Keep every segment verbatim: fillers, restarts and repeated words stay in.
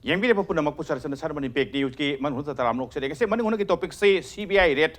ꯌꯦꯡꯕꯤꯔꯤꯕ ꯄꯨꯝꯅꯃꯛꯄꯨ ꯁꯔꯁꯅ ꯁꯔꯃꯅꯤ ꯄꯦꯛ ꯅ꯭ꯌꯨꯁꯀꯤ ꯃꯅꯨꯡꯗ ꯇꯔꯥꯝꯅ ꯑꯣꯛꯆꯔꯤ꯫ ꯉꯁꯤ ꯃꯅꯤꯡ ꯍꯨꯅꯒꯤ ꯇꯣꯄꯤꯛꯁꯤ ꯁꯤ ꯕꯤ ꯑꯥꯏ ꯔꯦꯠ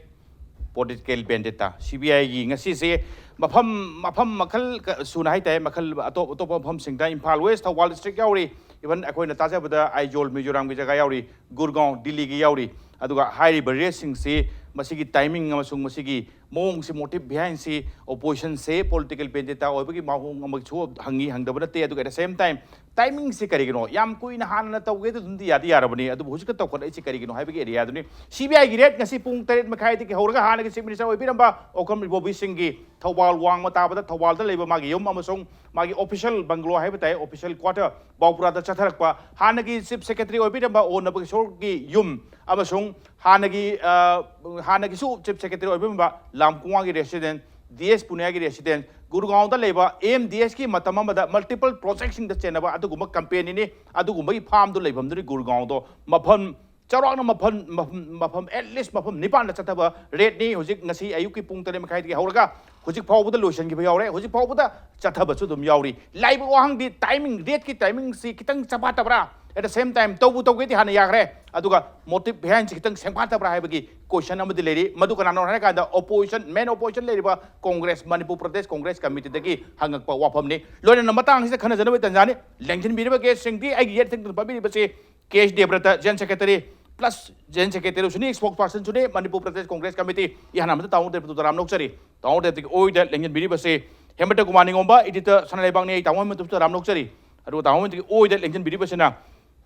ꯄꯣꯂꯤꯇꯤꯀꯦꯜ ꯕꯦꯟꯗꯦꯇꯥ꯫ ꯁꯤ ꯕꯤ ꯑꯥꯏꯒꯤ ꯉꯁꯤꯁꯦ ꯃꯐꯝ ꯃꯐꯝ ꯃꯈꯜ ꯀ- ꯁꯨꯅ ꯍꯥꯏꯇꯥꯔꯦ, ꯃꯈꯜ ꯑꯇꯣꯞ ꯑꯇꯣꯞꯄ ꯃꯐꯝꯁꯤꯡꯗ, ꯏꯝꯐꯥꯜ ꯋꯦꯁ, ꯊꯧꯕꯥꯜ ꯗꯤꯁꯇ꯭ꯔꯤꯛ ꯌꯥꯎꯔꯤ, ꯏꯚꯟ ꯑꯩꯈꯣꯏꯅ ꯇꯥꯖꯕꯗ ꯑꯥꯏꯖꯣꯜ ꯃꯤꯖꯣꯔꯥꯝꯒꯤ ꯖꯒꯥ ꯌꯥꯎꯔꯤ, ꯒꯨꯔꯒꯥꯎ ꯗꯤꯜꯂꯤꯒꯤ ꯌꯥꯎꯔꯤ꯫ ꯑꯗꯨꯒ ꯍꯥꯏꯔꯤꯕ ꯔꯦꯠꯁꯤꯡꯁꯤ ꯃꯁꯤꯒꯤ ꯇꯥꯏꯃꯤꯡ ꯑꯃꯁꯨꯡ ꯃꯁꯤꯒꯤ ꯃꯑꯣꯡꯁꯤ, ꯃꯣꯇꯤꯞ ꯕꯤꯍꯥꯏꯟꯁꯤ ꯑꯣꯄꯣꯖꯤꯁꯟꯁꯦ ꯄꯣꯂꯤꯇꯤꯀꯦꯜ ꯕꯦꯟꯗꯦꯇꯥ ꯑꯣꯏꯕꯒꯤ ꯃꯑꯣꯡ ꯑꯃꯁꯨ ꯍꯪꯉꯤ, ꯍꯪꯗꯕ ꯅꯠꯇꯦ꯫ ꯑꯗꯨꯒ at the same time ꯇꯥꯏꯃꯤꯡꯁꯤ ꯀꯔꯤꯒꯤꯅꯣ? ꯌꯥꯝ ꯀꯨꯏꯅ ꯍꯥꯟꯅ ꯇꯧꯒꯦꯗ ꯑꯗꯨꯝꯗꯤ ꯌꯥꯗꯤ ꯌꯥꯔꯕꯅꯤ, ꯑꯗꯨꯕꯨ ꯍꯧꯖꯤꯛꯇ ꯇꯧꯈꯠꯂꯛꯏꯁꯤ ꯀꯔꯤꯒꯤꯅꯣ ꯍꯥꯏꯕꯒꯤ ꯑꯦꯔꯤꯌꯥꯗꯨꯅꯤ꯫ ꯁꯤ ꯕꯤ ꯑꯥꯏꯒꯤ ꯔꯦꯠ ꯉꯁꯤ ꯄꯨꯡ ꯇꯔꯦꯠ ꯃꯈꯥꯏꯗꯒꯤ ꯍꯧꯔꯒ ꯍꯥꯟꯅꯒꯤ ꯆꯤꯐ ꯃꯤꯅꯤꯁꯇꯔ ꯑꯣꯏꯕꯤꯔꯝꯕ ꯑꯣꯀ꯭ꯔꯝ ꯏꯕꯣꯕꯤ ꯁꯤꯡꯒꯤ ꯊꯧꯕꯥꯜ ꯋꯥꯡꯃ ꯇꯥꯕꯗ ꯊꯧꯕꯥꯜꯗ ꯂꯩꯕ ꯃꯥꯒꯤ ꯌꯨꯝ ꯑꯃꯁꯨꯡ ꯃꯥꯒꯤ ꯑꯣꯐꯤꯁꯤꯌꯦꯜ ꯕꯪꯒ꯭ꯂꯣ ꯍꯥꯏꯕ ꯇꯥꯏ, ꯑꯣꯐꯤꯁꯤꯌꯦꯜ ꯀ꯭ꯋꯥꯇꯔ ꯕꯥꯎꯄꯨꯔꯥꯗ ꯆꯠꯊꯔꯛꯄ, ꯍꯥꯟꯅꯒꯤ ꯆꯤꯐ ꯁꯦꯀ꯭ꯔꯦꯇꯔꯤ ꯑꯣꯏꯕꯤꯔꯝꯕ ꯑꯣ ꯅꯕꯀꯤꯁꯣꯔꯒꯤ ꯌꯨꯝ ꯑꯃꯁꯨꯡ ꯍꯥꯟꯅꯒꯤ, ꯑ, ꯍꯥꯟꯅꯒꯤꯁꯨ ꯆꯤꯐ ꯁꯦꯀ꯭ꯔꯦꯇꯔꯤ ꯑꯣꯏꯕꯤꯔꯝꯕ ꯂꯥꯝꯀꯨꯋꯥꯒꯤ ꯔꯦꯁꯤꯗꯦꯟ, ꯗꯤ ꯑꯦꯁ ꯄꯨꯅꯤꯌꯥꯒꯤ ꯔꯦꯁꯤꯗꯦꯟ, ꯒꯨꯔꯒꯥꯎꯟꯗ ꯂꯩꯕ ꯑꯦ ꯑꯦꯝ ꯗꯤ ꯑꯦꯁꯀꯤ ꯃꯇꯝ ꯑꯃꯗ ꯃꯜꯇꯤꯄꯜ ꯄ꯭ꯔꯣꯖꯦꯛꯁꯤꯡꯗ ꯆꯦꯟꯅꯕ ꯑꯗꯨꯒꯨꯝꯕ ꯀꯝꯄꯦꯅꯤꯅꯤ꯫ ꯑꯗꯨꯒꯨꯝꯕꯒꯤ ꯐꯥꯝꯗꯣ ꯂꯩꯐꯝꯗꯨꯅꯤ ꯒꯨꯔꯒꯥꯎꯟꯗꯣ꯫ ꯃꯐꯝ ꯆꯥꯎꯔꯥꯛꯅ ꯃꯐꯝ, ꯃꯐꯝ, ꯃꯐꯝ at least ꯃꯐꯝ ꯅꯤꯄꯥꯟꯗ ꯆꯠꯊꯕ ꯔꯦꯠꯅꯤ꯫ ꯍꯧꯖꯤꯛ ꯉꯁꯤ ꯑꯌꯨꯛꯀꯤ ꯄꯨꯡ ꯇꯔꯦꯠ ꯃꯈꯥꯏꯗꯒꯤ ꯍꯧꯔꯒ ꯍꯧꯖꯤꯛ ꯐꯥꯎꯕꯗ ꯂꯣꯏꯁꯤꯟꯈꯤꯕ ꯌꯥꯎꯔꯦ, ꯍꯧꯖꯤꯛ ꯐꯥꯎꯕꯗ ꯆꯠꯊꯕꯁꯨ ꯑꯗꯨꯝ ꯌꯥꯎꯔꯤ꯫ ꯂꯥꯛꯏꯕ ꯋꯥꯍꯪꯗꯤ, ꯇꯥꯏꯃꯤꯡ, ꯔꯦꯠꯀꯤ ꯇꯥꯏꯃꯤꯡꯁꯤ ꯈꯤꯇꯪ ꯆꯄꯥꯠꯇꯕ꯭ꯔꯥ? At the same time ꯇꯧꯕꯨ ꯇꯧꯒꯦꯗꯤ ꯍꯥꯟꯅ ꯌꯥꯈ꯭ꯔꯦ, ꯑꯗꯨꯒ ꯃꯣꯇꯤꯞ ꯕꯤꯍꯥꯏꯟꯁꯤ ꯈꯤꯇꯪ ꯁꯦꯝꯄꯥꯠꯇꯕ꯭ꯔꯥ ꯍꯥꯏꯕꯒꯤ ꯀꯣꯏꯁꯟ ꯑꯃꯗꯤ ꯂꯩꯔꯤ꯫ ꯃꯗꯨ ꯀꯅꯥꯅꯣ ꯍꯥꯏꯔꯀꯥꯟꯗ, ꯑꯣꯄꯣꯖꯤꯁꯟ, ꯃꯦꯟ ꯑꯣꯄꯣꯖꯤꯁꯟ ꯂꯩꯔꯤꯕ ꯀꯣꯡꯒ꯭ꯔꯦꯁ, ꯃꯅꯤꯄꯨꯔ ꯄ꯭ꯔꯗꯦꯁ ꯀꯣꯡꯒ꯭ꯔꯦꯁ ꯀꯃꯤꯇꯤꯗꯒꯤ ꯍꯪꯉꯛꯄ ꯋꯥꯐꯝꯅꯤ꯫ ꯂꯣꯏꯅꯅ ꯃꯇꯥꯡꯁꯤꯗ ꯈꯟꯅꯖꯅꯕꯒꯤ ꯇꯥꯟꯖꯥꯅꯤ꯫ ꯂꯦꯡꯁꯤꯟꯕꯤꯔꯤꯕ ꯒꯦꯁꯁꯤꯡꯗꯤ ꯑꯩꯒꯤ ꯌꯦꯠ ꯊꯪꯅ ꯄꯥꯏꯕꯤꯔꯤꯕꯁꯤ K H Debabrata, general secretary, plus general ꯁꯦꯀ꯭ꯔꯦꯇꯔꯤꯁꯨꯅꯤ, ꯁ꯭ꯄꯣꯛꯁ ꯄꯥꯔꯁꯟꯁꯨꯅꯤ, ꯃꯅꯤꯄꯨꯔ ꯄ꯭ꯔꯗꯦꯁ ꯀꯣꯡꯒ꯭ꯔꯦꯁ ꯀꯃꯤꯇꯤ꯫ ꯏꯍꯥꯟ ꯍꯥꯟꯕꯗ ꯇꯥꯃꯣ ꯗꯦꯕꯇꯨ ꯇꯔꯥꯝ ꯅꯣꯛꯆꯔꯤ꯫ ꯇꯥꯃꯣ ꯗꯦꯕꯇꯒꯤ ꯑꯣꯏꯗ ꯂꯦꯡꯁꯤꯟꯕꯤꯔꯤꯕꯁꯤ ꯍꯦꯃꯟꯇ ꯀꯨꯃꯥꯔ ꯅꯤꯉꯣꯝꯕ, ꯏꯗꯤꯇꯔ ꯁꯅꯥ ꯂꯩꯕꯥꯛꯅꯤ꯫ ꯑꯩ ꯇꯥꯃꯣ ꯍꯦꯃꯟꯇꯕꯨꯁꯨ ꯇꯔꯥꯝ ꯅꯣꯛꯆꯔꯤ꯫ ꯑꯗꯨꯒ ꯇꯥꯃꯣ ꯍꯦꯃꯟꯇꯒꯤ ꯑꯣꯏꯗ ꯂꯦꯡꯁꯤꯟꯕꯤꯔꯤꯕꯁꯤꯅ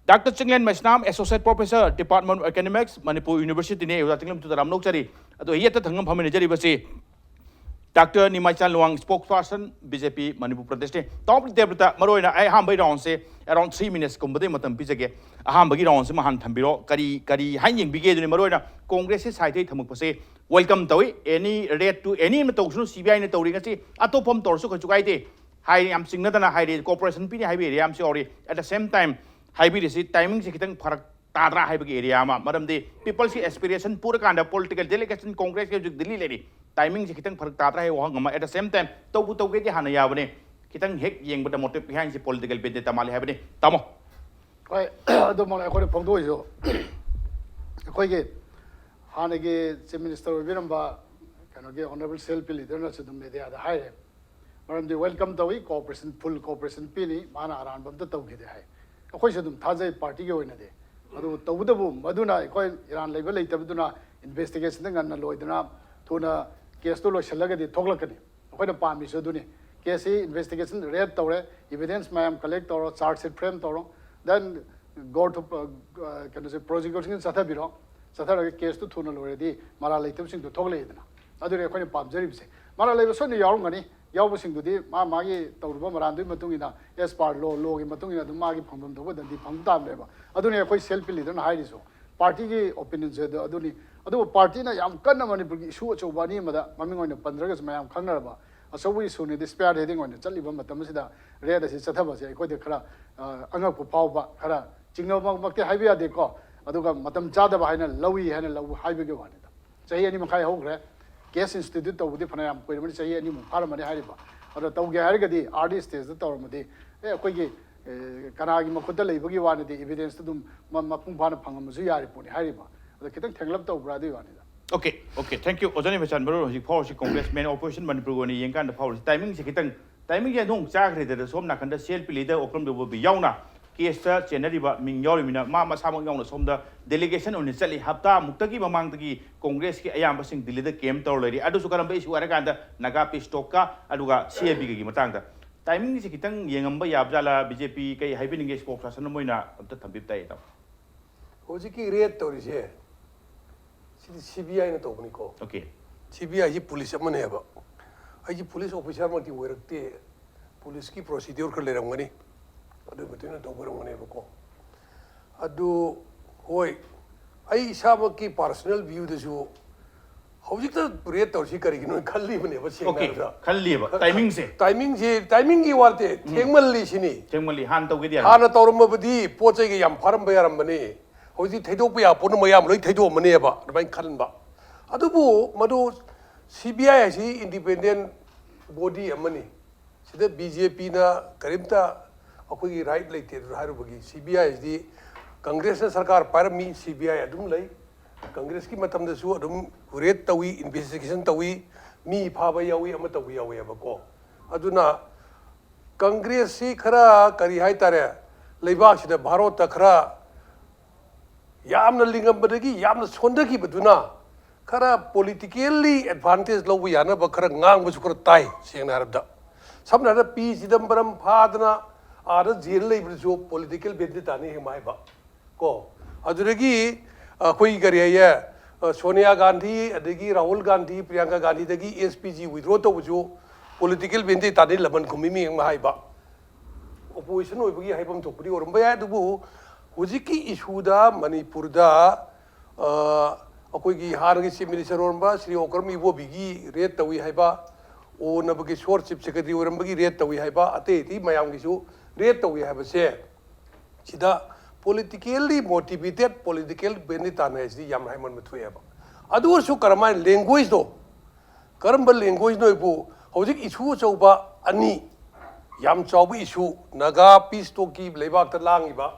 doctor Chinglen Meisnam, associate professor, department of economics, Manipur ꯌꯨꯅꯤꯚꯔꯁꯤꯇꯤꯅꯤ꯫ ꯑꯣꯖꯥ ꯆꯤꯡꯂꯦꯟꯕꯨꯁꯨ ꯇꯔꯥꯝ ꯅꯣꯛꯆꯔꯤ꯫ ꯑꯗꯨꯒ ꯌꯦꯠꯇ ꯊꯪꯅ ꯐꯝꯃꯤꯟꯅꯖꯔꯤꯕꯁꯤ doctor Nimaichand Luwang, spokesperson, B J P Manipur ꯄ꯭ꯔꯗꯦꯁꯅꯤ꯫ ꯇꯥꯃꯣ ꯗꯦꯕꯇ, ꯃꯔꯨꯑꯣꯏꯅ ꯑꯩ ꯑꯍꯥꯟꯕꯒꯤ ꯔꯥꯎꯟꯁꯦ ꯑꯦꯔꯥꯎꯟ ꯊ꯭ꯔꯤ ꯃꯤꯅꯤꯠꯁꯀꯨꯝꯕꯗꯤ ꯃꯇꯝ ꯄꯤꯖꯒꯦ꯫ ꯑꯍꯥꯟꯕꯒꯤ ꯔꯥꯎꯟꯁꯤꯃ ꯍꯥꯟꯅ ꯊꯝꯕꯤꯔꯣ꯫ ꯀꯔꯤ, ꯀꯔꯤ ꯍꯥꯏꯅ ꯌꯦꯡꯕꯤꯒꯦ ꯑꯗꯨꯅꯤ꯫ ꯃꯔꯨꯑꯣꯏꯅ ꯀꯣꯡꯒ꯭ꯔꯦꯁꯀꯤ ꯁꯥꯏꯠꯇꯒꯤ ꯊꯝꯃꯛꯄꯁꯦ ꯋꯦꯜꯀꯝ ꯇꯧꯏ꯫ ꯑꯦꯅꯤ ꯔꯦꯠ ꯇꯨ ꯑꯦꯅꯤ ꯑꯃ ꯇꯧꯁꯅꯨ, ꯁꯤ ꯕꯤ ꯑꯥꯏꯅ ꯇꯧꯔꯤ ꯉꯁꯤ, ꯑꯇꯣꯞꯄ ꯑꯃ ꯇꯧꯔꯁꯨ ꯀꯩꯁꯨ ꯀꯥꯏꯗꯦ꯫ ꯍꯥꯏ, ꯌꯥꯝ ꯆꯤꯡꯅꯗꯅ ꯍꯥꯏꯔꯤ, ꯀꯣꯔꯄꯣꯔꯦꯁꯟ ꯄꯤꯅꯤ ꯍꯥꯏꯕ ꯑꯦꯔꯤꯌꯥ ꯑꯃꯁꯨ ꯌꯥꯎꯔꯤ꯫ At the same time ꯍꯥꯏꯕꯤꯔꯤꯁꯤ ꯇꯥꯏꯃꯤꯡꯁꯦ ꯈꯤꯇꯪ ꯐꯔꯛ ꯇꯥꯗ꯭ꯔꯥ ꯍꯥꯏꯕꯒꯤ ꯑꯦꯔꯤꯌꯥ ꯑꯃ꯫ ꯃꯔꯝꯗꯤ ꯄꯤꯄꯜꯁꯀꯤ ꯑꯦꯁꯄꯤꯔꯦꯁꯟ ꯄꯨꯔꯀꯥꯟꯗ ꯄꯣꯂꯤꯇꯤꯀꯦꯜ ꯗꯦꯂꯤꯒꯦꯁꯟ ꯀꯣꯡꯒ꯭ꯔꯦꯁꯀꯤ ꯍꯧꯖꯤꯛ ꯗꯤꯜꯂꯤ ꯂꯩꯔꯤ꯫ ꯇꯥꯏꯃꯤꯡꯁꯦ ꯈꯤꯇꯪ ꯐꯔꯛ ꯇꯥꯗ꯭ꯔꯥ ꯍꯥꯏꯕ ꯋꯥꯍꯪ ꯑꯃ꯫ At the same time ꯇꯧꯕꯨ ꯇꯧꯒꯦꯗꯤ ꯍꯥꯟꯅ ꯌꯥꯕꯅꯤ꯫ ꯈꯤꯇꯪ ꯍꯦꯛ ꯌꯦꯡꯕꯗ ꯃꯣꯇꯤꯞ ꯕꯤꯍꯥꯏꯟꯁꯤ ꯄꯣꯂꯤꯇꯤꯀꯦꯜ ꯕꯦꯟꯗꯦꯇꯥ ꯃꯥꯜꯂꯤ ꯍꯥꯏꯕꯅꯤ꯫ ꯇꯥꯃꯣ꯫ ꯍꯣꯏ, ꯑꯗꯨꯃꯛꯅ ꯑꯩꯈꯣꯏꯅ ꯐꯣꯡꯗꯣꯛꯏꯁꯨ꯫ ꯑꯩꯈꯣꯏꯒꯤ ꯍꯥꯟꯅꯒꯤ ꯆꯤꯐ ꯃꯤꯅꯤꯁꯇꯔ ꯑꯣꯏꯕꯤꯔꯝꯕ ꯀꯩꯅꯣꯒꯤ ꯑꯣꯅꯔꯦꯕꯜ ꯁꯤ ꯑꯦꯜ ꯄꯤ ꯂꯤꯗꯔꯅꯁꯨ ꯑꯗꯨꯝ ꯃꯦꯗꯤꯌꯥꯗ ꯍꯥꯏꯔꯦ꯫ ꯃꯔꯝꯗꯤ ꯋꯦꯜꯀꯝ ꯇꯧꯏ, ꯀꯣꯑꯣꯄꯔꯦꯁꯟ, ꯐꯨꯜ ꯀꯣꯑꯣꯄꯔꯦꯁꯟ ꯄꯤꯅꯤ, ꯃꯥꯅ ꯑꯔꯥꯟꯕ ꯑꯝꯇ ꯇꯧꯈꯤꯗꯦ ꯍꯥꯏ꯫ ꯑꯩꯈꯣꯏꯁꯨ ꯑꯗꯨꯝ ꯊꯥꯖꯩ ꯄꯥꯔꯇꯤꯒꯤ ꯑꯣꯏꯅꯗꯤ꯫ ꯑꯗꯨꯕꯨ ꯇꯧꯕꯇꯕꯨ ꯃꯗꯨꯅ ꯑꯩꯈꯣꯏ ꯏꯔꯥꯟ ꯂꯩꯕ ꯂꯩꯇꯕꯗꯨꯅ ꯏꯟꯚꯦꯁꯇꯤꯒꯦꯁꯟꯗ ꯉꯟꯅ ꯂꯣꯏꯗꯅ ꯊꯨꯅ ꯀꯦꯁꯇꯨ ꯂꯣꯏꯁꯤꯜꯂꯒꯗꯤ ꯊꯣꯛꯂꯛꯀꯅꯤ꯫ ꯑꯩꯈꯣꯏꯅ ꯄꯥꯝꯃꯤꯁꯨ ꯑꯗꯨꯅꯤ꯫ ꯀꯦꯁꯁꯤ ꯏꯟꯚꯦꯁꯇꯤꯒꯦꯁꯟ ꯔꯦꯗ ꯇꯧꯔꯦ, ꯏꯚꯤꯗꯦꯟꯁ ꯃꯌꯥꯝ ꯀꯂꯦꯛ ꯇꯧꯔꯣ, ꯆꯥꯔꯖ ꯁꯤꯠ ꯐ꯭ꯔꯦꯝ ꯇꯧꯔꯣ, ꯗꯦꯟ ꯒꯣ ꯇꯨ ꯀꯩꯅꯣꯁꯦ, ꯄ꯭ꯔꯣꯁꯤꯀ꯭ꯌꯨꯁꯟ ꯆꯠꯊꯕꯤꯔꯣ꯫ ꯆꯠꯊꯔꯒ ꯀꯦꯁꯇꯨ ꯊꯨꯅ ꯂꯣꯏꯔꯗꯤ ꯃꯔꯥꯜ ꯂꯩꯇꯕꯁꯤꯡꯗꯣ ꯊꯣꯛꯂꯛꯑꯦꯗꯅ꯫ ꯑꯗꯨꯅꯤ ꯑꯩꯈꯣꯏꯅ ꯄꯥꯝꯖꯔꯤꯕꯁꯦ꯫ ꯃꯔꯥꯜ ꯂꯩꯕ ꯁꯣꯏꯗꯅ ꯌꯥꯎꯔꯝꯒꯅꯤ꯫ ꯌꯥꯎꯕꯁꯤꯡꯗꯨꯗꯤ ꯃꯥ ꯃꯥꯒꯤ ꯇꯧꯔꯨꯕ ꯃꯔꯥꯜꯗꯨꯒꯤ ꯃꯇꯨꯡ ꯏꯟꯅ, ꯑꯦꯁ ꯄꯥꯔ ꯂꯣ, ꯂꯣꯒꯤ ꯃꯇꯨꯡ ꯏꯟꯅ ꯑꯗꯨꯝ ꯃꯥꯒꯤ ꯐꯪꯐꯝ ꯊꯣꯛꯄ ꯗꯟꯗꯤ ꯐꯪꯕ ꯇꯥꯕꯅꯦꯕ꯫ ꯑꯗꯨꯅꯤ ꯑꯩꯈꯣꯏ ꯁꯤ ꯑꯦꯜ ꯄꯤ ꯂꯤꯗꯔꯅ ꯍꯥꯏꯔꯤꯁꯨ꯫ ꯄꯥꯔꯇꯤꯒꯤ ꯑꯣꯄꯤꯅꯤꯌꯟꯁꯦ ꯑꯗꯨ, ꯑꯗꯨꯅꯤ꯫ ꯑꯗꯨꯕꯨ ꯄꯥꯔꯇꯤꯅ ꯌꯥꯝ ꯀꯟꯅ ꯃꯅꯤꯄꯨꯔꯒꯤ ꯏꯁꯨ ꯑꯆꯧꯕ ꯑꯅꯤ ꯑꯃꯗ, ꯃꯃꯤꯡ ꯑꯣꯏꯅ ꯄꯟꯗ꯭ꯔꯒꯁꯨ ꯃꯌꯥꯝ ꯈꯪꯅꯔꯕ ꯑꯆꯧꯕ ꯏꯁꯨꯅꯤꯗꯤ, ꯁ꯭ꯄꯤꯌꯥꯔ ꯍꯦꯗꯤꯡ ꯑꯣꯏꯅ ꯆꯠꯂꯤꯕ ꯃꯇꯝ ꯑꯁꯤꯗ ꯔꯦꯗ ꯑꯁꯤ ꯆꯠꯊꯕꯁꯦ ꯑꯩꯈꯣꯏꯗ ꯈꯔ, ꯑ, ꯑꯉꯛꯄ ꯐꯥꯎꯕ, ꯈꯔ ꯆꯤꯡꯅꯕꯃꯛꯇꯤ ꯍꯥꯏꯕ ꯌꯥꯗꯦꯀꯣ꯫ ꯑꯗꯨꯒ ꯃꯇꯝ ꯆꯥꯗꯕ ꯍꯥꯏꯅ ꯂꯧꯏ ꯍꯥꯏꯅ ꯂꯧ ꯍꯥꯏꯕꯒꯤ ꯋꯥꯅꯤꯗ꯫ ꯆꯍꯤ ꯑꯅꯤ ꯃꯈꯥꯏ ꯍꯧꯈ꯭ꯔꯦ꯫ ꯀꯦꯁ ꯏꯟꯁꯇꯤꯇ꯭ꯌꯨꯠ ꯇꯧꯕꯗꯤ ꯐꯅꯌꯥꯝ ꯀꯨꯏꯔꯕꯅꯤ, ꯆꯍꯤ ꯑꯅꯤꯃꯨꯛ ꯐꯥꯔꯝꯃꯅꯤ ꯍꯥꯏꯔꯤꯕ꯫ ꯑꯗꯨꯅ ꯇꯧꯒꯦ ꯍꯥꯏꯔꯒꯗꯤ ꯑꯥꯔꯂꯤ ꯁ꯭ꯇꯦꯖꯇ ꯇꯧꯔꯝꯃꯗꯤ, ꯑꯦ, ꯑꯩꯈꯣꯏꯒꯤ, ꯑꯦ, ꯀꯅꯥꯒꯤ ꯃꯈꯨꯠꯇ ꯂꯩꯕꯒꯤ ꯋꯥꯅꯗꯤ, ꯏꯚꯤꯗꯦꯟꯁꯇꯨ ꯑꯗꯨꯝ ꯃ-, ꯃꯄꯨꯡ ꯐꯥꯅ ꯐꯪꯉꯝꯕꯁꯨ ꯌꯥꯔꯤ ꯄꯣꯠꯅꯤ ꯍꯥꯏꯔꯤꯕ꯫ ꯑꯗꯣ ꯈꯤꯇꯪ ꯊꯦꯡꯂꯞ ꯇꯧꯕ꯭ꯔꯥ ꯑꯗꯨꯒꯤ ꯋꯥꯅꯤꯗ꯫ Okay, okay, thank you. ꯑꯣꯖꯥ ꯅꯤꯃꯆꯥꯟ ꯃꯔꯨꯞ, ꯍꯧꯖꯤꯛ ꯐꯥꯎꯔꯁꯤ ꯀꯣꯡꯒ꯭ꯔꯦꯁꯃꯦꯟ ꯑꯣꯄꯣꯖꯤꯁꯟ ꯃꯅꯤꯄꯨꯔꯒꯤ ꯑꯣꯏꯅ ꯌꯦꯡꯀꯥꯟꯗ ꯐꯥꯎꯔꯁꯤ꯫ ꯇꯥꯏꯃꯤꯡꯁꯦ ꯈꯤꯇꯪ, ꯇꯥꯏꯃꯤꯡꯁꯦ ꯑꯗꯨꯝ ꯆꯥꯈ꯭ꯔꯦꯗꯅ, ꯁꯣꯝ ꯅꯥꯀꯟꯗ C L P leader Okram ꯖꯣꯕꯣꯕꯤ ꯌꯥꯎꯅ ꯀꯦꯁꯇ ꯆꯦꯟꯅꯔꯤꯕ ꯃꯤꯡ ꯌꯥꯎꯔꯤꯕꯅꯤꯅ, ꯃꯥ ꯃꯁꯥꯃꯛ ꯌꯥꯎꯅ ꯁꯣꯝꯗ ꯗꯦꯂꯤꯒꯦꯁꯟ ꯑꯣꯏꯅ ꯆꯠꯂꯤ꯫ ꯍꯞꯇꯥꯃꯨꯛꯇꯒꯤ ꯃꯃꯥꯡꯗꯒꯤ ꯀꯣꯡꯒ꯭ꯔꯦꯁꯀꯤ ꯑꯌꯥꯝꯕꯁꯤꯡ ꯗꯤꯜꯂꯤꯗ ꯀꯦꯝ ꯇꯧꯔ ꯂꯩꯔꯤ꯫ ꯑꯗꯨꯁꯨ ꯀꯔꯝꯕ ꯏꯁꯨ ꯍꯥꯏꯔꯀꯥꯟꯗ ꯅꯥꯒꯥ ꯄꯤꯁ ꯇꯣꯛꯀ ꯑꯗꯨꯒ ꯁꯤ ꯑꯦ ꯕꯤꯒꯒꯤ ꯃꯇꯥꯡꯗ꯫ ꯇꯥꯏꯃꯤꯡꯁꯦ ꯈꯤꯇꯪ ꯌꯦꯡꯉꯝꯕ ꯌꯥꯕꯖꯥꯠꯂꯥ? ꯕꯤ ꯖꯦ ꯄꯤ ꯀꯩ ꯍꯥꯏꯕꯤꯅꯤꯡꯒꯦ? ꯁ꯭ꯄꯣꯛꯁ ꯄꯔꯁꯟ ꯑꯃ ꯑꯣꯏꯅ ꯑꯝꯇ ꯊꯝꯕꯤꯕ ꯇꯥꯏ, ꯏꯇꯥꯎ꯫ ꯍꯧꯖꯤꯛꯀꯤ ꯔꯦꯗ ꯇꯧꯔꯤꯁꯦ, ꯁꯤꯗꯤ ꯁꯤ ꯕꯤ ꯑꯥꯏꯅ ꯇꯧꯕꯅꯤꯀꯣ꯫ ꯑꯣꯀꯦ꯫ ꯁꯤ ꯕꯤ ꯑꯥꯏꯁꯤ ꯄꯨꯂꯤꯁ ꯑꯃꯅꯦꯕ꯫ ꯑꯩꯁꯤ ꯄꯨꯂꯤꯁ ꯑꯣꯐꯤꯁꯥꯔꯃꯛꯇꯤ ꯑꯣꯏꯔꯛꯇꯦ꯫ ꯄꯨꯂꯤꯁꯀꯤ ꯄ꯭ꯔꯣꯁꯤꯗ꯭ꯌꯨꯔ ꯈꯔ ꯂꯩꯔꯝꯒꯅꯤ, ꯑꯗꯨꯒꯤ ꯃꯇꯨꯡ ꯏꯟꯅ ꯇꯧꯕ ꯑꯣꯏꯔꯝꯒꯅꯦꯕꯀꯣ꯫ ꯑꯗꯨ, ꯍꯣꯏ, ꯑꯩ ꯏꯁꯥꯃꯛꯀꯤ ꯄꯥꯔꯁꯣꯅꯦꯜ ꯚ꯭ꯌꯨꯗꯁꯨ ꯍꯧꯖꯤꯛꯇ ꯔꯦꯗ ꯇꯧꯔꯤꯁꯤ ꯀꯔꯤꯒꯤꯅꯣ ꯈꯜꯂꯤꯕꯅꯦꯕ, ꯁꯦꯡꯅ ꯑꯣꯀꯦ, ꯍꯥꯏꯔꯕꯗ꯫ ꯈꯜꯂꯤꯕ꯫ ꯈ-, ꯇꯥꯏꯃꯤꯡꯁꯦ꯫ ꯇꯥꯏꯃꯤꯡꯁꯦ, ꯇꯥꯏꯃꯤꯡꯒꯤ ꯋꯥ ꯅꯠꯇꯦ, ꯎꯝ꯫ ꯊꯦꯡꯃꯜꯂꯤ ꯁꯤꯅꯤ꯫ ꯊꯦꯡꯃꯜꯂꯤ, ꯍꯥꯟꯅ ꯇꯧꯒꯦꯗꯤ ꯌꯥꯔꯦ꯫ ꯍꯥꯟꯅ ꯇꯧꯔꯝꯃꯕꯗꯤ ꯄꯣꯠ ꯆꯩꯒ ꯌꯥꯝ ꯐꯥꯔꯝꯕ ꯌꯥꯔꯝꯕꯅꯤ꯫ ꯍꯧꯖꯤꯛ ꯊꯩꯗꯣꯛꯄ ꯌꯥꯕ ꯄꯣꯠꯅ ꯃꯌꯥꯝ ꯂꯣꯏ ꯊꯩꯗꯣꯛꯑꯝꯃꯅꯦꯕ, ꯑꯗꯨꯃꯥꯏꯅ ꯈꯟꯕ꯫ ꯑꯗꯨꯕꯨ ꯃꯗꯨ ꯁꯤ ꯕꯤ ꯑꯥꯏ ꯍꯥꯏꯁꯤ ꯏꯟꯗꯤꯄꯦꯟꯗꯦꯟ ꯕꯣꯗꯤ ꯑꯃꯅꯤ꯫ ꯁꯤꯗ ꯕꯤ ꯖꯦ ꯄꯤꯅ ꯀꯔꯤꯝꯇ ꯑꯩꯈꯣꯏꯒꯤ ꯔꯥꯏꯠ ꯂꯩꯇꯦ ꯑꯗꯨ ꯍꯥꯏꯔꯨꯕꯒꯤ꯫ ꯁꯤ ꯕꯤ ꯑꯥꯏꯁꯤꯗꯤ ꯀꯪꯒ꯭ꯔꯦꯁꯅ ꯁꯔꯀꯥꯔ ꯄꯥꯏꯔꯝꯃꯤ, ꯁꯤ ꯕꯤ ꯑꯥꯏ ꯑꯗꯨꯝ ꯂꯩ꯫ ꯀꯪꯒ꯭ꯔꯦꯁꯀꯤ ꯃꯇꯝꯗꯁꯨ ꯑꯗꯨꯝ ꯔꯦꯗ ꯇꯧꯏ, ꯏꯟꯚꯦꯁꯇꯤꯒꯦꯁꯟ ꯇꯧꯏ, ꯃꯤ ꯐꯥꯕ ꯌꯥꯎꯏ, ꯑꯃ ꯇꯧꯕ ꯌꯥꯎꯏ ꯍꯥꯏꯕꯀꯣ꯫ ꯑꯗꯨꯅ ꯀꯪꯒ꯭ꯔꯦꯁꯁꯤ ꯈꯔ ꯀꯔꯤ ꯍꯥꯏꯇꯥꯔꯦ, ꯂꯩꯕꯥꯛꯁꯤꯗ ꯚꯥꯔꯣꯠꯇ ꯈꯔ ꯌꯥꯝꯅ ꯂꯤꯡꯉꯝꯕꯗꯒꯤ ꯌꯥꯝꯅ ꯁꯣꯟꯊꯈꯤꯕꯗꯨꯅ ꯈꯔ ꯄꯣꯂꯤꯇꯤꯀꯦꯜꯂꯤ ꯑꯦꯗꯚꯥꯟꯇꯦꯖ ꯂꯧꯕ ꯌꯥꯅꯕ ꯈꯔ ꯉꯥꯡꯕꯁꯨ ꯈꯔ ꯇꯥꯏ꯫ ꯁꯦꯡꯅ ꯍꯥꯏꯔꯕꯗ, ꯁꯝꯅ ꯍꯥꯏꯔꯕꯗ, ꯄꯤ ꯆꯤꯗꯝꯕꯔꯝ ꯐꯥꯗꯅ ꯑꯥꯗ ꯖꯦꯜ ꯂꯩꯕꯗꯨꯁꯨ ꯄꯣꯂꯤꯇꯤꯀꯦꯜ ꯚꯦꯟꯗꯦꯇꯥꯅꯤ ꯍꯦꯛ ꯍꯥꯏꯕ ꯀꯣ꯫ ꯑꯗꯨꯗꯒꯤ ꯑꯩꯈꯣꯏ ꯀꯔꯤ ꯍꯥꯏꯌꯦ, ꯁꯣꯅꯤꯌꯥ ꯒꯥꯟꯙꯤ, ꯑꯗꯒꯤ ꯔꯥꯍꯨꯜ ꯒꯥꯟꯙꯤ, ꯄ꯭ꯔꯤꯌꯥꯡꯀꯥ ꯒꯥꯟꯙꯤꯗꯒꯤ ꯑꯦꯁ ꯄꯤ ꯖꯤ ꯋꯤꯗ꯭ꯔꯣ ꯇꯧꯕꯁꯨ ꯄꯣꯂꯤꯇꯤꯀꯦꯜ ꯚꯦꯟꯗꯦꯇꯥꯅꯤ, ꯂꯃꯟ ꯈꯨꯝꯕꯤ ꯃꯤ ꯑꯃ ꯍꯥꯏꯕ꯫ ꯑꯣꯄꯣꯖꯤꯁꯟ ꯑꯣꯏꯕꯒꯤ ꯍꯥꯏꯐꯝ ꯊꯣꯛꯄꯗꯤ ꯑꯣꯏꯔꯝꯕ ꯌꯥꯏ, ꯑꯗꯨꯕꯨ ꯍꯧꯖꯤꯛꯀꯤ ꯏꯁꯨꯗ ꯃꯅꯤꯄꯨꯔꯗ, ꯑ, ꯑꯩꯈꯣꯏꯒꯤ ꯍꯥꯟꯅꯒꯤ ꯆꯤꯐ ꯃꯤꯅꯤꯁꯇꯔ ꯑꯣꯏꯔꯝꯕ ꯁ꯭ꯔꯤ ꯑꯣꯀ꯭ꯔꯝ ꯏꯕꯣꯕꯤꯒꯤ ꯔꯦꯗ ꯇꯧꯏ ꯍꯥꯏꯕ, ꯑꯣꯅꯕꯒꯤ ꯁꯣꯔ ꯆꯤꯐ ꯁꯦꯀ꯭ꯔꯦꯇꯔꯤ ꯑꯣꯏꯔꯝꯕꯒꯤ ꯔꯦꯗ ꯇꯧꯏ ꯍꯥꯏꯕ, ꯑꯇꯩ ꯑꯇꯩ ꯃꯌꯥꯝꯒꯤꯁꯨ ꯔꯦꯗ ꯇꯧꯏ ꯍꯥꯏꯕꯁꯦ, ꯁꯤꯗ ꯄꯣꯂꯤꯇꯤꯀꯦꯜꯂꯤ ꯃꯣꯇꯤꯚꯦꯇꯦꯠ ꯄꯣꯂꯤꯇꯤꯀꯦꯜ ꯚꯦꯟꯗꯦꯇꯥꯅꯤ ꯍꯥꯏꯁꯤꯗꯤ ꯌꯥꯝ ꯍꯥꯏꯃꯟꯕ ꯊꯣꯛꯑꯦꯕ꯫ ꯑꯗꯨ ꯑꯣꯏꯔꯁꯨ ꯀꯔꯝꯍꯥꯏꯅ ꯂꯦꯡꯒ꯭ꯋꯦꯖꯇꯣ, ꯀꯔꯝꯕ ꯂꯦꯡꯒ꯭ꯋꯦꯖꯅꯣ ꯍꯥꯏꯕꯨ, ꯍꯧꯖꯤꯛ ꯏꯁꯨ ꯑꯆꯧꯕ ꯑꯅꯤ, ꯌꯥꯝ ꯆꯥꯎꯕ ꯏꯁꯨ, ꯅꯥꯒꯥ ꯄꯤꯁ ꯇꯣꯛꯀꯤ ꯂꯩꯕꯥꯛꯇ ꯂꯥꯡꯉꯤꯕ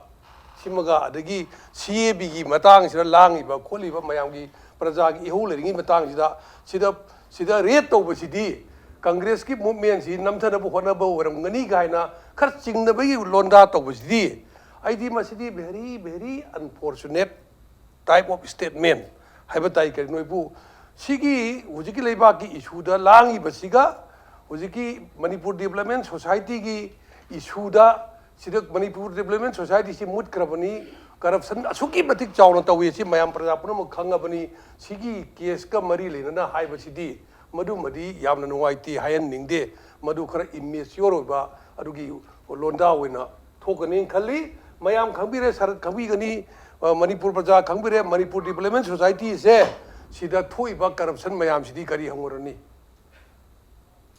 ꯁꯤꯃꯒ, ꯑꯗꯒꯤ ꯁꯤ ꯑꯦ ꯕꯤꯒꯤ ꯃꯇꯥꯡꯁꯤꯗ ꯂꯥꯡꯉꯤꯕ ꯈꯣꯠꯂꯤꯕ ꯃꯌꯥꯝꯒꯤ ꯄ꯭ꯔꯖꯥꯒꯤ ꯏꯍꯧ ꯂꯩꯔꯤꯉꯩ ꯃꯇꯥꯡꯁꯤꯗ, ꯁꯤꯗ, ꯁꯤꯗ ꯔꯦꯗ ꯇꯧꯕꯁꯤꯗꯤ ꯀꯪꯒ꯭ꯔꯦꯁꯀꯤ ꯃꯨꯞꯃꯦꯟꯁꯤ ꯅꯝꯊꯅꯕ ꯍꯣꯠꯅꯕ ꯑꯣꯏꯔꯝꯒꯅꯤ ꯀꯥꯏꯅ ꯈꯔ ꯆꯤꯡꯅꯕꯒꯤ ꯂꯣꯟꯗꯥ ꯇꯧꯕꯁꯤꯗꯤ, ꯑꯩꯗꯤ ꯃꯁꯤꯗꯤ very, very unfortunate type of statement ꯍꯥꯏꯕ ꯇꯥꯏ꯫ ꯀꯔꯤꯅꯣ ꯍꯥꯏꯕꯨ, ꯁꯤꯒꯤ ꯍꯧꯖꯤꯛꯀꯤ ꯂꯩꯕꯥꯛꯀꯤ ꯏꯁꯨꯗ ꯂꯥꯡꯉꯤꯕꯁꯤꯒ ꯍꯧꯖꯤꯛꯀꯤ ꯃꯅꯤꯄꯨꯔ ꯗꯤꯕꯂꯞꯃꯦꯟ ꯁꯣꯁꯥꯏꯇꯤꯒꯤ ꯏꯁꯨꯗ, ꯁꯤꯗ ꯃꯅꯤꯄꯨꯔ ꯗꯤꯕꯂꯞꯃꯦꯟ ꯁꯣꯁꯥꯏꯇꯤꯁꯤ ꯃꯨꯠꯈ꯭ꯔꯕꯅꯤ, ꯀꯔꯞꯁꯟ ꯑꯁꯨꯛꯀꯤ ꯃꯇꯤꯛ ꯆꯥꯎꯅ ꯇꯧꯏ, ꯑꯁꯤ ꯃꯌꯥꯝ ꯄ꯭ꯔꯖꯥ ꯄꯨꯝꯅꯃꯛ ꯈꯪꯉꯕꯅꯤ, ꯁꯤꯒꯤ ꯀꯦꯁꯀ ꯃꯔꯤ ꯂꯩꯅꯅ ꯍꯥꯏꯕꯁꯤꯗꯤ, ꯃꯗꯨꯃꯗꯤ ꯌꯥꯝꯅ ꯅꯨꯡꯉꯥꯏꯇꯦ, ꯍꯥꯏꯍꯟꯅꯤꯡꯗꯦ꯫ ꯃꯗꯨ ꯈꯔ ꯏꯝꯃꯦꯆꯤꯌꯣꯔ ꯑꯣꯏꯕ ꯑꯗꯨꯒꯤ ꯂꯣꯟꯗꯥ ꯑꯣꯏꯅ ꯊꯣꯛꯀꯅꯤ ꯈꯜꯂꯤ꯫ ꯃꯌꯥꯝ ꯈꯪꯕꯤꯔꯦ, ꯁꯔꯠ ꯈꯪꯕꯤꯒꯅꯤ, ꯑ, ꯃꯅꯤꯄꯨꯔ ꯄ꯭ꯔꯖꯥ ꯈꯪꯕꯤꯔꯦ, ꯃꯅꯤꯄꯨꯔ ꯗꯤꯕꯂꯞꯃꯦꯟ ꯁꯣꯁꯥꯏꯇꯤꯁꯦ ꯁꯤꯗ ꯊꯣꯛꯏꯕ ꯀꯔꯞꯁꯟ ꯃꯌꯥꯝꯁꯤꯗꯤ ꯀꯔꯤ ꯍꯪꯉꯨꯔꯅꯤ?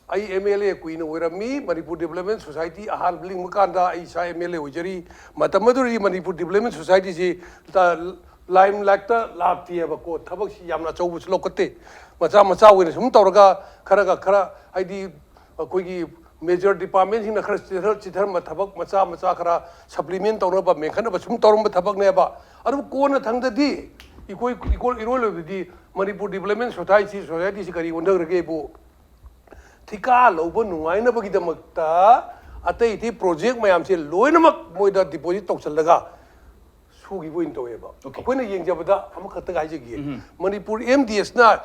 ꯑꯩ ꯑꯦꯝ ꯑꯦꯜ ꯑꯦ ꯀꯨꯏꯅ ꯑꯣꯏꯔꯝꯃꯤ, ꯃꯅꯤꯄꯨꯔ ꯗꯤꯕꯂꯞꯃꯦꯟ ꯁꯣꯁꯥꯏꯇꯤ ꯑꯍꯥꯟꯕ ꯂꯤꯡꯕ ꯀꯥꯟꯗ ꯑꯩ ꯏꯁꯥ ꯑꯦꯝ ꯑꯦꯜ ꯑꯦ ꯑꯣꯏꯖꯔꯤ꯫ ꯃꯇꯝ ꯑꯗꯨꯗꯗꯤ ꯃꯅꯤꯄꯨꯔ ꯗꯤꯕꯂꯞꯃꯦꯟ ꯁꯣꯁꯥꯏꯇꯤꯁꯤ ꯇ-, ꯂꯥꯏꯝꯂꯥꯏꯠꯇ ꯂꯥꯛꯇꯦꯕꯀꯣ, ꯊꯕꯛꯁꯤ ꯌꯥꯝꯅ ꯑꯆꯧꯕꯁꯨ ꯂꯧꯈꯠꯇꯦ, ꯃꯆꯥ ꯃꯆꯥ ꯑꯣꯏꯅ ꯁꯨꯝ ꯇꯧꯔꯒ ꯈꯔꯒ ꯈꯔ, ꯍꯥꯏꯗꯤ, ꯑꯩꯈꯣꯏꯒꯤ ꯃꯦꯖꯔ ꯗꯤꯄꯥꯔꯠꯃꯦꯟꯁꯤꯡꯅ ꯈꯔ ꯆꯤꯊꯔ ꯆꯤꯊꯔꯝꯕ ꯊꯕꯛ ꯃꯆꯥ ꯃꯆꯥ ꯈꯔ ꯁꯄ꯭ꯂꯤꯃꯦꯟ ꯇꯧꯅꯕ, ꯃꯦꯟꯈꯠꯅꯕ ꯁꯨꯝ ꯇꯧꯔꯝꯕ ꯊꯕꯛꯅꯦꯕ꯫ ꯑꯗꯨꯕꯨ ꯀꯣꯟꯅ ꯊꯪꯗꯗꯤ ꯑꯩꯈꯣꯏ ꯏꯀꯣꯜ ꯏꯔꯣꯏ ꯂꯣꯏꯕꯗꯤ ꯃꯅꯤꯄꯨꯔ ꯗꯤꯕꯂꯞꯃꯦꯟ ꯁꯣꯁꯥꯏꯇꯤ, ꯁꯣꯁꯥꯏꯇꯤꯁꯤ ꯀꯔꯤ ꯑꯣꯟꯊꯈ꯭ꯔꯒꯦꯕꯨ, ꯊꯤꯀꯥ ꯂꯧꯕ ꯅꯨꯡꯉꯥꯏꯅꯕꯒꯤꯗꯃꯛꯇ ꯑꯇꯩ ꯑꯇꯩ ꯄ꯭ꯔꯣꯖꯦꯛ ꯃꯌꯥꯝꯁꯦ ꯂꯣꯏꯅꯃꯛ ꯃꯣꯏꯗ ꯗꯤꯄꯣꯖꯤꯠ ꯇꯧꯁꯤꯜꯂꯒ ꯁꯨꯈꯤꯕ ꯑꯣꯏꯅ ꯇꯧꯋꯦꯕ꯫ Okay. ꯑꯩꯈꯣꯏꯅ ꯌꯦꯡꯖꯕꯗ ꯑꯃꯈꯛꯇꯒ ꯍꯥꯏꯖꯒꯦ꯫ ꯃꯅꯤꯄꯨꯔ ꯑꯦꯝ ꯗꯤ ꯑꯦꯁꯅ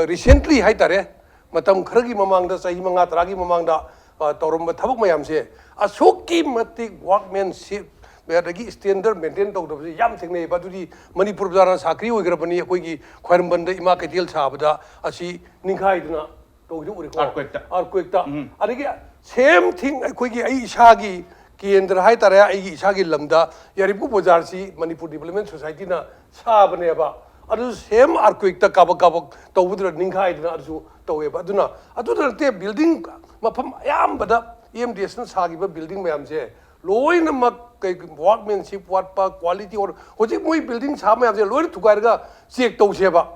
ꯔꯤꯁꯦꯟꯠꯂꯤ ꯍꯥꯏꯇꯥꯔꯦ, ꯃꯇꯝ ꯈꯔꯒꯤ ꯃꯃꯥꯡꯗ, ꯆꯍꯤ ꯃꯉꯥ ꯇꯔꯥꯒꯤ ꯃꯃꯥꯡꯗ, ꯑ, ꯇꯧꯔꯝꯕ ꯊꯕꯛ ꯃꯌꯥꯝꯁꯦ ꯑꯁꯨꯛꯀꯤ ꯃꯇꯤꯛ ꯋꯥꯔꯛꯃꯦꯟꯁꯤꯞ ꯑꯗꯒꯤ ꯁ꯭ꯇꯦꯟꯗꯔꯗ ꯃꯦꯟꯇꯦꯟ ꯇꯧꯗꯕꯁꯦ ꯌꯥꯝ ꯊꯦꯡꯅꯩꯑꯕ꯫ ꯑꯗꯨꯗꯤ ꯃꯅꯤꯄꯨꯔ ꯕꯖꯥꯔꯅ ꯁꯥꯈ꯭ꯔꯤ ꯑꯣꯏꯈ꯭ꯔꯕꯅꯤ꯫ ꯑꯩꯈꯣꯏꯒꯤ ꯈ꯭ꯋꯥꯏꯔꯝꯕꯟꯗ ꯏꯃꯥ ꯀꯩꯊꯦꯜ ꯁꯥꯕꯗ ꯑꯁꯤ ꯅꯤꯡꯈꯥꯏꯗꯅ ꯇꯧꯈꯤꯕ ꯎꯔꯦꯀꯣ꯫ Earthquakeꯇ꯫ Earthquakeꯇ꯫ ꯑꯗꯒꯤ ꯁꯦꯝ ꯊꯤꯡ ꯑꯩꯈꯣꯏꯒꯤ ꯑꯩ ꯏꯁꯥꯒꯤ ꯀꯦꯟꯗ꯭ꯔ ꯍꯥꯏꯇꯥꯔꯦ, ꯑꯩꯒꯤ ꯏꯁꯥꯒꯤ ꯂꯝꯗ ꯌꯥꯏꯔꯤꯄꯣꯛ ꯕꯖꯥꯔꯁꯤ ꯃꯅꯤꯄꯨꯔ ꯗꯤꯕꯂꯞꯃꯦꯟ ꯁꯣꯁꯥꯏꯇꯤꯅ ꯁꯥꯕꯅꯦꯕ꯫ ꯑꯗꯨ ꯁꯦꯝ ꯑꯥꯔꯀ꯭ꯋꯦꯛꯇ ꯀꯥꯕꯛ ꯀꯥꯕꯛ ꯇꯧꯕꯗꯨꯅ ꯅꯤꯡꯈꯥꯏꯗꯅ ꯑꯗꯨꯁꯨ ꯇꯧꯋꯦꯕ꯫ ꯑꯗꯨꯅ ꯑꯗꯨꯗ ꯅꯠꯇꯦ, ꯕꯤꯜꯗꯤꯡ ꯃꯐꯝ ꯑꯌꯥꯝꯕꯗ ꯑꯦꯝ ꯗꯤ ꯑꯦꯁꯅ ꯁꯥꯈꯤꯕ ꯕꯤꯜꯗꯤꯡ ꯃꯌꯥꯝꯁꯦ ꯂꯣꯏꯅꯃꯛ ꯀꯩ ꯋꯥꯔꯛꯃꯦꯟꯁꯤꯞ ꯋꯥꯠꯄ, ꯀ꯭ꯋꯥꯂꯤꯇꯤ ꯑꯣꯔ ꯍꯧꯖꯤꯛ ꯃꯣꯏ ꯕꯤꯜꯗꯤꯡ ꯁꯥꯕ ꯃꯌꯥꯝꯁꯦ ꯂꯣꯏꯅ ꯊꯨꯒꯥꯏꯔꯒ ꯆꯦꯛ ꯇꯧꯁꯦꯕ꯫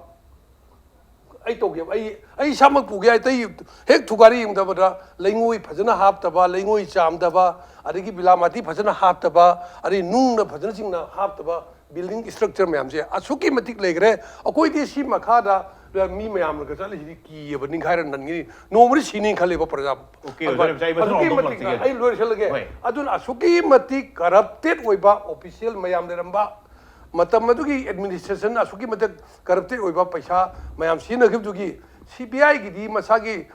ꯑꯩ ꯇꯧꯒꯦꯕ꯫ ꯑꯩ ꯑꯩ ꯏꯁꯥꯃꯛ ꯄꯨꯒꯦ꯫ ꯑꯇꯩ ꯍꯦꯛ ꯊꯨꯒꯥꯏꯔ ꯌꯦꯡꯗꯕꯗ ꯂꯩꯉꯣꯏ ꯐꯖꯅ ꯍꯥꯞꯇꯕ, ꯂꯩꯉꯣꯏ ꯆꯥꯝꯗꯕ, ꯑꯗꯒꯤ ꯕꯤꯂꯥꯃꯥꯇꯤ ꯐꯖꯅ ꯍꯥꯞꯇꯕ, ꯑꯗꯩ ꯅꯨꯡꯅ ꯐꯖꯅ ꯆꯤꯡꯅ ꯍꯥꯞꯇꯕ ꯕꯤꯜꯗꯤꯡ ꯏꯁꯇ꯭ꯔꯛꯆꯔ ꯃꯌꯥꯝꯁꯦ ꯑꯁꯨꯛꯀꯤ ꯃꯇꯤꯛ ꯂꯩꯈ꯭ꯔꯦ꯫ ꯑꯩꯈꯣꯏꯗꯤ ꯁꯤ ꯃꯈꯥꯗ ꯃꯤ ꯃꯌꯥꯝꯅꯒ ꯆꯠꯂꯤꯁꯤꯗꯤ ꯀꯤꯌꯦꯕ, ꯅꯤꯡꯈꯥꯏꯔ ꯅꯟꯒꯅꯤ, ꯅꯣꯡꯃꯗꯤ ꯁꯤꯅꯤ ꯈꯜꯂꯦꯕ ꯄ꯭ꯔꯖꯥ꯫ Okay, ꯑꯣꯖꯥ ꯔꯦꯕꯤꯆꯥ, ꯑꯩ ꯃꯊꯪ ꯑꯁꯨꯛꯀꯤ ꯑꯃꯨꯛ ꯃꯇꯤꯛ ꯍꯪꯖꯒꯦ꯫ ꯑꯩ ꯂꯣꯏꯁꯤꯜꯂꯒꯦ꯫ ꯍꯣꯏ꯫ ꯑꯗꯨꯅ ꯑꯁꯨꯛꯀꯤ ꯃꯇꯤꯛ ꯀꯔꯞꯇꯦꯠ ꯑꯣꯏꯕ ꯑꯣꯐꯤꯁꯤꯌꯦꯜ ꯃꯌꯥꯝ ꯂꯩꯔꯝꯕ, ꯃꯇꯝ ꯑꯗꯨꯒꯤ ꯑꯦꯗꯃꯤꯅꯤꯁꯇ꯭ꯔꯦꯁꯟ ꯑꯁꯨꯛꯀꯤ ꯃꯇꯤꯛ ꯀꯔꯞꯇꯦꯠ ꯑꯣꯏꯕ, ꯄꯩꯁꯥ ꯃꯌꯥꯝ ꯁꯤꯖꯤꯟꯅꯈꯤꯕꯗꯨꯒꯤ ꯁꯤ ꯕꯤ ꯑꯥꯏꯒꯤꯗꯤ ꯃꯁꯥꯒꯤ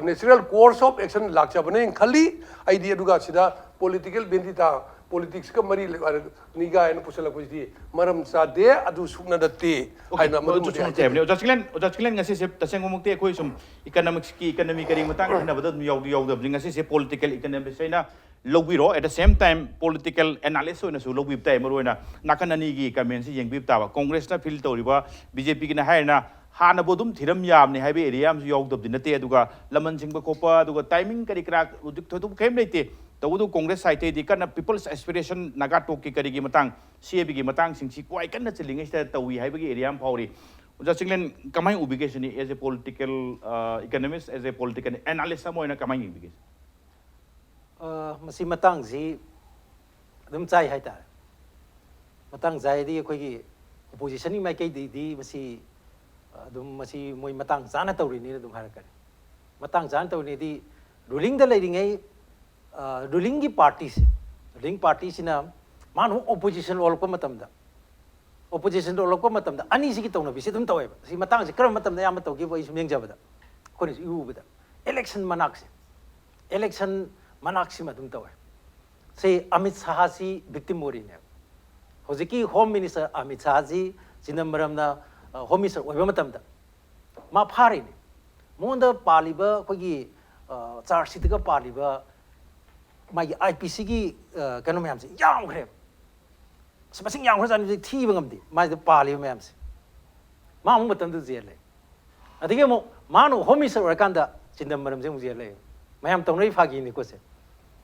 natural course of action ꯂꯥꯛꯆꯕꯅꯦꯅ ꯈꯜꯂꯤ ꯑꯩꯗꯤ꯫ ꯑꯗꯨꯒ ꯁꯤꯗ ꯄꯣꯂꯤꯇꯤꯀꯦꯜ ꯚꯦꯟꯗꯤꯇꯥ, ꯄꯣꯂꯤꯇꯤꯛꯁꯀ ꯃꯔꯤ ꯂꯩꯅꯤꯒꯥꯏꯅ ꯄꯨꯁꯜꯂꯛꯄꯁꯤꯗꯤ ꯃꯔꯝ ꯆꯥꯗꯦ, ꯑꯗꯨ ꯁꯨꯛꯅ ꯅꯠꯇꯦ Okay, ꯍꯥꯏꯅ ꯑꯗꯨ ꯃꯗꯨꯃꯗꯤ ꯁꯨꯝ ꯍꯥꯏꯖꯒꯦ꯫ ꯂꯩꯕꯅꯦ꯫ ꯑꯣꯖꯥ ꯆꯤꯡꯂꯦꯟ, ꯑꯣꯖꯥ ꯆꯤꯡꯂꯦꯟ, ꯉꯁꯤꯁꯦ ꯇꯁꯦꯡꯕꯃꯛꯇꯤ ꯑꯩꯈꯣꯏ ꯁꯨꯝ ꯏꯀꯅꯣꯃꯤꯛꯁꯀꯤ, ꯏꯀꯅꯃꯤ ꯀꯔꯤ ꯃꯇꯥꯡ ꯈꯟꯅꯕꯗ ꯑꯗꯨꯝ ꯌꯥꯎꯗꯤ ꯌꯥꯎꯗꯕꯅꯤ꯫ ꯉꯁꯤꯁꯦ ꯄꯣꯂꯤꯇꯤꯀꯦꯜ ꯏꯀꯅꯣꯃꯤꯁ ꯑꯩꯅ ꯂꯧꯕꯤꯔꯣ, at the same time political analyst ꯑꯣꯏꯅꯁꯨ ꯂꯧꯕꯤꯕ ꯇꯥꯏ꯫ ꯃꯔꯨ ꯑꯣꯏꯅ ꯅꯥꯀꯟ ꯑꯅꯤꯒꯤ ꯀꯃꯦꯟꯁꯤ ꯌꯦꯡꯕꯤꯕ ꯇꯥꯕ꯫ ꯀꯣꯡꯒ꯭ꯔꯦꯁꯅ ꯐꯤꯜ ꯇꯧꯔꯤꯕ, ꯕꯤ ꯖꯦ ꯄꯤꯒꯤꯅ ꯍꯥꯏꯔꯤꯅ ꯍꯥꯟꯅꯕꯨ ꯑꯗꯨꯝ ꯊꯤꯔꯝ ꯌꯥꯕꯅꯤ ꯍꯥꯏꯕ ꯑꯦꯔꯤꯌꯥ ꯑꯃꯁꯨ ꯌꯥꯎꯗꯕꯗꯤ ꯅꯠꯇꯦ꯫ ꯑꯗꯨꯒ ꯂꯃꯟ ꯁꯤꯡꯕ ꯈꯣꯠꯄ, ꯑꯗꯨꯒ ꯇꯥꯏꯃꯤꯡ ꯀꯔꯤ ꯀꯔꯥ ꯍꯧꯖꯤꯛ ꯊꯣꯏꯗꯣꯛꯄ ꯀꯔꯤꯝ ꯂꯩꯇꯦ꯫ ꯇꯧꯕꯇꯕꯨ ꯀꯣꯡꯒ꯭ꯔꯦꯁ ꯁꯥꯏꯠꯇꯩꯗꯤ ꯀꯟꯅ ꯄꯤꯄꯜꯁ ꯑꯦꯁꯄꯤꯔꯦꯁꯟ, ꯅꯥꯒꯥꯇꯣꯛꯀꯤ ꯀꯔꯤꯒꯤ ꯃꯇꯥꯡ, ꯁꯤ ꯑꯦ ꯕꯤꯒꯤ ꯃꯇꯥꯡꯁꯤꯡꯁꯤ ꯈ꯭ꯋꯥꯏ ꯀꯟꯅ ꯆꯤꯜꯂꯤꯉꯩꯁꯤꯗ ꯇꯧꯏ ꯍꯥꯏꯕꯒꯤ ꯑꯦꯔꯤꯌꯥ ꯑꯃ ꯐꯥꯎꯔꯤ꯫ ꯑꯣꯖꯥ ꯆꯤꯡꯂꯦꯟ, ꯀꯃꯥꯏꯅ ꯎꯕꯤꯒꯦ ꯁꯤꯅꯤ, as a political economist, as a political analyst ꯑꯃ ꯑꯣꯏꯅ ꯀꯃꯥꯏꯅ ꯌꯦꯡꯕꯤꯒꯦ? ꯑ, ꯃꯁꯤ ꯃꯇꯥꯡꯁꯤ ꯑꯗꯨꯝ ꯆꯥꯏ ꯍꯥꯏꯇꯥꯔꯦ꯫ ꯃꯇꯥꯡ ꯆꯥꯏꯗꯤ ꯑꯩꯈꯣꯏꯒꯤ oppositionꯒꯤ ꯃꯥꯏꯀꯩꯗꯩꯗꯤ ꯃꯁꯤ ꯑꯗꯨꯝ ꯃꯁꯤ ꯃꯣꯏ ꯃꯇꯥꯡ ꯆꯥꯅ ꯇꯧꯔꯤꯅꯤꯅ ꯑꯗꯨꯝ ꯍꯥꯏꯔꯛꯀꯅꯤ꯫ ꯃꯇꯥꯡ ꯆꯥꯅ ꯇꯧꯔꯤꯅꯤꯗꯤ rulingꯗ ꯂꯩꯔꯤꯉꯩ, ꯑ, rulingꯒꯤ partyꯁꯦ, ruling partyꯁꯤꯅ ꯃꯥꯅ ꯑꯃꯨꯛ opposition ꯑꯣꯜꯂꯛꯄ ꯃꯇꯝꯗ, opposition ꯑꯣꯜꯂꯛꯄ ꯃꯇꯝꯗ ꯑꯅꯤꯁꯤꯒꯤ ꯇꯧꯅꯕꯤꯁꯦ ꯑꯗꯨꯝ ꯇꯧꯋꯦꯕ꯫ ꯁꯤ ꯃꯇꯥꯡꯁꯦ ꯀꯔꯝꯕ ꯃꯇꯝꯗ ꯑꯌꯥꯝꯕ ꯇꯧꯒꯦꯕꯨ ꯑꯩ ꯁꯨꯝ ꯌꯦꯡꯖꯕꯗ, ꯑꯩꯈꯣꯏꯅ ꯁꯨꯝ ꯎꯕꯗ election ꯃꯅꯥꯛꯁꯦ, election ꯃꯅꯥꯛꯁꯤꯃ ꯑꯗꯨꯝ ꯇꯧꯋꯦ꯫ ꯁꯤ ꯑꯃꯤꯠ ꯁꯥꯍꯁꯤ victim ꯑꯣꯏꯔꯤꯅꯦꯕ꯫ ꯍꯧꯖꯤꯛꯀꯤ Home Minister ꯑꯃꯤꯠ ꯁꯥꯍꯁꯤ ꯆꯤꯗꯝꯕꯔꯝꯅ, ꯑ, Home Minister ꯑꯣꯏꯕ ꯃꯇꯝꯗ ꯃꯥ ꯐꯥꯔꯤꯅꯤ꯫ ꯃꯉꯣꯟꯗ ꯄꯥꯜꯂꯤꯕ ꯑꯩꯈꯣꯏꯒꯤ, ꯑ, charge sheetꯇꯒ ꯄꯥꯜꯂꯤꯕ ꯃꯥꯒꯤ IPCꯒꯤ, ꯑ, ꯀꯩꯅꯣ ꯃꯌꯥꯝꯁꯦ ꯌꯥꯝꯈ꯭ꯔꯦꯕ꯫ ꯑꯁ, ꯃꯁꯤꯡ ꯌꯥꯝꯈ꯭ꯔꯖꯥꯠꯅꯤ, ꯍꯧꯖꯤꯛ ꯊꯤꯕ ꯉꯝꯗꯦ ꯃꯥꯏꯗ ꯄꯥꯜꯂꯤꯕ ꯃꯌꯥꯝꯁꯦ꯫ ꯃꯥ ꯑꯃꯨꯛ ꯃꯇꯝꯗꯨꯗ ꯖꯦꯜ ꯂꯩ꯫ ꯑꯗꯒꯤ ꯑꯃꯨꯛ ꯃꯥꯅ Home Minister ꯑꯣꯏꯔꯀꯥꯟꯗ ꯆꯤꯗꯝꯕꯔꯝꯁꯦ ꯑꯃꯨꯛ ꯖꯦꯜ ꯂꯩ꯫ ꯃꯌꯥꯝ ꯇꯧꯅꯔꯤ ꯐꯥꯒꯤꯅꯤꯀꯣ ꯁꯦ꯫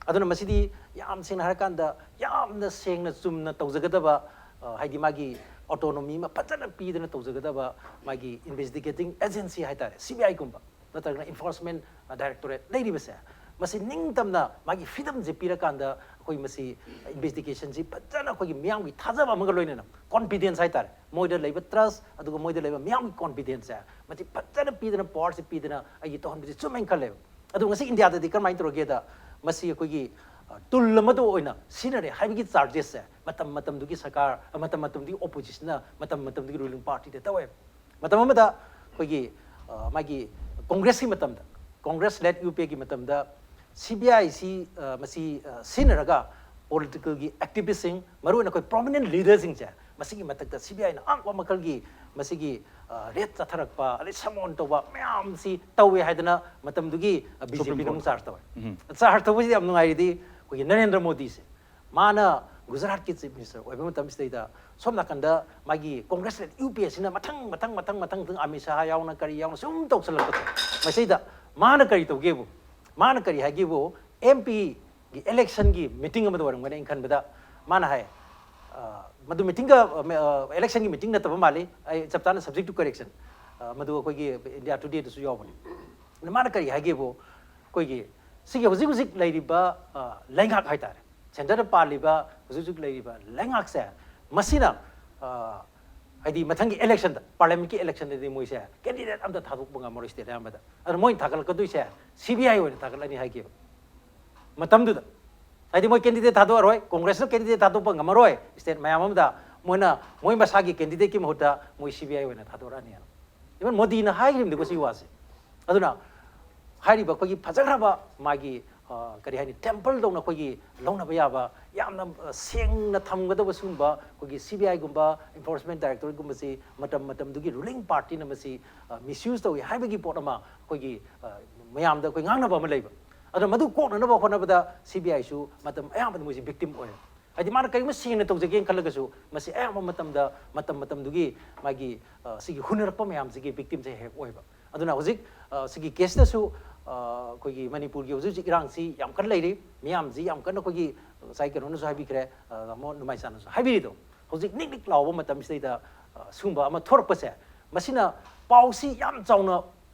ꯑꯗꯨꯅ ꯃꯁꯤꯗꯤ ꯌꯥꯝ ꯁꯦꯡꯅ ꯍꯥꯏꯔꯀꯥꯟꯗ ꯌꯥꯝꯅ ꯁꯦꯡꯅ ꯆꯨꯝꯅ ꯇꯧꯖꯒꯗꯕ, ꯑ, ꯍꯥꯏꯗꯤ ꯃꯥꯒꯤ autonomy ꯑꯃ ꯐꯖꯅ ꯄꯤꯗꯅ ꯇꯧꯖꯒꯗꯕ ꯃꯥꯒꯤ investigating agency ꯍꯥꯏꯇꯥꯔꯦ, CBIꯒꯨꯝꯕ ꯅꯠꯇ꯭ꯔꯒꯅ Enforcement Directorate ꯂꯩꯔꯤꯕꯁꯦ, ꯃꯁꯤ ꯅꯤꯡꯇꯝꯅ ꯃꯥꯒꯤ freedomꯁꯦ ꯄꯤꯔꯀꯥꯟꯗ ꯑꯩꯈꯣꯏ ꯃꯁꯤ investigationꯁꯤ ꯐꯖꯅ ꯑꯩꯈꯣꯏꯒꯤ ꯃꯤꯌꯥꯝꯒꯤ ꯊꯥꯖꯕ ꯑꯃꯒ ꯂꯣꯏꯅꯅ confidence ꯍꯥꯏꯇꯥꯔꯦ, ꯃꯣꯏꯗ ꯂꯩꯕ trust, ꯑꯗꯨꯒ ꯃꯣꯏꯗ ꯂꯩꯕ ꯃꯤꯌꯥꯝꯒꯤ confidenceꯁꯦ ꯃꯁꯤ ꯐꯖꯅ ꯄꯤꯗꯅ powerꯁꯦ ꯄꯤꯗꯅ ꯑꯩꯒꯤ ꯇꯧꯍꯟꯕꯁꯤ ꯆꯨꯝꯃꯦꯅ ꯈꯜꯂꯦꯕ꯫ ꯑꯗꯨ ꯉꯁꯤ ꯏꯟꯗꯤꯌꯥꯗꯗꯤ ꯀꯔꯝꯍꯥꯏꯅ ꯇꯧꯔꯒꯦꯗ, ꯃꯁꯤ ꯑꯩꯈꯣꯏꯒꯤ, ꯑ, tool ꯑꯃꯗ ꯑꯣꯏꯅ ꯁꯤꯖꯤꯟꯅꯔꯦ ꯍꯥꯏꯕꯒꯤ chargesꯁꯦ ꯃꯇꯝ ꯃꯇꯝꯗꯨꯒꯤ ꯁꯔꯀꯥꯔ, ꯃꯇꯝ ꯃꯇꯝꯗꯨꯒꯤ oppositionꯅ, ꯃꯇꯝ ꯃꯇꯝꯗꯨꯒꯤ ruling partyꯗ ꯇꯧꯋꯦꯕ꯫ ꯃꯇꯝ ꯑꯃꯗ ꯑꯩꯈꯣꯏꯒꯤ, ꯑ, ꯃꯥꯒꯤ Congressꯀꯤ ꯃꯇꯝꯗ, Congress led UPAꯒꯤ ꯃꯇꯝꯗ CBIꯁꯤ, ꯑ, ꯃꯁꯤ, ꯑ, ꯁꯤꯖꯤꯟꯅꯔꯒ politicalꯒꯤ activistꯁꯤꯡ, ꯃꯔꯨꯑꯣꯏꯅ ꯑꯩꯈꯣꯏ prominent leaderꯁꯤꯡꯁꯦ ꯃꯁꯤꯒꯤ ꯃꯊꯛꯇ CBIꯅ ꯑꯉꯛꯄ ꯃꯈꯜꯒꯤ ꯃꯁꯤꯒꯤ, ꯑ, raid ꯆꯠꯊꯔꯛꯄ, ꯑꯗꯩ summon ꯇꯧꯕ ꯃꯌꯥꯝꯁꯤ ꯇꯧꯋꯦ ꯍꯥꯏꯗꯅ ꯃꯇꯝꯗꯨꯒꯤ, ꯑ, BJPꯅ ꯑꯃꯨꯛ charge ꯇꯧꯋꯦ꯫ ꯎꯝ꯫ Charge ꯇꯧꯕꯁꯤꯗ ꯌꯥꯝ ꯅꯨꯡꯉꯥꯏꯔꯤꯗꯤ ꯑꯩꯈꯣꯏꯒꯤ ꯅꯔꯦꯟꯗ꯭ꯔ ꯃꯣꯗꯤꯁꯦ, ꯃꯥꯅ ꯒꯨꯖꯔꯥꯠꯀꯤ Chief Minister ꯑꯣꯏꯕ ꯃꯇꯝꯁꯤꯗꯩꯗ ꯁꯣꯝ ꯅꯥꯀꯟꯗ ꯃꯥꯒꯤ Congress led UPAꯁꯤꯅ ꯃꯊꯪ ꯃꯊꯪ ꯃꯊꯪ ꯃꯊꯪ ꯑꯃꯤꯠ ꯁꯥꯍ ꯌꯥꯎꯅ ꯀꯔꯤ ꯌꯥꯎꯅ ꯁꯨꯝ ꯇꯧꯁꯜꯂꯛꯄꯁꯦ, ꯃꯁꯤꯗ ꯃꯥꯅ ꯀꯔꯤ ꯇꯧꯒꯦꯕꯨ, ꯃꯥꯅ ꯀꯔꯤ ꯍꯥꯏꯒꯦꯕꯨ, MPꯒꯤ electionꯒꯤ meeting ꯑꯃꯗ ꯑꯣꯏꯔꯝꯒꯅꯤ ꯑꯩꯅ ꯈꯟꯕꯗ, ꯃꯥꯅ ꯍꯥꯏ, ꯑ, ꯃꯗꯨ meetingꯒ, ꯑ, ꯃꯦ-, ꯑ, electionꯒꯤ meeting ꯅꯠꯇꯕ ꯃꯥꯜꯂꯤ, ꯑꯩ ꯆꯞ ꯆꯥꯅ subject to correction, ꯑ, ꯃꯗꯨ ꯑꯩꯈꯣꯏꯒꯤ India Todayꯗꯁꯨ ꯌꯥꯎꯕꯅꯤ꯫ ꯑꯗ ꯃꯥꯅ ꯀꯔꯤ ꯍꯥꯏꯒꯦꯕꯨ, ꯑꯩꯈꯣꯏꯒꯤ ꯁꯤꯒꯤ ꯍꯧꯖꯤꯛ ꯍꯧꯖꯤꯛ ꯂꯩꯔꯤꯕ ꯂꯩꯉꯥꯛ ꯍꯥꯏꯇꯥꯔꯦ, ꯁꯦꯟꯇꯔꯗ ꯄꯥꯜꯂꯤꯕ ꯍꯧꯖꯤꯛ ꯍꯧꯖꯤꯛ ꯂꯩꯔꯤꯕ ꯂꯩꯉꯥꯛꯁꯦ, ꯃꯁꯤꯅ ꯍꯥꯏꯗꯤ ꯃꯊꯪꯒꯤ ꯏꯂꯦꯛꯁꯟꯗ, ꯄꯥꯔꯂꯤꯌꯥꯃꯦꯟꯠꯀꯤ ꯏꯂꯦꯛꯁꯟꯗꯗꯤ ꯃꯣꯏꯁꯦ ꯀꯦꯟꯗꯤꯗꯦꯠ ꯑꯝꯇ ꯊꯥꯗꯣꯛꯄ ꯉꯝꯃꯔꯣꯏ ꯁ꯭ꯇꯦꯠ ꯑꯌꯥꯝꯕꯗ꯫ ꯑꯗꯨꯅ ꯃꯣꯏꯅ ꯊꯥꯒꯠꯂꯛꯀꯗꯣꯏꯁꯦ ꯁꯤ ꯕꯤ ꯑꯥꯏ ꯑꯣꯏꯅ ꯊꯥꯒꯠꯂꯅꯤ ꯍꯥꯏꯈꯤꯕ ꯃꯇꯝꯗꯨꯗ꯫ ꯍꯥꯏꯗꯤ ꯃꯣꯏ ꯀꯦꯟꯗꯤꯗꯦꯠ ꯊꯥꯗꯣꯛꯑꯔꯣꯏ, ꯀꯣꯡꯒ꯭ꯔꯦꯁꯅ ꯀꯦꯟꯗꯤꯗꯦꯠ ꯊꯥꯗꯣꯛꯄ ꯉꯝꯃꯔꯣꯏ ꯁ꯭ꯇꯦꯠ ꯃꯌꯥꯝ ꯑꯃꯗ, ꯃꯣꯏꯅ ꯃꯣꯏ ꯃꯁꯥꯒꯤ ꯀꯦꯟꯗꯤꯗꯦꯠꯀꯤ ꯃꯍꯨꯠꯇ ꯃꯣꯏ ꯁꯤ ꯕꯤ ꯑꯥꯏ ꯑꯣꯏꯅ ꯊꯥꯗꯣꯔꯛꯑꯅꯤꯅ꯫ ꯏꯚꯟ ꯃꯣꯗꯤꯅ ꯍꯥꯏꯈ꯭ꯔꯤꯕꯅꯤꯀꯣ ꯁꯤꯒꯤ ꯋꯥꯁꯦ꯫ ꯑꯗꯨꯅ ꯍꯥꯏꯔꯤꯕ ꯑꯩꯈꯣꯏꯒꯤ ꯐꯖꯈ꯭ꯔꯕ ꯃꯥꯒꯤ, ꯑ, ꯀꯔꯤ ꯍꯥꯏꯅꯤ, ꯇꯦꯝꯄꯜꯗꯧꯅ ꯑꯩꯈꯣꯏꯒꯤ ꯂꯧꯅꯕ ꯌꯥꯕ ꯌꯥꯝꯅ, ꯑ, ꯁꯦꯡꯅ ꯊꯝꯒꯗꯕ ꯁꯤꯒꯨꯝꯕ ꯑꯩꯈꯣꯏꯒꯤ ꯁꯤ ꯕꯤ ꯑꯥꯏꯒꯨꯝꯕ, ꯏꯟꯐꯣꯔꯁꯃꯦꯟ ꯗꯥꯏꯔꯦꯛꯇꯣꯔꯦꯠꯀꯨꯝꯕꯁꯤ ꯃꯇꯝ ꯃꯇꯝꯗꯨꯒꯤ ꯔꯨꯂꯤꯡ ꯄꯥꯔꯇꯤꯅ ꯃꯁꯤ, ꯑ, ꯃꯤꯁꯌꯨꯁ ꯇꯧꯏ ꯍꯥꯏꯕꯒꯤ ꯄꯣꯠ ꯑꯃ ꯑꯩꯈꯣꯏꯒꯤ, ꯑ, ꯃꯌꯥꯝꯗ ꯑꯩꯈꯣꯏ ꯉꯥꯡꯅꯕ ꯑꯃ ꯂꯩꯕ꯫ ꯑꯗꯨꯅ ꯃꯗꯨ ꯀꯣꯛꯅꯅꯕ ꯍꯣꯠꯅꯕꯗ ꯁꯤ ꯕꯤ ꯑꯥꯏꯁꯨ ꯃꯇꯝ ꯑꯌꯥꯝꯕꯗ ꯃꯣꯏꯁꯤ ꯚꯤꯛꯇꯤꯝ ꯑꯣꯏ꯫ ꯍꯥꯏꯗꯤ ꯃꯥꯅ ꯀꯔꯤꯒꯨꯝꯕ ꯁꯦꯡꯅ ꯇꯧꯖꯒꯦꯅ ꯈꯜꯂꯒꯁꯨ ꯃꯁꯤ ꯑꯌꯥꯝꯕ ꯃꯇꯝꯗ ꯃꯇꯝ ꯃꯇꯝꯗꯨꯒꯤ ꯃꯥꯒꯤ, ꯑ, ꯁꯤꯒꯤ ꯍꯨꯟꯅꯔꯛꯄ ꯃꯌꯥꯝꯁꯤꯒꯤ ꯚꯤꯛꯇꯤꯝꯁꯦ ꯍꯦꯛ ꯑꯣꯏꯕ꯫ ꯑꯗꯨꯅ ꯍꯧꯖꯤꯛ, ꯑ, ꯁꯤꯒꯤ ꯀꯦꯁꯇꯁꯨ, ꯑ, ꯑꯩꯈꯣꯏꯒꯤ ꯃꯅꯤꯄꯨꯔꯒꯤ ꯍꯧꯖꯤꯛ ꯍꯧꯖꯤꯛ ꯏꯔꯥꯡꯁꯤ ꯌꯥꯝ ꯀꯟꯅ ꯂꯩꯔꯤ, ꯃꯤꯌꯥꯝꯁꯤ ꯌꯥꯝ ꯀꯟꯅ ꯑꯩꯈꯣꯏꯒꯤ ꯉꯁꯥꯏ ꯀꯩꯅꯣꯅꯁꯨ ꯍꯥꯏꯕꯤꯈ꯭ꯔꯦ, ꯑ, ꯇꯥꯃꯣ ꯅꯨꯃꯥꯏꯆꯥꯅꯁꯨ ꯍꯥꯏꯕꯤꯔꯤꯗꯣ, ꯍꯧꯖꯤꯛ ꯅꯤꯛ ꯅꯤꯛ ꯂꯥꯎꯕ ꯃꯇꯝꯁꯤꯗꯩꯗ, ꯑ, ꯁꯤꯒꯨꯝꯕ ꯑꯃ ꯊꯣꯔꯛꯄꯁꯦ, ꯃꯁꯤꯅ ꯄꯥꯎꯁꯤ ꯌꯥꯝ ꯆꯥꯎꯅ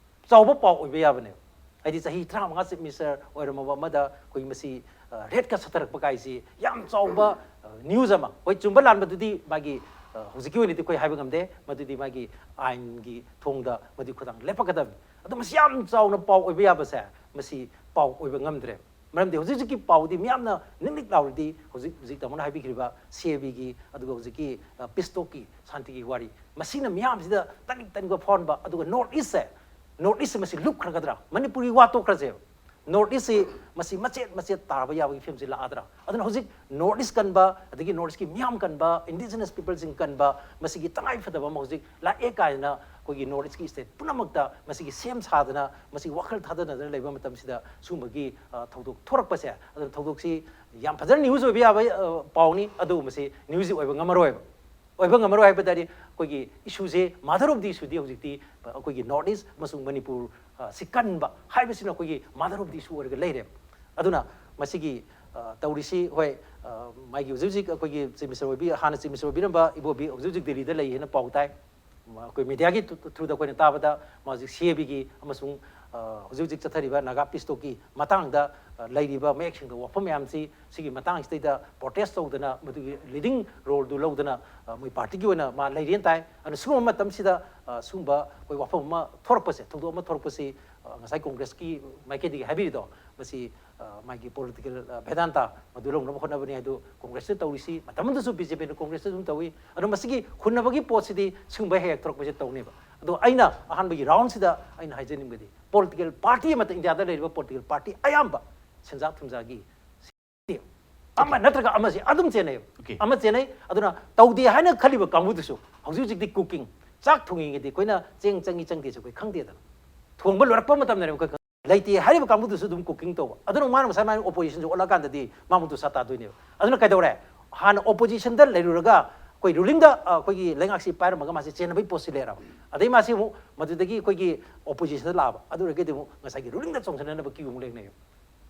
ꯆꯥꯎꯕ ꯄꯥꯎ ꯑꯣꯏꯕ ꯌꯥꯕꯅꯦꯕ꯫ ꯍꯥꯏꯗꯤ ꯆꯍꯤ ꯇꯔꯥꯃꯉꯥ ꯆꯤꯐ ꯃꯤꯅꯤꯁꯇꯔ ꯑꯣꯏꯔꯝꯃꯕ ꯑꯃꯗ ꯑꯩꯈꯣꯏꯒꯤ ꯃꯁꯤ, ꯑ, ꯔꯦꯠꯀ ꯁꯠꯊꯔꯛꯄ ꯀꯥꯏꯁꯤ ꯌꯥꯝ ꯆꯥꯎꯕ, ꯑ, ꯅ꯭ꯌꯨꯁ ꯑꯃ꯫ ꯍꯣꯏ, ꯆꯨꯝꯕ ꯂꯥꯟꯕꯗꯨꯗꯤ ꯃꯥꯒꯤ, ꯑ, ꯍꯧꯖꯤꯛꯀꯤ ꯑꯣꯏꯅꯗꯤ ꯑꯩꯈꯣꯏ ꯍꯥꯏꯕ ꯉꯝꯗꯦ, ꯃꯗꯨꯗꯤ ꯃꯥꯒꯤ ꯑꯥꯏꯟꯒꯤ ꯊꯣꯡꯗ ꯃꯗꯨꯒꯤ ꯈꯨꯊꯥꯡ ꯂꯦꯞꯄꯛꯀꯗꯕꯅꯤ꯫ ꯑꯗꯣ ꯃꯁꯤ ꯌꯥꯝ ꯆꯥꯎꯅ ꯄꯥꯎ ꯑꯣꯏꯕ ꯌꯥꯕꯁꯦ ꯃꯁꯤ ꯄꯥꯎ ꯑꯣꯏꯕ ꯉꯝꯗ꯭ꯔꯦ꯫ ꯃꯔꯝꯗꯤ ꯍꯧꯖꯤꯛ ꯍꯧꯖꯤꯛꯀꯤ ꯄꯥꯎꯗꯤ ꯃꯤꯌꯥꯝꯅ ꯅꯤꯛ ꯅꯤꯛ ꯂꯥꯎꯔꯤꯗꯤ ꯍꯧꯖꯤꯛ ꯍꯧꯖꯤꯛ ꯇꯥꯃꯣꯅ ꯍꯥꯏꯕꯤꯈ꯭ꯔꯤꯕ ꯁꯤ ꯑꯦ ꯕꯤꯒꯤ, ꯑꯗꯨꯒ ꯍꯧꯖꯤꯛꯀꯤ, ꯑ, ꯄꯤꯁ ꯇꯣꯛꯀꯤ ꯁꯥꯟꯇꯤꯒꯤ ꯋꯥꯔꯤ, ꯃꯁꯤꯅ ꯃꯤꯌꯥꯝꯁꯤꯗ ꯇꯥꯅꯤꯡ ꯇꯥꯅꯤꯡꯕ ꯐꯥꯎꯍꯟꯕ꯫ ꯑꯗꯨꯒ ꯅꯣꯔꯠ ꯏꯁꯁꯦ, ꯅꯣꯔꯠ ꯏꯁꯁꯦ ꯃꯁꯤ ꯂꯨꯞꯈ꯭ꯔꯒꯗ꯭ꯔꯥ? ꯃꯅꯤꯄꯨꯔꯒꯤ ꯋꯥ ꯇꯣꯛꯈ꯭ꯔꯁꯦꯕ, ꯅꯣꯔꯠ ꯏꯁꯁꯤ ꯃꯁꯤ ꯃꯆꯦꯠ ꯃꯆꯦꯠ ꯇꯥꯕ ꯌꯥꯕꯒꯤ ꯐꯤꯕꯝꯁꯤ ꯂꯥꯛꯑꯗ꯭ꯔꯥ? ꯑꯗꯨꯅ ꯍꯧꯖꯤꯛ ꯅꯣꯔꯠ ꯏꯁ ꯀꯟꯕ, ꯑꯗꯒꯤ ꯅꯣꯔꯠ ꯏꯁꯀꯤ ꯃꯤꯌꯥꯝ ꯀꯟꯕ, ꯏꯟꯗꯤꯖꯤꯅꯁ ꯄꯤꯄꯜꯁꯤꯡ ꯀꯟꯕ, ꯃꯁꯤꯒꯤ ꯇꯉꯥꯏ ꯐꯗꯕ ꯑꯃ ꯍꯧꯖꯤꯛ ꯂꯥꯛꯑꯦ ꯀꯥꯏꯅ ꯑꯩꯈꯣꯏꯒꯤ ꯅꯣꯔꯠ ꯏꯁꯀꯤ ꯁ꯭ꯇꯦꯠ ꯄꯨꯝꯅꯃꯛꯇ ꯃꯁꯤꯒꯤ ꯁꯦꯝ ꯁꯥꯗꯅ, ꯃꯁꯤ ꯋꯥꯈꯜ ꯊꯥꯗꯅꯗꯅ ꯂꯩꯕ ꯃꯇꯝꯁꯤꯗ ꯁꯤꯒꯨꯝꯕꯒꯤ, ꯑ, ꯊꯧꯗꯣꯛ ꯊꯣꯔꯛꯄꯁꯦ, ꯑꯗꯨꯅ ꯊꯧꯗꯣꯛꯁꯤ ꯌꯥꯝ ꯐꯖꯅ ꯅ꯭ꯌꯨꯁ ꯑꯣꯏꯕ ꯌꯥꯕ, ꯑ, ꯄꯥꯎꯅꯤ, ꯑꯗꯨꯕꯨ ꯃꯁꯤ ꯅ꯭ꯌꯨꯁꯇꯤ ꯑꯣꯏꯕ ꯉꯝꯃꯔꯣꯏꯕ꯫ ꯑꯣꯏꯕ ꯉꯝꯃꯔꯣꯏ ꯍꯥꯏꯕ ꯇꯥꯔꯗꯤ ꯑꯩꯈꯣꯏꯒꯤ ꯏꯁꯨꯁꯦ, ꯃꯥꯗꯔ ꯑꯣꯐ ꯗꯤ ꯏꯁꯨꯗꯤ ꯍꯧꯖꯤꯛꯇꯤ ꯑꯩꯈꯣꯏꯒꯤ ꯅꯣꯔꯠ ꯏꯁ ꯑꯃꯁꯨꯡ ꯃꯅꯤꯄꯨꯔ, ꯑ, ꯁꯤ ꯀꯟꯕ ꯍꯥꯏꯕꯁꯤꯅ ꯑꯩꯈꯣꯏꯒꯤ ꯃꯥꯗꯔ ꯑꯣꯐ ꯗꯤ ꯏꯁꯨ ꯑꯣꯏꯔꯒ ꯂꯩꯔꯦ꯫ ꯑꯗꯨꯅ ꯃꯁꯤꯒꯤ, ꯑ, ꯇꯧꯔꯤꯁꯤ, ꯍꯣꯏ, ꯑ, ꯃꯥꯒꯤ ꯍꯧꯖꯤꯛ ꯍꯧꯖꯤꯛ ꯑꯩꯈꯣꯏꯒꯤ ꯆꯤꯐ ꯃꯤꯅꯤꯁꯇꯔ ꯑꯣꯏꯕꯤ-, ꯍꯥꯟꯅ ꯆꯤꯐ ꯃꯤꯅꯤꯁꯇꯔ ꯑꯣꯏꯕꯤꯔꯝꯕ ꯏꯕꯣꯕꯤ ꯍꯧꯖꯤꯛ ꯍꯧꯖꯤꯛ ꯗꯦꯜꯂꯤꯗ ꯂꯩ ꯍꯥꯏꯅ ꯄꯥꯎ ꯇꯥꯏ꯫ ꯑꯩꯈꯣꯏ ꯃꯦꯗꯤꯌꯥꯒꯤ ꯊ꯭ꯔꯨ-, ꯊ꯭ꯔꯨꯗ ꯑꯩꯈꯣꯏꯅ ꯇꯥꯕꯗ ꯃꯥ ꯍꯧꯖꯤꯛ ꯁꯤ ꯑꯦ ꯕꯤꯒꯤ ꯑꯃꯁꯨꯡ, ꯑ, ꯍꯧꯖꯤꯛ ꯍꯧꯖꯤꯛ ꯆꯠꯊꯔꯤꯕ ꯅꯥꯒꯥ ꯄꯤꯁ ꯇꯣꯛꯀꯤ ꯃꯇꯥꯡꯗ, ꯑ, ꯂꯩꯔꯤꯕ ꯃꯌꯦꯛ ꯁꯦꯡꯗꯕ ꯋꯥꯐꯝ ꯃꯌꯥꯝꯁꯤ, ꯁꯤꯒꯤ ꯃꯇꯥꯡꯁꯤꯗꯩꯗ ꯄ꯭ꯔꯣꯇꯦꯁ ꯇꯧꯗꯅ, ꯃꯗꯨꯒꯤ ꯂꯤꯗꯤꯡ ꯔꯣꯜꯗꯨ ꯂꯧꯗꯅ, ꯑ, ꯃꯣꯏ ꯄꯥꯔꯇꯤꯒꯤ ꯑꯣꯏꯅ ꯃꯥ ꯂꯩꯔꯦꯅ ꯇꯥꯏ꯫ ꯑꯗꯨꯅ ꯁꯤꯒꯨꯝꯕ ꯃꯇꯝꯁꯤꯗ, ꯑ, ꯁꯤꯒꯨꯝꯕ ꯑꯩꯈꯣꯏ ꯋꯥꯐꯝ ꯑꯃ ꯊꯣꯔꯛꯄꯁꯦ, ꯊꯧꯗꯣꯛ ꯑꯃ ꯊꯣꯔꯛꯄꯁꯤ, ꯑ, ꯉꯁꯥꯏ ꯀꯣꯡꯒ꯭ꯔꯦꯁꯀꯤ ꯃꯥꯏꯀꯩꯗꯒꯤ ꯍꯥꯏꯕꯤꯔꯤꯗꯣ, ꯃꯁꯤ, ꯑ, ꯃꯥꯒꯤ ꯄꯣꯂꯤꯇꯤꯀꯦꯜ, ꯑ, ꯚꯦꯗꯥꯟꯇ ꯃꯗꯨ ꯂꯧꯅꯕ ꯍꯣꯠꯅꯕꯅꯤ ꯍꯥꯏꯗꯨ ꯀꯣꯡꯒ꯭ꯔꯦꯁꯇ ꯇꯧꯔꯤꯁꯤ, ꯃꯇꯝ ꯑꯃꯗꯁꯨ ꯕꯤ ꯖꯦ ꯄꯤꯅ ꯀꯣꯡꯒ꯭ꯔꯦꯁꯇ ꯑꯗꯨꯝ ꯇꯧꯏ꯫ ꯑꯗꯣ ꯃꯁꯤꯒꯤ ꯍꯨꯟꯅꯕꯒꯤ ꯄꯣꯠꯁꯤꯗꯤ ꯁꯤꯒꯨꯝꯕ ꯍꯦꯛ ꯍꯦꯛ ꯊꯣꯔꯛꯄꯁꯦ ꯇꯧꯅꯦꯕ꯫ ꯑꯗꯣ ꯑꯩꯅ ꯑꯍꯥꯟꯕꯒꯤ ꯔꯥꯎꯟꯁꯤꯗ ꯑꯩꯅ ꯍꯥꯏꯖꯅꯤꯡꯕꯗꯤ, ꯄꯣꯂꯤꯇꯤꯀꯦꯜ ꯄꯥꯔꯇꯤ ꯑꯃꯠꯇ, ꯏꯟꯗꯤꯌꯥꯗ ꯂꯩꯔꯤꯕ ꯄꯣꯂꯤꯇꯤꯀꯦꯜ ꯄꯥꯔꯇꯤ ꯑꯌꯥꯝꯕ ꯁꯦꯟꯖꯥ ꯊꯨꯝꯖꯥꯒꯤ ꯑꯃ ꯅꯠꯇ꯭ꯔꯒ ꯑꯃꯁꯦ ꯑꯗꯨꯝ ꯆꯦꯟꯅꯩꯌꯦꯕ꯫ Okay. ꯑꯃ ꯆꯦꯟꯅꯩ꯫ ꯑꯗꯨꯅ ꯇꯧꯗꯦ ꯍꯥꯏꯅ ꯈꯜꯂꯤꯕ ꯀꯥꯡꯕꯨꯗꯨꯁꯨ ꯍꯧꯖꯤꯛ ꯍꯧꯖꯤꯛꯇꯤ ꯀꯨꯀꯤꯡ, ꯆꯥꯛ ꯊꯣꯡꯉꯤꯉꯩꯗꯤ ꯑꯩꯈꯣꯏꯅ ꯆꯦꯡ ꯆꯪꯉꯤ ꯆꯪꯗꯦꯁꯦ ꯑꯩꯈꯣꯏ ꯈꯪꯗꯦꯗꯅ, ꯊꯣꯡꯕ ꯂꯣꯏꯔꯛꯄ ꯃꯇꯝꯗꯅꯦꯕ ꯑꯩꯈꯣꯏ ꯈꯪ-, ꯂꯩꯇꯦ ꯍꯥꯏꯔꯤꯕ ꯀꯥꯡꯕꯨꯗꯨꯁꯨ ꯑꯗꯨꯝ ꯀꯨꯀꯤꯡ ꯇꯧꯕ꯫ ꯑꯗꯨꯅ ꯃꯥꯅ ꯉꯁꯥꯏ ꯃꯥꯅ ꯑꯣꯄꯣꯖꯤꯁꯟꯁꯦ ꯑꯣꯠꯂꯀꯥꯟꯗꯗꯤ ꯃꯥ ꯃꯗꯨ ꯁꯥ ꯇꯥꯗꯣꯏꯅꯦꯕ꯫ ꯑꯗꯨꯅ ꯀꯩꯗꯧꯔꯦ? ꯍꯥꯟꯅ ꯑꯣꯄꯣꯖꯤꯁꯟꯗ ꯂꯩꯔꯨꯔꯒ ꯑꯩꯈꯣꯏ ꯔꯨꯂꯤꯡꯗ, ꯑ, ꯑꯩꯈꯣꯏꯒꯤ ꯂꯩꯉꯥꯛꯁꯤ ꯄꯥꯏꯔꯝꯃꯒ ꯃꯥꯁꯦ ꯆꯦꯟꯅꯕꯒꯤ ꯄꯣꯠꯁꯤ ꯂꯩꯔꯕ꯫ ꯑꯗꯩ ꯃꯥꯁꯤ ꯑꯃꯨꯛ ꯃꯗꯨꯗꯒꯤ ꯑꯩꯈꯣꯏꯒꯤ ꯑꯣꯄꯣꯖꯤꯁꯟꯗ ꯂꯥꯛꯑꯕ꯫ ꯑꯗꯨ ꯑꯣꯏꯔꯒꯗꯤ ꯑꯃꯨꯛ ꯉꯁꯥꯏꯒꯤ ꯔꯨꯂꯤꯡꯗ ꯆꯣꯡꯁꯤꯟꯅꯅꯕ ꯀ꯭ꯌꯨ ꯑꯃꯨꯛ ꯂꯦꯡꯅꯩꯌꯦꯕ꯫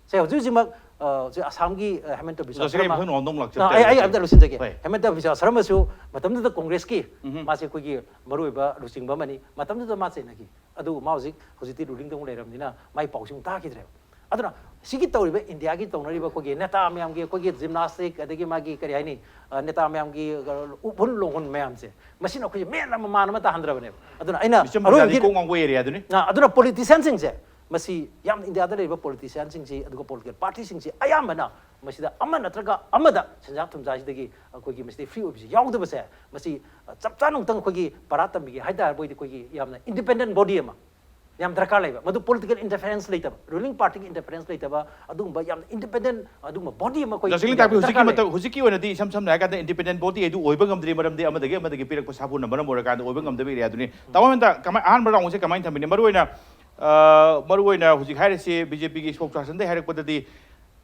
ꯁꯦ, ꯍꯧꯖꯤꯛ ꯍꯧꯖꯤꯛꯃꯛ, ꯑ, ꯁꯦ, ꯑꯁꯥꯝꯒꯤ, ꯑ, ꯍꯦꯃꯟꯇ ꯕꯤꯁ꯭ꯋꯥ ꯉꯁꯥꯏꯒꯤ ꯁꯔꯃ, ꯑꯩꯈꯣꯏꯅ ꯋꯥꯍꯪꯗꯣ ꯑꯃꯨꯛ ꯑ, ꯑꯩ, ꯑꯩ ꯂꯥꯛꯆꯔꯛꯀꯦ꯫ ꯑꯝꯇ ꯂꯣꯏꯁꯤꯟꯖꯒꯦ꯫ ꯍꯣꯏ꯫ ꯍꯦꯃꯟꯇ ꯕꯤꯁ꯭ꯋꯥ ꯁꯔꯃꯁꯨ ꯃꯇꯝꯗꯨꯗ ꯀꯣꯡꯒ꯭ꯔꯦꯁꯀꯤ ꯎꯝꯍꯨꯝ꯫ ꯃꯥꯁꯦ ꯑꯩꯈꯣꯏꯒꯤ ꯃꯔꯨꯑꯣꯏꯕ ꯂꯨꯆꯤꯡꯕ ꯑꯃꯅꯤ꯫ ꯃꯇꯝꯗꯨꯗ ꯃꯥ ꯆꯦꯟꯅꯈꯤ꯫ ꯑꯗꯨꯕꯨ ꯃꯥ ꯍꯧꯖꯤꯛ, ꯍꯧꯖꯤꯛꯇꯤ ꯔꯨꯂꯤꯡꯗ ꯑꯃꯨꯛ ꯂꯩꯔꯕꯅꯤꯅ ꯃꯥꯏ ꯄꯥꯎꯁꯤ ꯑꯃꯨꯛ ꯇꯥꯈꯤꯗ꯭ꯔꯦꯕ꯫ ꯑꯗꯨꯅ ꯁꯤꯒꯤ ꯇꯧꯔꯤꯕ ꯏꯟꯗꯤꯌꯥꯒꯤ ꯇꯧꯅꯔꯤꯕ ꯑꯩꯈꯣꯏꯒꯤ ꯅꯦꯇꯥ ꯃꯌꯥꯝꯒꯤ ꯑꯩꯈꯣꯏꯒꯤ ꯖꯤꯝꯅꯥꯁꯇꯤꯛ, ꯑꯗꯒꯤ ꯃꯥꯒꯤ ꯀꯔꯤ ꯍꯥꯏꯅꯤ, ꯑ, ꯅꯦꯇꯥ ꯃꯌꯥꯝꯒꯤ, ꯑ, ꯎꯞꯍꯨꯟ ꯂꯣꯡꯍꯨꯟ ꯃꯌꯥꯝꯁꯦ, ꯃꯁꯤꯅ ꯑꯩꯈꯣꯏꯁꯦ ꯃꯦꯟ ꯑꯃ ꯃꯥꯟ ꯑꯃ ꯇꯥꯍꯟꯗ꯭ꯔꯕꯅꯦꯕ꯫ ꯑꯗꯨꯅ ꯑꯩꯅ ꯃꯤꯆꯝ ꯄ꯭ꯔꯖꯥꯗꯤ ꯑꯔꯣꯏꯕꯒꯤ ꯀꯣꯛ ꯉꯥꯎꯕ ꯑꯦꯔꯤꯌꯥꯗꯨꯅꯤ꯫ ꯑ, ꯑꯗꯨꯅ ꯄꯣꯂꯤꯇꯤꯁꯤꯌꯥꯟꯁꯤꯡꯁꯦ, ꯃꯁꯤ ꯌꯥꯝ ꯏꯟꯗꯤꯌꯥꯗ ꯂꯩꯔꯤꯕ ꯄꯣꯂꯤꯇꯤꯁꯤꯌꯥꯟꯁꯤꯡꯁꯤ, ꯑꯗꯨꯒ ꯄꯣꯂꯤꯇꯤꯀꯦꯜ ꯄꯥꯔꯇꯤꯁꯤꯡꯁꯤ ꯑꯌꯥꯝꯕꯅ ꯃꯁꯤꯗ ꯑꯃ ꯅꯠꯇ꯭ꯔꯒ ꯑꯃꯗ ꯁꯦꯟꯖꯥ ꯊꯨꯝꯖꯥꯁꯤꯗꯒꯤ ꯑꯩꯈꯣꯏꯒꯤ ꯃꯁꯤꯗꯩ ꯐ꯭ꯔꯤ ꯑꯣꯏꯕꯁꯤ ꯌꯥꯎꯗꯕꯁꯦ, ꯃꯁꯤ, ꯑ, ꯆꯞ ꯆꯥꯅ ꯑꯃꯨꯛꯇꯪ ꯑꯩꯈꯣꯏꯒꯤ ꯄꯔꯥ ꯇꯝꯕꯤꯒꯦ ꯍꯥꯏ ꯇꯥꯔꯕ ꯑꯣꯏꯗꯤ, ꯑꯩꯈꯣꯏꯒꯤ ꯌꯥꯝꯅ ꯏꯟꯗꯤꯄꯦꯟꯗꯦꯟ ꯕꯣꯗꯤ ꯑꯃ ꯌꯥꯝ ꯗꯔꯀꯥꯔ ꯂꯩꯕ, ꯃꯗꯨ ꯄꯣꯂꯤꯇꯤꯀꯦꯜ ꯏꯟꯇꯔꯐꯦꯔꯦꯟꯁ ꯂꯩꯇꯕ, ꯔꯨꯂꯤꯡ ꯄꯥꯔꯇꯤꯒꯤ ꯏꯟꯇꯔꯐꯦꯔꯦꯟꯁ ꯂꯩꯇꯕ, ꯑꯗꯨꯒꯨꯝꯕ ꯌꯥꯝꯅ ꯏꯟꯗꯤꯄꯦꯟꯗꯦꯟ ꯑꯗꯨꯒꯨꯝꯕ ꯕꯣꯗꯤ ꯑꯃ ꯑꯩꯈꯣꯏ ꯖꯣꯁꯤꯂꯤꯟ ꯏꯟꯗꯤꯌꯥꯗ ꯇꯥꯛꯄꯤ, ꯍꯧꯖꯤꯛꯀꯤ ꯗꯔꯀꯥꯔ ꯂꯩ꯫ ꯃꯇꯝ, ꯍꯧꯖꯤꯛꯀꯤ ꯑꯣꯏꯅꯗꯤ ꯏꯁꯝ ꯁꯝꯅ ꯍꯥꯏꯔ ꯀꯥꯟꯗ ꯏꯟꯗꯤꯄꯦꯟꯗꯦꯟ ꯕꯣꯗꯤ ꯑꯗꯨ ꯑꯣꯏꯕ ꯉꯝꯗ꯭ꯔꯤ, ꯃꯔꯝꯗꯤ ꯑꯃꯗꯒꯤ ꯑꯃꯗꯒꯤ ꯄꯤꯔꯛꯄ ꯁꯥꯐꯨꯅ ꯃꯔꯝ ꯑꯣꯏꯔꯀꯥꯟꯗ ꯑꯣꯏꯕ ꯉꯝꯗꯕ ꯑꯦꯔꯤꯌꯥꯗꯨꯅꯤ꯫ ꯇꯥꯃꯣ ꯍꯦꯃꯟꯇ, ꯀꯃꯥꯏ-, ꯑꯍꯥꯟꯕ ꯔꯥꯎꯟꯁꯦ ꯀꯃꯥꯏꯅ ꯊꯝꯕꯤꯅꯤ? ꯃꯔꯨꯑꯣꯏꯅ, ꯑ, ꯃꯔꯨꯑꯣꯏꯅ ꯍꯧꯖꯤꯛ ꯍꯥꯏꯔꯤꯁꯤ ꯕꯤ ꯖꯦ ꯄꯤꯒꯤ ꯏꯁꯄꯣꯛꯁ ꯄꯥꯔꯁꯟꯗꯒꯤ ꯍꯥꯏꯔꯛꯄꯗꯗꯤ,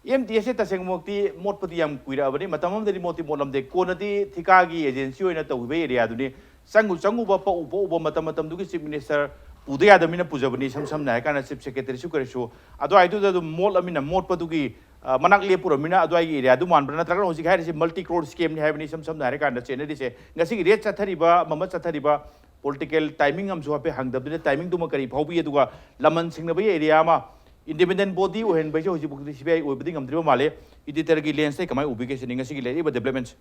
ꯑꯦꯝ ꯇꯤ ꯑꯦꯁꯁꯦ ꯇꯁꯦꯡꯃꯛꯇꯤ ꯃꯣꯠꯄꯗꯤ ꯌꯥꯝ ꯀꯨꯏꯔꯛꯑꯕꯅꯤ꯫ ꯃꯇꯝ ꯑꯃꯗꯗꯤ ꯃꯣꯠꯇꯤ ꯃꯣꯠꯂꯝꯗꯦ꯫ ꯀꯣꯟꯅꯗꯤ ꯊꯤꯀꯥꯒꯤ ꯑꯦꯖꯦꯟꯁꯤ ꯑꯣꯏꯅ ꯇꯧꯈꯤꯕ ꯑꯦꯔꯤꯌꯥꯗꯨꯅꯤ꯫ ꯆꯪꯉꯨ ꯆꯪꯉꯨꯕ, ꯄꯛꯎ ꯄꯛꯎꯕ, ꯃꯇꯝ ꯃꯇꯝꯗꯨꯒꯤ ꯆꯤꯐ ꯃꯤꯅꯤꯁꯇꯔ ꯄꯨꯗ ꯌꯥꯗꯕꯅꯤꯅ ꯄꯨꯖꯕꯅꯤ꯫ ꯏꯁꯝ ꯁꯝꯅ ꯍꯥꯏꯔ ꯀꯥꯟꯗ ꯆꯤꯐ ꯁꯦꯀ꯭ꯔꯦꯇꯔꯤꯁꯨ ꯀꯔꯤꯁꯨ ꯑꯗꯨꯋꯥꯏꯗꯨꯗ ꯑꯗꯨꯝ ꯃꯣꯠꯂꯃꯤꯅ, ꯃꯣꯠꯄꯗꯨꯒꯤ, ꯑ, ꯃꯅꯥꯛ ꯂꯦꯞꯄꯨꯔꯃꯤꯅ ꯑꯗꯨꯋꯥꯏꯒꯤ ꯑꯦꯔꯤꯌꯥꯗꯨ ꯃꯥꯟꯕ꯭ꯔꯥ? ꯅꯠꯇ꯭ꯔꯒꯅ ꯍꯧꯖꯤꯛ ꯍꯥꯏꯔꯤꯁꯦ ꯃꯜꯇꯤ ꯀ꯭ꯔꯣꯔ ꯁ꯭ꯀꯦꯝꯅꯤ ꯍꯥꯏꯕꯅꯤ, ꯏꯁꯝ ꯁꯝꯅ ꯍꯥꯏꯔ ꯀꯥꯟꯗ ꯆꯦꯟꯅꯔꯤꯁꯦ? ꯉꯁꯤꯒꯤ ꯔꯦꯠ ꯆꯠꯊꯔꯤꯕ, ꯑꯃ ꯑꯃ ꯆꯠꯊꯔꯤꯕ, ꯄꯣꯂꯤꯇꯤꯀꯦꯜ ꯇꯥꯏꯃꯤꯡ ꯑꯃꯁꯨ ꯍꯥꯏꯐꯦꯠ ꯍꯪꯗꯕꯗꯨꯗ, ꯇꯥꯏꯃꯤꯡꯗꯨꯃ ꯀꯔꯤ ꯐꯥꯎꯕꯤ, ꯑꯗꯨꯒ ꯂꯃꯟ ꯁꯤꯡꯅꯕꯒꯤ ꯑꯦꯔꯤꯌꯥ ꯑꯃ ꯏꯟꯗꯤꯄꯦꯟꯗꯦꯟ ꯕꯣꯗꯤ ꯑꯣꯏꯍꯟꯕ ꯍꯥꯏꯁꯦ ꯍꯧꯖꯤꯛꯐꯥꯎꯗꯤ ꯁꯤ ꯕꯤ ꯑꯥꯏ ꯑꯣꯏꯕꯗꯤ ꯉꯝꯗ꯭ꯔꯤꯕ ꯃꯥꯜꯂꯦ꯫ ꯏꯗꯤꯇꯔꯒꯤ ꯂꯦꯟꯁꯇ ꯀꯃꯥꯏꯅ ꯎꯕꯤꯒꯦ ꯁꯤꯅꯤ ꯉꯁꯤꯒꯤ ꯂꯩꯔꯤꯕ ꯗꯦꯕꯂꯞꯃꯦꯟꯁꯦ꯫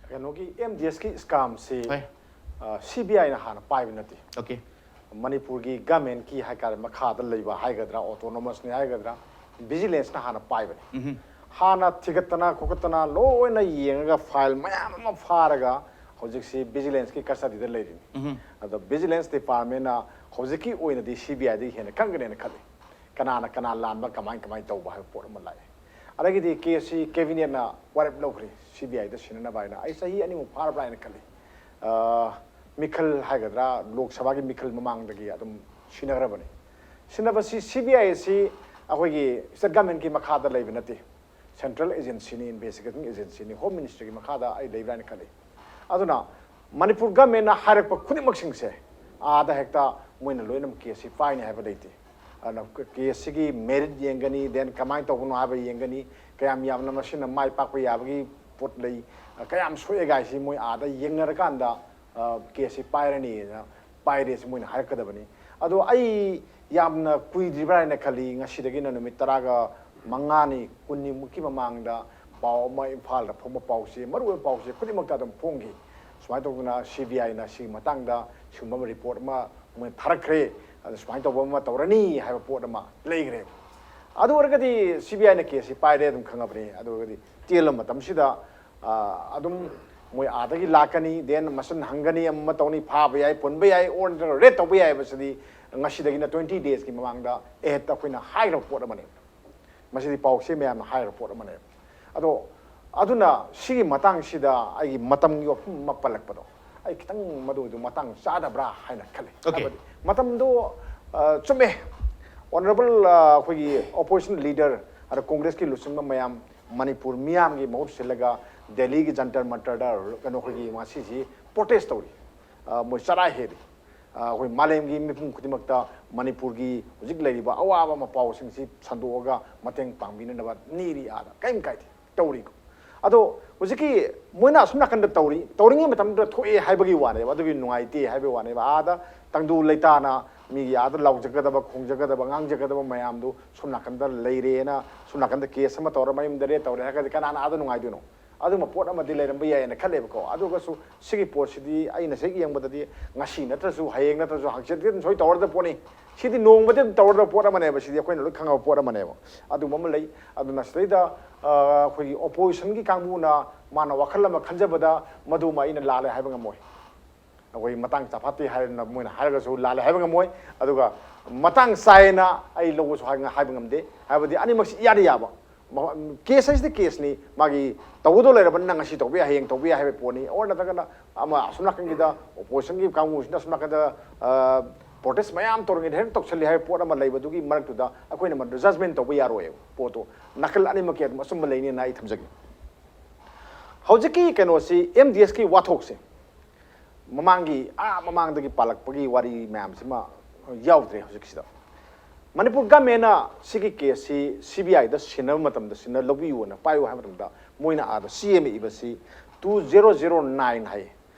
ꯀꯩꯅꯣꯒꯤ ꯑꯦꯝ ꯗꯤ ꯑꯦꯁꯀꯤ ꯁ꯭ꯀꯥꯝꯁꯤ ꯍꯣꯏ꯫ ꯁꯤ ꯕꯤ ꯑꯥꯏꯅ ꯍꯥꯟꯅ ꯄꯥꯏꯕ ꯅꯠꯇꯦ꯫ ꯑꯣꯀꯦ꯫ ꯃꯅꯤꯄꯨꯔꯒꯤ ꯒꯃꯦꯟꯀꯤ ꯍꯥꯏꯇꯥꯔꯦ, ꯃꯈꯥꯗ ꯂꯩꯕ ꯍꯥꯏꯒꯗ꯭ꯔꯥ, ꯑꯣꯇꯣꯅꯣꯃꯁꯅꯤ ꯍꯥꯏꯒꯗ꯭ꯔꯥ, ꯚꯤꯖꯤꯂꯦꯟꯁꯅ ꯍꯥꯟꯅ ꯄꯥꯏꯕꯅꯤ꯫ ꯎꯝ꯫ ꯍꯥꯟꯅ ꯊꯤꯒꯠꯇꯅ ꯈꯣꯀꯠꯇꯅ ꯂꯣꯏꯅ ꯌꯦꯡꯉꯒ ꯐꯥꯏꯜ ꯃꯌꯥꯝ ꯑꯃ ꯐꯥꯔꯒ ꯍꯧꯖꯤꯛꯁꯤ ꯚꯤꯖꯤꯂꯦꯟꯁꯀꯤ ꯀꯁꯇꯗꯤꯗ ꯂꯩꯔꯤꯅꯤ꯫ ꯎꯝ꯫ ꯑꯗꯣ ꯚꯤꯖꯤꯂꯦꯟꯁ ꯗꯤꯄꯥꯔꯠꯃꯦꯟꯅ ꯍꯧꯖꯤꯛꯀꯤ ꯑꯣꯏꯅꯗꯤ ꯁꯤ ꯕꯤ ꯑꯥꯏꯗꯒꯤ ꯍꯦꯟꯅ ꯈꯪꯒꯅꯦꯅ ꯈꯜꯂꯤ, ꯀꯅꯥꯅ ꯀꯅꯥ ꯂꯥꯟꯕ, ꯀꯃꯥꯏ ꯀꯃꯥꯏꯅ ꯇꯧꯕ ꯍꯥꯏꯕ ꯄꯣꯠ ꯑꯃ ꯂꯥꯛꯑꯦ꯫ ꯑꯗꯒꯤꯗꯤ ꯀꯦ ꯁꯤ ꯀꯦꯕꯤꯅꯦꯠꯅ ꯋꯥꯔꯦꯞ ꯂꯧꯈ꯭ꯔꯦ ꯁꯤ ꯕꯤ ꯑꯥꯏꯗ ꯁꯤꯟꯅꯅꯕ ꯍꯥꯏꯅ꯫ ꯑꯩ ꯆꯍꯤ ꯑꯅꯤꯃꯨꯛ ꯐꯥꯔꯕ꯭ꯔꯥ ꯍꯥꯏꯅ ꯈꯜꯂꯤ꯫ ꯑ, ꯃꯤꯈꯜ ꯍꯥꯏꯒꯗ꯭ꯔꯥ, ꯂꯣꯛ ꯁꯚꯥꯒꯤ ꯃꯤꯈꯜ ꯃꯃꯥꯡꯗꯒꯤ ꯑꯗꯨꯝ ꯁꯤꯟꯅꯈ꯭ꯔꯕꯅꯤ꯫ ꯁꯤꯟꯅꯕꯁꯤ ꯁꯤ ꯕꯤ ꯑꯥꯏ ꯑꯁꯤ ꯑꯩꯈꯣꯏꯒꯤ ꯁ꯭ꯇꯦꯠ ꯒꯃꯦꯟꯀꯤ ꯃꯈꯥꯗ ꯂꯩꯕ ꯅꯠꯇꯦ, ꯁꯦꯟꯇ꯭ꯔꯦꯜ ꯑꯦꯖꯦꯟꯁꯤꯅꯤ, ꯏꯟꯚꯦꯁꯇꯤꯒꯦꯇꯤꯡ ꯑꯦꯖꯦꯟꯁꯤꯅꯤ, ꯍꯣꯝ ꯃꯤꯅꯤꯁꯇ꯭ꯔꯤꯒꯤ ꯃꯈꯥꯗ ꯑꯩ ꯂꯩꯕ꯭ꯔꯥ ꯍꯥꯏꯅ ꯈꯜꯂꯤ꯫ ꯑꯗꯨꯅ ꯃꯅꯤꯄꯨꯔ ꯒꯃꯦꯟꯅ ꯍꯥꯏꯔꯛꯄ ꯈꯨꯗꯤꯡꯃꯛꯁꯤꯡꯁꯦ ꯑꯥꯗ ꯍꯦꯛꯇ ꯃꯣꯏꯅ ꯂꯣꯏꯅꯃꯛ ꯀꯦꯁꯁꯤ ꯄꯥꯏꯅꯤ ꯍꯥꯏꯕ ꯂꯩꯇꯦ꯫ ꯑꯗꯨꯅ ꯀꯦꯁꯁꯤꯒꯤ ꯃꯦꯔꯤꯠ ꯌꯦꯡꯒꯅꯤ, ꯗꯦꯟ ꯀꯃꯥꯏꯅ ꯇꯧꯕꯅꯣ ꯍꯥꯏꯕ ꯌꯦꯡꯒꯅꯤ, ꯀꯌꯥꯝ ꯌꯥꯝꯅ ꯃꯁꯤꯅ ꯃꯥꯏ ꯄꯥꯛꯄ ꯌꯥꯕꯒꯤ ꯄꯣꯠ ꯂꯩ, ꯀꯌꯥꯝ ꯁꯣꯛꯑꯦꯒꯥꯏꯁꯤ ꯃꯣꯏ ꯑꯥꯗ ꯌꯦꯡꯅꯔꯀꯥꯟꯗ ꯀꯦꯁꯁꯤ ꯄꯥꯏꯔꯅꯤꯅ ꯄꯥꯏꯔꯦꯁꯤ ꯃꯣꯏꯅ ꯍꯥꯏꯔꯛꯀꯗꯕꯅꯤ꯫ ꯑꯗꯣ ꯑꯩ ꯌꯥꯝꯅ ꯀꯨꯏꯗ꯭ꯔꯤꯕ꯭ꯔꯥ ꯍꯥꯏꯅ ꯈꯜꯂꯤ, ꯉꯁꯤꯗꯒꯤꯅ ꯅꯨꯃꯤꯠ ꯇꯔꯥꯒ ꯃꯉꯥꯅꯤ, ꯀꯨꯟꯅꯤꯃꯨꯛꯀꯤ ꯃꯃꯥꯡꯗ ꯄꯥꯎ ꯑꯃ ꯏꯝꯐꯥꯜꯗ ꯐꯣꯡꯕ ꯄꯥꯎꯁꯦ, ꯃꯔꯨꯑꯣꯏꯕ ꯄꯥꯎꯁꯦ ꯈꯨꯗꯤꯡꯃꯛꯇ ꯑꯗꯨꯝ ꯐꯣꯡꯈꯤ꯫ ꯁꯨꯃꯥꯏꯅ ꯇꯧꯗꯅ ꯁꯤ ꯕꯤ ꯑꯥꯏꯅ ꯁꯤꯒꯤ ꯃꯇꯥꯡꯗ ꯁꯤꯒꯨꯝꯕ ꯑꯃ ꯔꯤꯄꯣꯔꯠ ꯑꯃ ꯃꯣꯏꯅ ꯊꯥꯔꯛꯈ꯭ꯔꯦ, ꯑꯗ ꯁꯨꯃꯥꯏꯅ ꯇꯧꯕ ꯑꯃ ꯇꯧꯔꯅꯤ ꯍꯥꯏꯕ ꯄꯣꯠ ꯑꯃ ꯂꯩꯈ꯭ꯔꯦ꯫ ꯑꯗꯨ ꯑꯣꯏꯔꯒꯗꯤ ꯁꯤ ꯕꯤ ꯑꯥꯏꯅ ꯀꯦꯁꯁꯤ ꯄꯥꯏꯔꯦ ꯑꯗꯨꯝ ꯈꯪꯉꯕꯅꯤ꯫ ꯑꯗꯨ ꯑꯣꯏꯔꯒꯗꯤ ꯇꯦꯜꯂꯕ ꯃꯇꯝꯁꯤꯗ ꯑꯗꯨꯝ ꯃꯣꯏ ꯑꯥꯗꯒꯤ ꯂꯥꯛꯀꯅꯤ, ꯗꯦꯟ ꯃꯁꯤꯟ ꯍꯪꯒꯅꯤ, ꯑꯃ ꯇꯧꯅꯤ, ꯐꯥꯕ ꯌꯥꯏ, ꯄꯨꯟꯕ ꯌꯥꯏ, ꯑꯣꯔ ꯅꯠꯇ꯭ꯔꯒ ꯔꯦꯠ ꯇꯧꯕ ꯌꯥꯏ ꯍꯥꯏꯕꯁꯤꯗꯤ ꯉꯁꯤꯗꯒꯤꯅ ꯇ꯭ꯋꯦꯟꯇꯤ ꯗꯦꯖꯀꯤ ꯃꯃꯥꯡꯗ ꯑꯦꯍꯦꯠꯇ ꯑꯩꯈꯣꯏꯅ ꯍꯥꯏꯈ꯭ꯔꯕ ꯄꯣꯠ ꯑꯃꯅꯦꯕ꯫ ꯃꯁꯤꯗꯤ ꯄꯥꯎꯆꯦ ꯃꯌꯥꯝꯅ ꯍꯥꯏꯈ꯭ꯔꯕ ꯄꯣꯠ ꯑꯃꯅꯦꯕ꯫ ꯑꯗꯣ ꯑꯗꯨꯅ ꯁꯤꯒꯤ ꯃꯇꯥꯡꯁꯤꯗ ꯑꯩꯒꯤ ꯃꯇꯝꯒꯤ ꯋꯥꯐꯝ ꯑꯃ ꯄꯜꯂꯛꯄꯗꯣ, ꯑꯩ ꯈꯤꯇꯪ ꯃꯗꯨꯒꯤꯗꯣ ꯃꯇꯥꯡ ꯆꯥꯗꯕ꯭ꯔꯥ ꯍꯥꯏꯅ ꯈꯜꯂꯤ꯫ Okay. ꯍꯥꯏꯕꯗꯤ ꯃꯇꯝꯗꯣ, ꯑ, ꯆꯨꯝꯃꯦ, ꯑꯣꯅꯔꯦꯕꯜ, ꯑ, ꯑꯩꯈꯣꯏꯒꯤ ꯑꯣꯄꯣꯖꯤꯁꯟ ꯂꯤꯗꯔ, ꯑꯗ ꯀꯣꯡꯒ꯭ꯔꯦꯁꯀꯤ ꯂꯨꯆꯤꯡꯕ ꯃꯌꯥꯝ, ꯃꯅꯤꯄꯨꯔ ꯃꯤꯌꯥꯝꯒꯤ ꯃꯍꯨꯠ ꯁꯤꯜꯂꯒ ꯗꯦꯜꯂꯤꯒꯤ ꯖꯟꯇꯔ ꯃꯟꯇꯔꯗ ꯀꯩꯅꯣ ꯑꯩꯈꯣꯏꯒꯤ ꯉꯁꯤꯁꯤ ꯄ꯭ꯔꯣꯇꯦꯁ ꯇꯧꯔꯤ꯫ ꯑ, ꯃꯣꯏ ꯆꯔꯥ ꯍꯦꯜꯂꯤ꯫ ꯑ, ꯑꯩꯈꯣꯏ ꯃꯥꯂꯦꯝꯒꯤ ꯃꯤꯄꯨꯝ ꯈꯨꯗꯤꯡꯃꯛꯇ ꯃꯅꯤꯄꯨꯔꯒꯤ ꯍꯧꯖꯤꯛ ꯂꯩꯔꯤꯕ ꯑꯋꯥꯕ ꯃꯄꯥꯎꯁꯤꯡꯁꯤ ꯁꯟꯗꯣꯛꯑꯒ ꯃꯇꯦꯡ ꯄꯥꯡꯕꯤꯅꯅꯕ ꯅꯤꯔꯤ ꯑꯥꯗ꯫ ꯀꯔꯤꯝ ꯀꯥꯏꯗꯦ, ꯇꯧꯔꯤꯀꯣ꯫ ꯑꯗꯣ ꯍꯧꯖꯤꯛꯀꯤ ꯃꯣꯏꯅ ꯑꯁꯨꯝ ꯅꯥꯀꯟꯗ ꯇꯧꯔꯤ, ꯇꯧꯔꯤꯉꯩ ꯃꯇꯝꯗꯨꯗ ꯊꯣꯛꯑꯦ ꯍꯥꯏꯕꯒꯤ ꯋꯥꯅꯦꯕ, ꯑꯗꯨꯒꯤ ꯅꯨꯡꯉꯥꯏꯇꯦ ꯍꯥꯏꯕꯒꯤ ꯋꯥꯅꯦꯕ꯫ ꯑꯥꯗ ꯇꯪꯗꯨ ꯂꯩꯇꯥꯅ ꯃꯤꯒꯤ ꯑꯥꯗ ꯂꯥꯎꯖꯒꯗꯕ, ꯈꯣꯡꯖꯒꯗꯕ, ꯉꯥꯡꯖꯒꯗꯕ ꯃꯌꯥꯝꯗꯨ ꯁꯨꯝ ꯅꯥꯀꯟꯗ ꯂꯩꯔꯦꯅ, ꯁꯨꯝ ꯅꯥꯀꯟꯗ ꯀꯦꯁ ꯑꯃ ꯇꯧꯔ ꯃꯌꯨꯝꯗ ꯔꯦꯠ ꯇꯧꯔꯦ ꯍꯥꯏꯔꯒꯗꯤ ꯀꯅꯥꯅ ꯑꯥꯗ ꯅꯨꯡꯉꯥꯏꯗꯣꯏꯅꯣ? ꯑꯗꯨꯒꯨꯝꯕ ꯄꯣꯠ ꯑꯃꯗꯤ ꯂꯩꯔꯝꯕ ꯌꯥꯏꯅ ꯈꯜꯂꯦꯕꯀꯣ꯫ ꯑꯗꯨꯒꯁꯨ ꯁꯤꯒꯤ ꯄꯣꯠꯁꯤꯗꯤ ꯑꯩꯅ ꯍꯦꯛ ꯌꯦꯡꯕꯗꯗꯤ ꯉꯁꯤ ꯅꯠꯇ꯭ꯔꯁꯨ, ꯍꯌꯦꯡ ꯅꯠꯇ꯭ꯔꯁꯨ, ꯍꯪꯆꯤꯠꯇꯤ ꯑꯗꯨꯝ ꯁꯣꯏ ꯇꯧꯔꯗꯕ ꯄꯣꯠꯅꯤ꯫ ꯁꯤꯗꯤ ꯅꯣꯡꯃꯗꯤ ꯑꯗꯨꯝ ꯇꯧꯔꯗꯕ ꯄꯣꯠ ꯑꯃꯅꯦꯕ, ꯁꯤꯗꯤ ꯑꯩꯈꯣꯏꯅ ꯂꯣꯏ ꯈꯪꯉꯕ ꯄꯣꯠ ꯑꯃꯅꯦꯕ꯫ ꯑꯗꯨꯒꯨꯝꯕ ꯑꯃ ꯂꯩ꯫ ꯑꯗꯨꯅ ꯁꯤꯗꯩꯗ, ꯑ, ꯑꯩꯈꯣꯏꯒꯤ ꯑꯣꯄꯣꯖꯤꯁꯟꯒꯤ ꯀꯥꯡꯕꯨꯅ ꯃꯥꯅ ꯋꯥꯈꯜ ꯑꯃ ꯈꯟꯖꯕꯗ ꯃꯗꯨꯃ ꯑꯩꯅ ꯂꯥꯜꯂꯦ ꯍꯥꯏꯕ ꯉꯝꯃꯣꯏ꯫ ꯑꯩꯈꯣꯏ ꯃꯇꯥꯡ ꯆꯥꯐꯥꯠꯇꯦ ꯍꯥꯏꯔꯅ ꯃꯣꯏꯅ ꯍꯥꯏꯔꯒꯁꯨ ꯂꯥꯜꯂꯦ ꯍꯥꯏꯕ ꯉꯝꯃꯣꯏ꯫ ꯑꯗꯨꯒ ꯃꯇꯥꯡ ꯆꯥꯏꯅ ꯑꯩ ꯂꯧꯕꯁꯨ ꯍꯥꯏ-, ꯍꯥꯏꯕ ꯉꯝꯗꯦ꯫ ꯍꯥꯏꯕꯗꯤ ꯑꯅꯤꯃꯛꯁꯤ ꯏꯌꯥꯗ ꯌꯥꯕ꯫ ꯃ-, ꯀꯦꯁ ꯍꯥꯏꯁꯤꯗꯤ ꯀꯦꯁꯅꯤ, ꯃꯥꯒꯤ ꯇꯧꯒꯗꯧ ꯂꯩꯔꯕꯅꯤꯅ ꯉꯁꯤ ꯇꯧꯕ ꯌꯥꯏ, ꯍꯌꯦꯡ ꯇꯧꯕ ꯌꯥꯏ ꯍꯥꯏꯕ ꯄꯣꯠꯅꯤ꯫ ꯑꯣꯔ ꯅꯠꯇ꯭ꯔꯒꯅ ꯑꯃ ꯑꯁꯣꯝ ꯅꯥꯀꯟꯒꯤꯗ ꯑꯣꯄꯣꯖꯤꯁꯟꯒꯤ ꯀꯥꯡꯕꯨꯁꯤꯅ ꯑꯁꯣꯝ ꯅꯥꯀꯟꯗ, ꯑ, ꯄ꯭ꯔꯣꯇꯦꯁ ꯃꯌꯥꯝ ꯇꯧꯔꯤꯉꯩꯗ ꯍꯦꯛꯇ ꯇꯧꯁꯜꯂꯤ ꯍꯥꯏꯕ ꯄꯣꯠ ꯑꯃ ꯂꯩꯕꯗꯨꯒꯤ ꯃꯔꯛꯇꯨꯗ ꯑꯩꯈꯣꯏꯅ ꯃꯗꯨ ꯖꯖꯃꯦꯟ ꯇꯧꯕ ꯌꯥꯔꯣꯏꯕ꯫ ꯄꯣꯠꯇꯣ ꯅꯥꯀꯜ ꯑꯅꯤꯃꯛꯀꯤ ꯑꯗꯨꯝ ꯑꯆꯨꯝꯕ ꯂꯩꯅꯤꯅ ꯑꯩ ꯊꯝꯖꯒꯦ꯫ ꯍꯧꯖꯤꯛꯀꯤ ꯀꯩꯅꯣꯁꯤ, ꯑꯦꯝ ꯗꯤ ꯑꯦꯁꯀꯤ ꯋꯥꯊꯣꯛꯁꯦ, ꯃꯃꯥꯡꯒꯤ, ꯑꯥ, ꯃꯃꯥꯡꯗꯒꯤ ꯄꯥꯜꯂꯛꯄꯒꯤ ꯋꯥꯔꯤ ꯃꯌꯥꯝꯁꯤꯃ ꯌꯥꯎꯗ꯭ꯔꯦ ꯍꯧꯖꯤꯛꯁꯤꯗ꯫ ꯃꯅꯤꯄꯨꯔ ꯒꯃꯦꯟꯅ ꯁꯤꯒꯤ ꯀꯦꯁꯁꯤ ꯁꯤ ꯕꯤ ꯑꯥꯏꯗ ꯁꯤꯟꯅꯕ ꯃꯇꯝꯗ, ꯁꯤꯟꯅ ꯂꯧꯕꯤꯌꯨꯅ, ꯄꯥꯏꯌꯨ ꯍꯥꯏꯕ ꯃꯇꯝꯗ, ꯃꯣꯏꯅ ꯑꯥꯗ ꯆꯦ ꯑꯃ ꯏꯕꯁꯤ two zero zero nine ꯍꯥꯏ꯫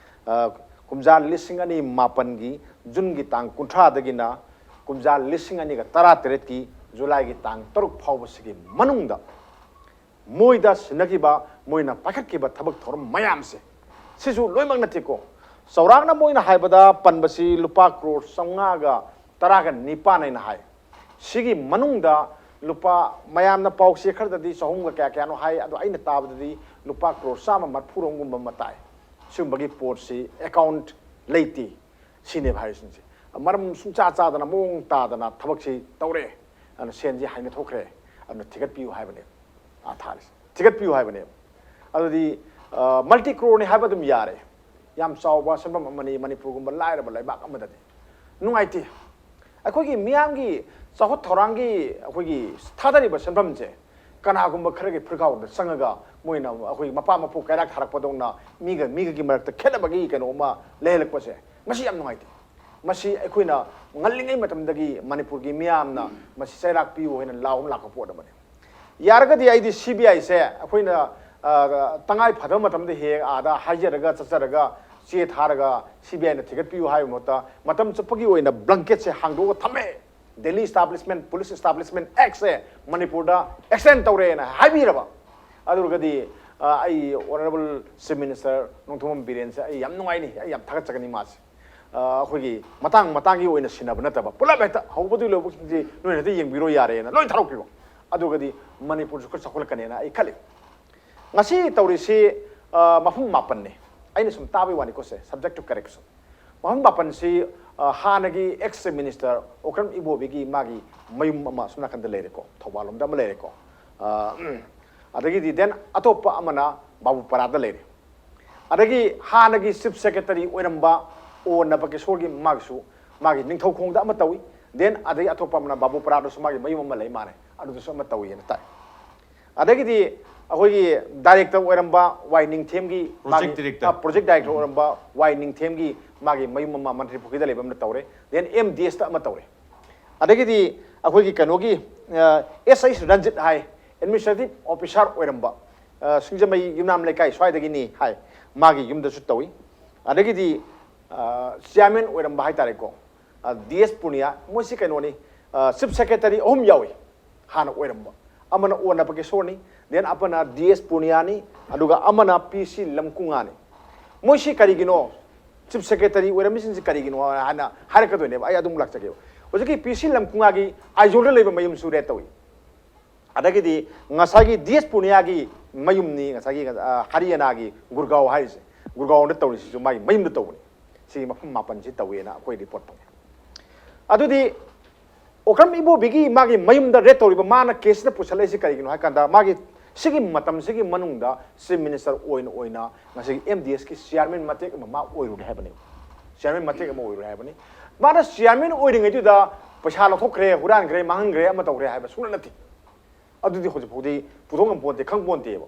ꯑ, ꯀꯨꯝꯖꯥ ꯂꯤꯁꯤꯡ ꯑꯅꯤ ꯃꯥꯄꯟꯒꯤ ꯖꯨꯟꯒꯤ ꯇꯥꯡ ꯀꯨꯟꯊ꯭ꯔꯥꯗꯒꯤꯅ ꯀꯨꯝꯖꯥ ꯂꯤꯁꯤꯡ ꯑꯅꯤꯒ ꯇꯔꯥꯇꯔꯦꯠꯀꯤ ꯖꯨꯂꯥꯏꯒꯤ ꯇꯥꯡ ꯇꯔꯨꯛ ꯐꯥꯎꯕꯁꯤꯒꯤ ꯃꯅꯨꯡꯗ ꯃꯣꯏꯗ ꯁꯤꯟꯅꯈꯤꯕ, ꯃꯣꯏꯅ ꯄꯥꯏꯈꯠꯈꯤꯕ ꯊꯕꯛ ꯊꯧꯔꯝ ꯃꯌꯥꯝꯁꯦ, ꯁꯤꯁꯨ ꯂꯣꯏꯅꯃꯛ ꯅꯠꯇꯦꯀꯣ꯫ ꯆꯥꯎꯔꯥꯛꯅ ꯃꯣꯏꯅ ꯍꯥꯏꯕꯗ ꯄꯟꯕꯁꯤ ꯂꯨꯄꯥ ꯀ꯭ꯔꯣꯔ ꯆꯥꯝꯃꯉꯥꯒ ꯇꯔꯥꯒ ꯅꯤꯄꯥꯟ ꯍꯥꯏꯅ ꯍꯥꯏ꯫ ꯁꯤꯒꯤ ꯃꯅꯨꯡꯗ ꯂꯨꯄꯥ, ꯃꯌꯥꯝꯅ ꯄꯥꯎ ꯆꯦ ꯈꯔꯗꯗꯤ ꯆꯍꯨꯝꯒ ꯀꯌꯥ ꯀꯌꯥꯅꯣ ꯍꯥꯏ, ꯑꯗꯣ ꯑꯩꯅ ꯇꯥꯕꯗꯗꯤ ꯂꯨꯄꯥ ꯀ꯭ꯔꯣꯔ ꯆꯥꯝꯃ ꯃꯔꯐꯨꯔꯣꯝꯒꯨꯝꯕ ꯑꯃ ꯇꯥꯏ꯫ ꯁꯤꯒꯨꯝꯕꯒꯤ ꯄꯣꯠꯁꯤ ꯑꯦꯀꯥꯎꯟꯠ ꯂꯩꯇꯦ ꯁꯤꯅꯦꯕ ꯍꯥꯏꯔꯤꯁꯤꯡꯁꯦ꯫ ꯃꯔꯝ ꯁꯨꯡꯆꯥ ꯆꯥꯗꯅ, ꯃꯑꯣꯡ ꯇꯥꯗꯅ ꯊꯕꯛꯁꯤ ꯇꯧꯔꯦ꯫ ꯑꯗꯨꯅ ꯁꯦꯟꯁꯤ ꯍꯥꯏꯅ ꯊꯣꯛꯈ꯭ꯔꯦ꯫ ꯑꯗꯨꯅ ꯊꯤꯒꯠꯄꯤꯌꯨ ꯍꯥꯏꯕꯅꯦꯕ꯫ ꯑꯥ ꯊꯥꯔꯤꯁꯦ꯫ ꯊꯤꯒꯠꯄꯤꯌꯨ ꯍꯥꯏꯕꯅꯦꯕ꯫ ꯑꯗꯨꯗꯤ, ꯑ, ꯃꯜꯇꯤ ꯀ꯭ꯔꯣꯔꯅꯤ ꯍꯥꯏꯕ ꯑꯗꯨꯝ ꯌꯥꯔꯦ꯫ ꯌꯥꯝ ꯆꯥꯎꯕ ꯁꯦꯟꯐꯝ ꯑꯃꯅꯤ ꯃꯅꯤꯄꯨꯔꯒꯨꯝꯕ ꯂꯥꯏꯔꯕ ꯂꯩꯕꯥꯛ ꯑꯃꯗꯗꯤ꯫ ꯅꯨꯡꯉꯥꯏꯇꯦ꯫ ꯑꯩꯈꯣꯏꯒꯤ ꯃꯤꯌꯥꯝꯒꯤ ꯆꯥꯎꯈꯠ ꯊꯧꯔꯥꯡꯒꯤ ꯑꯩꯈꯣꯏꯒꯤ ꯊꯥꯗꯔꯤꯕ ꯁꯦꯟꯐꯝꯁꯦ ꯀꯅꯥꯒꯨꯝꯕ ꯈꯔꯒꯤ ꯐꯤꯔꯈꯥꯎꯗ ꯆꯪꯉꯒ ꯃꯣꯏꯅ ꯑꯩꯈꯣꯏ ꯃꯄꯥ ꯃꯄꯨ ꯀꯩꯔꯥꯛ ꯊꯥꯔꯛꯄꯗꯧꯅ ꯃꯤꯒ ꯃꯤꯒꯒꯤ ꯃꯔꯛꯇ ꯈꯦꯠꯅꯕꯒꯤ ꯀꯩꯅꯣ ꯑꯃ ꯂꯩꯍꯜꯂꯛꯄꯁꯦ, ꯃꯁꯤ ꯌꯥꯝ ꯅꯨꯡꯉꯥꯏꯇꯦ꯫ ꯃꯁꯤ ꯑꯩꯈꯣꯏꯅ ꯉꯜꯂꯤꯉꯩ ꯃꯇꯝꯗꯒꯤ ꯃꯅꯤꯄꯨꯔꯒꯤ ꯃꯤꯌꯥꯝꯅ ꯃꯁꯤ ꯆꯩꯔꯥꯛ ꯄꯤꯌꯨ ꯍꯥꯏꯅ ꯂꯥꯎ ꯑꯃ ꯂꯥꯛꯄ ꯄꯣꯠ ꯑꯃꯅꯤ꯫ ꯌꯥꯔꯒꯗꯤ ꯑꯩꯗꯤ ꯁꯤ ꯕꯤ ꯑꯥꯏꯁꯦ ꯑꯩꯈꯣꯏꯅ ꯑ, ꯇꯉꯥꯏ ꯐꯗꯕ ꯃꯇꯝꯗ ꯍꯦꯛ ꯑꯥꯗ ꯍꯥꯏꯖꯔꯒ ꯆꯠꯆꯔꯒ ꯆꯦ ꯊꯥꯔꯒ ꯁꯤ ꯕꯤ ꯑꯥꯏꯅ ꯊꯤꯒꯠꯄꯤꯌꯨ ꯍꯥꯏꯕ ꯃꯍꯨꯠꯇ ꯃꯇꯝ ꯆꯨꯞꯄꯒꯤ ꯑꯣꯏꯅ ꯕ꯭ꯂꯥꯡꯀꯦꯠꯁꯦ ꯍꯥꯡꯗꯣꯛꯑꯒ ꯊꯝꯃꯦ꯫ ꯗꯦꯜꯂꯤ ꯏꯁꯇꯥꯕ꯭ꯂꯤꯁꯃꯦꯟ, ꯄꯨꯂꯤꯁ ꯏꯁꯇꯥꯕ꯭ꯂꯤꯁꯃꯦꯟ ꯑꯦꯛꯁꯦ ꯃꯅꯤꯄꯨꯔꯗ ꯑꯦꯛꯁꯇꯦꯟ ꯇꯧꯔꯦꯅ ꯍꯥꯏꯕꯤꯔꯕ, ꯑꯗꯨ ꯑꯣꯏꯔꯒꯗꯤ, ꯑ, ꯑꯩ ꯑꯣꯅꯔꯦꯕꯜ ꯆꯤꯐ ꯃꯤꯅꯤꯁꯇꯔ ꯅꯣꯡꯊꯣꯝꯕꯝ ꯕꯤꯔꯦꯟꯁꯦ ꯑꯩ ꯌꯥꯝ ꯅꯨꯡꯉꯥꯏꯅꯤ, ꯑꯩ ꯌꯥꯝ ꯊꯥꯒꯠꯆꯒꯅꯤ ꯃꯥꯁꯦ꯫ ꯑ, ꯑꯩꯈꯣꯏꯒꯤ ꯃꯇꯥꯡ ꯃꯇꯥꯡꯒꯤ ꯑꯣꯏꯅ ꯁꯤꯟꯅꯕ ꯅꯠꯇꯕ, ꯄꯨꯂꯞ ꯍꯦꯛꯇ ꯍꯧꯕꯗꯒꯤ ꯂꯣꯏꯕ ꯐꯥꯎꯗꯤ ꯅꯣꯏꯅ ꯍꯦꯛꯇ ꯌꯦꯡꯕꯤꯔꯣ ꯌꯥꯔꯦꯅ ꯂꯣꯏ ꯊꯥꯗꯣꯛꯄꯤꯕ꯫ ꯑꯗꯨꯒꯗꯤ ꯃꯅꯤꯄꯨꯔꯁꯨ ꯈꯔ ꯆꯥꯎꯈꯠꯂꯛꯀꯅꯦꯅ ꯑꯩ ꯈꯜꯂꯤ꯫ ꯉꯁꯤ ꯇꯧꯔꯤꯁꯤ, ꯑ, ꯃꯐꯝ ꯃꯥꯄꯟꯅꯤ꯫ ꯑꯩꯅ ꯁꯨꯝ ꯇꯥꯕꯩ ꯋꯥꯅꯤꯀꯣ ꯁꯦ, subject to correction꯫ ꯃꯐꯝ ꯃꯥꯄꯟꯁꯤ, ꯑ, ꯍꯥꯟꯅꯒꯤ ꯑꯦꯛꯁ ꯆꯤꯐ ꯃꯤꯅꯤꯁꯇꯔ ꯑꯣꯀ꯭ꯔꯝ ꯏꯕꯣꯕꯤꯒꯤ ꯃꯥꯒꯤ ꯃꯌꯨꯝ ꯑꯃ ꯑꯁꯣꯝ ꯅꯥꯀꯟꯗ ꯂꯩꯔꯦꯀꯣ, ꯊꯧꯕꯥꯜ ꯂꯣꯝꯗ ꯑꯃ ꯂꯩꯔꯦꯀꯣ꯫ ꯑ, ꯎꯝ꯫ ꯑꯗꯒꯤꯗꯤ then ꯑꯇꯣꯞꯄ ꯑꯃꯅ ꯕꯥꯕꯨꯄꯥꯔꯥꯗ ꯂꯩꯔꯦ꯫ ꯑꯗꯒꯤ ꯍꯥꯟꯅꯒꯤ ꯆꯤꯐ ꯁꯦꯀ꯭ꯔꯦꯇꯔꯤ ꯑꯣꯏꯔꯝꯕ ꯑꯣ ꯅꯕꯀꯦꯁꯣꯔꯒꯤ ꯃꯥꯒꯤꯁꯨ ꯃꯥꯒꯤ ꯅꯤꯡꯊꯧꯈꯣꯡꯗ ꯑꯃ ꯇꯧꯏ꯫ Then ꯑꯗꯒꯤ ꯑꯇꯣꯞꯄ ꯑꯃꯅ ꯕꯥꯕꯨꯄꯥꯔꯥꯗꯁꯨ ꯃꯥꯒꯤ ꯃꯌꯨꯝ ꯑꯃ ꯂꯩ ꯃꯥꯅꯦ, ꯑꯗꯨꯗꯁꯨ ꯑꯃ ꯇꯧꯏꯅ ꯇꯥꯏ꯫ ꯑꯗꯒꯤꯗꯤ ꯑꯩꯈꯣꯏꯒꯤ ꯗꯥꯏꯔꯦꯛꯇꯔ ꯑꯣꯏꯔꯝꯕ ꯋꯥꯏ ꯅꯤꯡꯊꯦꯝꯒꯤ ꯃꯥꯒꯤ, project director꯫ ꯑ, project director ꯑꯣꯏꯔꯝꯕ ꯋꯥꯏ ꯅꯤꯡꯊꯦꯝꯒꯤ ꯃꯥꯒꯤ ꯃꯌꯨꯝ ꯑꯃ ꯃꯟꯇ꯭ꯔꯤ ꯄꯨꯈ꯭ꯔꯤꯗ ꯂꯩꯕ ꯑꯃ ꯇꯧꯔꯦ꯫ Then ꯑꯦꯝ ꯗꯤ ꯑꯦꯁꯇ ꯑꯃ ꯇꯧꯔꯦ꯫ ꯑꯗꯒꯤꯗꯤ ꯑꯩꯈꯣꯏꯒꯤ ꯀꯩꯅꯣꯒꯤ, ꯑ, ꯑꯦꯁ ꯑꯩꯁ ꯔꯟꯖꯤꯠ ꯍꯥꯏ, ꯑꯦꯗꯃꯤꯅꯤꯁꯇ꯭ꯔꯦꯇꯤꯚ ꯑꯣꯐꯤꯁꯥꯔ ꯑꯣꯏꯔꯝꯕ, ꯑ, ꯁꯤꯡꯖꯃꯩ ꯌꯨꯝꯅꯥꯝ ꯂꯩꯀꯥꯏ ꯁ꯭ꯋꯥꯏꯗꯒꯤꯅꯤ ꯍꯥꯏ, ꯃꯥꯒꯤ ꯌꯨꯝꯗꯁꯨ ꯇꯧꯏ꯫ ꯑꯗꯒꯤꯗꯤ, ꯑ, ꯆꯤꯌꯥꯔꯃꯦꯟ ꯑꯣꯏꯔꯝꯕ ꯍꯥꯏꯇꯥꯔꯦꯀꯣ, ꯑ, ꯗꯤ ꯑꯦꯁ ꯄꯨꯅꯤꯌꯥ, ꯃꯣꯏꯁꯤ ꯀꯩꯅꯣꯅꯤ, ꯑ, ꯆꯤꯐ ꯁꯦꯀ꯭ꯔꯦꯇꯔꯤ ꯑꯍꯨꯝ ꯌꯥꯎꯏ꯫ ꯍꯥꯟꯅ ꯑꯣꯏꯔꯝꯕ, ꯑꯃꯅ ꯑꯣ ꯅꯕꯀꯦꯁꯣꯔꯅꯤ, then ꯑꯃꯅ ꯗꯤ ꯑꯦꯁ ꯄꯨꯅꯤꯌꯥꯅꯤ, ꯑꯗꯨꯒ ꯑꯃꯅ ꯄꯤ ꯁꯤ ꯂꯝꯀꯨꯉꯥꯅꯤ꯫ ꯃꯣꯏꯁꯤ ꯀꯔꯤꯒꯤꯅꯣ, ꯆꯤꯐ ꯁꯦꯀ꯭ꯔꯦꯇꯔꯤ ꯑꯣꯏꯔꯝꯃꯤꯁꯤꯡꯁꯤ ꯀꯔꯤꯒꯤꯅꯣ ꯍꯥꯏꯅ ꯍꯥꯏꯔꯛꯀꯗꯣꯏꯅꯦꯕ꯫ ꯑꯩ ꯑꯗꯨꯝ ꯂꯥꯛꯆꯒꯦꯕ꯫ ꯍꯧꯖꯤꯛꯀꯤ ꯄꯤ ꯁꯤ ꯂꯝꯀꯨꯉꯥꯒꯤ ꯑꯥꯏꯖꯣꯜꯗ ꯂꯩꯕ ꯃꯌꯨꯝꯁꯨ ꯔꯦꯠ ꯇꯧꯏ꯫ ꯑꯗꯒꯤꯗꯤ ꯉꯁꯥꯏꯒꯤ ꯗꯤ ꯑꯦꯁ ꯄꯨꯅꯤꯌꯥꯒꯤ ꯃꯌꯨꯝꯅꯤ, ꯉꯁꯥꯏꯒꯤ, ꯑ, ꯍꯔꯤꯌꯥꯅꯥꯒꯤ ꯒꯨꯔꯒꯥꯎ ꯍꯥꯏꯔꯤꯁꯦ, ꯒꯨꯔꯒꯥꯎꯗ ꯇꯧꯔꯤꯁꯤꯁꯨ ꯃꯥꯒꯤ ꯃꯌꯨꯝꯗ ꯇꯧꯕꯅꯤ꯫ ꯁꯤꯒꯤ ꯃꯐꯝ ꯃꯥꯄꯟꯁꯤ ꯇꯧꯋꯦꯅ ꯑꯩꯈꯣꯏ ꯔꯤꯄꯣꯔꯠ ꯐꯪꯉꯦ꯫ ꯑꯗꯨꯗꯤ ꯑꯣꯀ꯭ꯔꯝ ꯏꯕꯣꯕꯤꯒꯤ ꯃꯥꯒꯤ ꯃꯌꯨꯝꯗ ꯔꯦꯠ ꯇꯧꯔꯤꯕ ꯃꯥꯅ ꯀꯦꯁꯁꯤꯗ ꯄꯨꯁꯜꯂꯛꯏꯁꯤ ꯀꯔꯤꯒꯤꯅꯣ ꯍꯥꯏ ꯀꯥꯟꯗ, ꯃꯥꯒꯤ ꯁꯤꯒꯤ ꯃꯇꯝꯁꯤꯒꯤ ꯃꯅꯨꯡꯗ ꯆꯤꯐ ꯃꯤꯅꯤꯁꯇꯔ ꯑꯣꯏꯅ ꯑꯣꯏꯅ ꯉꯁꯤꯒꯤ ꯑꯦꯝ ꯗꯤ ꯑꯦꯁꯀꯤ ꯆꯤꯌꯥꯔꯃꯦꯟ ꯃꯇꯦꯛ ꯑꯃ ꯃꯥ ꯑꯣꯏꯔꯨꯔꯦ ꯍꯥꯏꯕꯅꯤ꯫ ꯆꯤꯌꯥꯔꯃꯦꯟ ꯃꯇꯦꯛ ꯑꯃ ꯑꯣꯏꯔꯨꯔꯦ ꯍꯥꯏꯕꯅꯤ꯫ ꯃꯥꯅ ꯆꯤꯌꯥꯔꯃꯦꯟ ꯑꯣꯏꯔꯤꯉꯩꯗꯨꯗ ꯄꯩꯁꯥ ꯂꯧꯊꯣꯛꯈ꯭ꯔꯦ, ꯍꯨꯔꯥꯟꯈ꯭ꯔꯦ, ꯃꯥꯡꯍꯟꯈ꯭ꯔꯦ, ꯑꯃ ꯇꯧꯈ꯭ꯔꯦ ꯍꯥꯏꯕ ꯁꯨꯡꯅꯠ ꯅꯠꯇꯦ꯫ ꯑꯗꯨꯗꯤ ꯍꯧꯖꯤꯛ ꯐꯥꯎꯗꯤ ꯄꯨꯊꯣꯛ ꯉꯝꯄꯣꯟꯇꯦ, ꯈꯪꯄꯣꯟꯇꯦꯕ꯫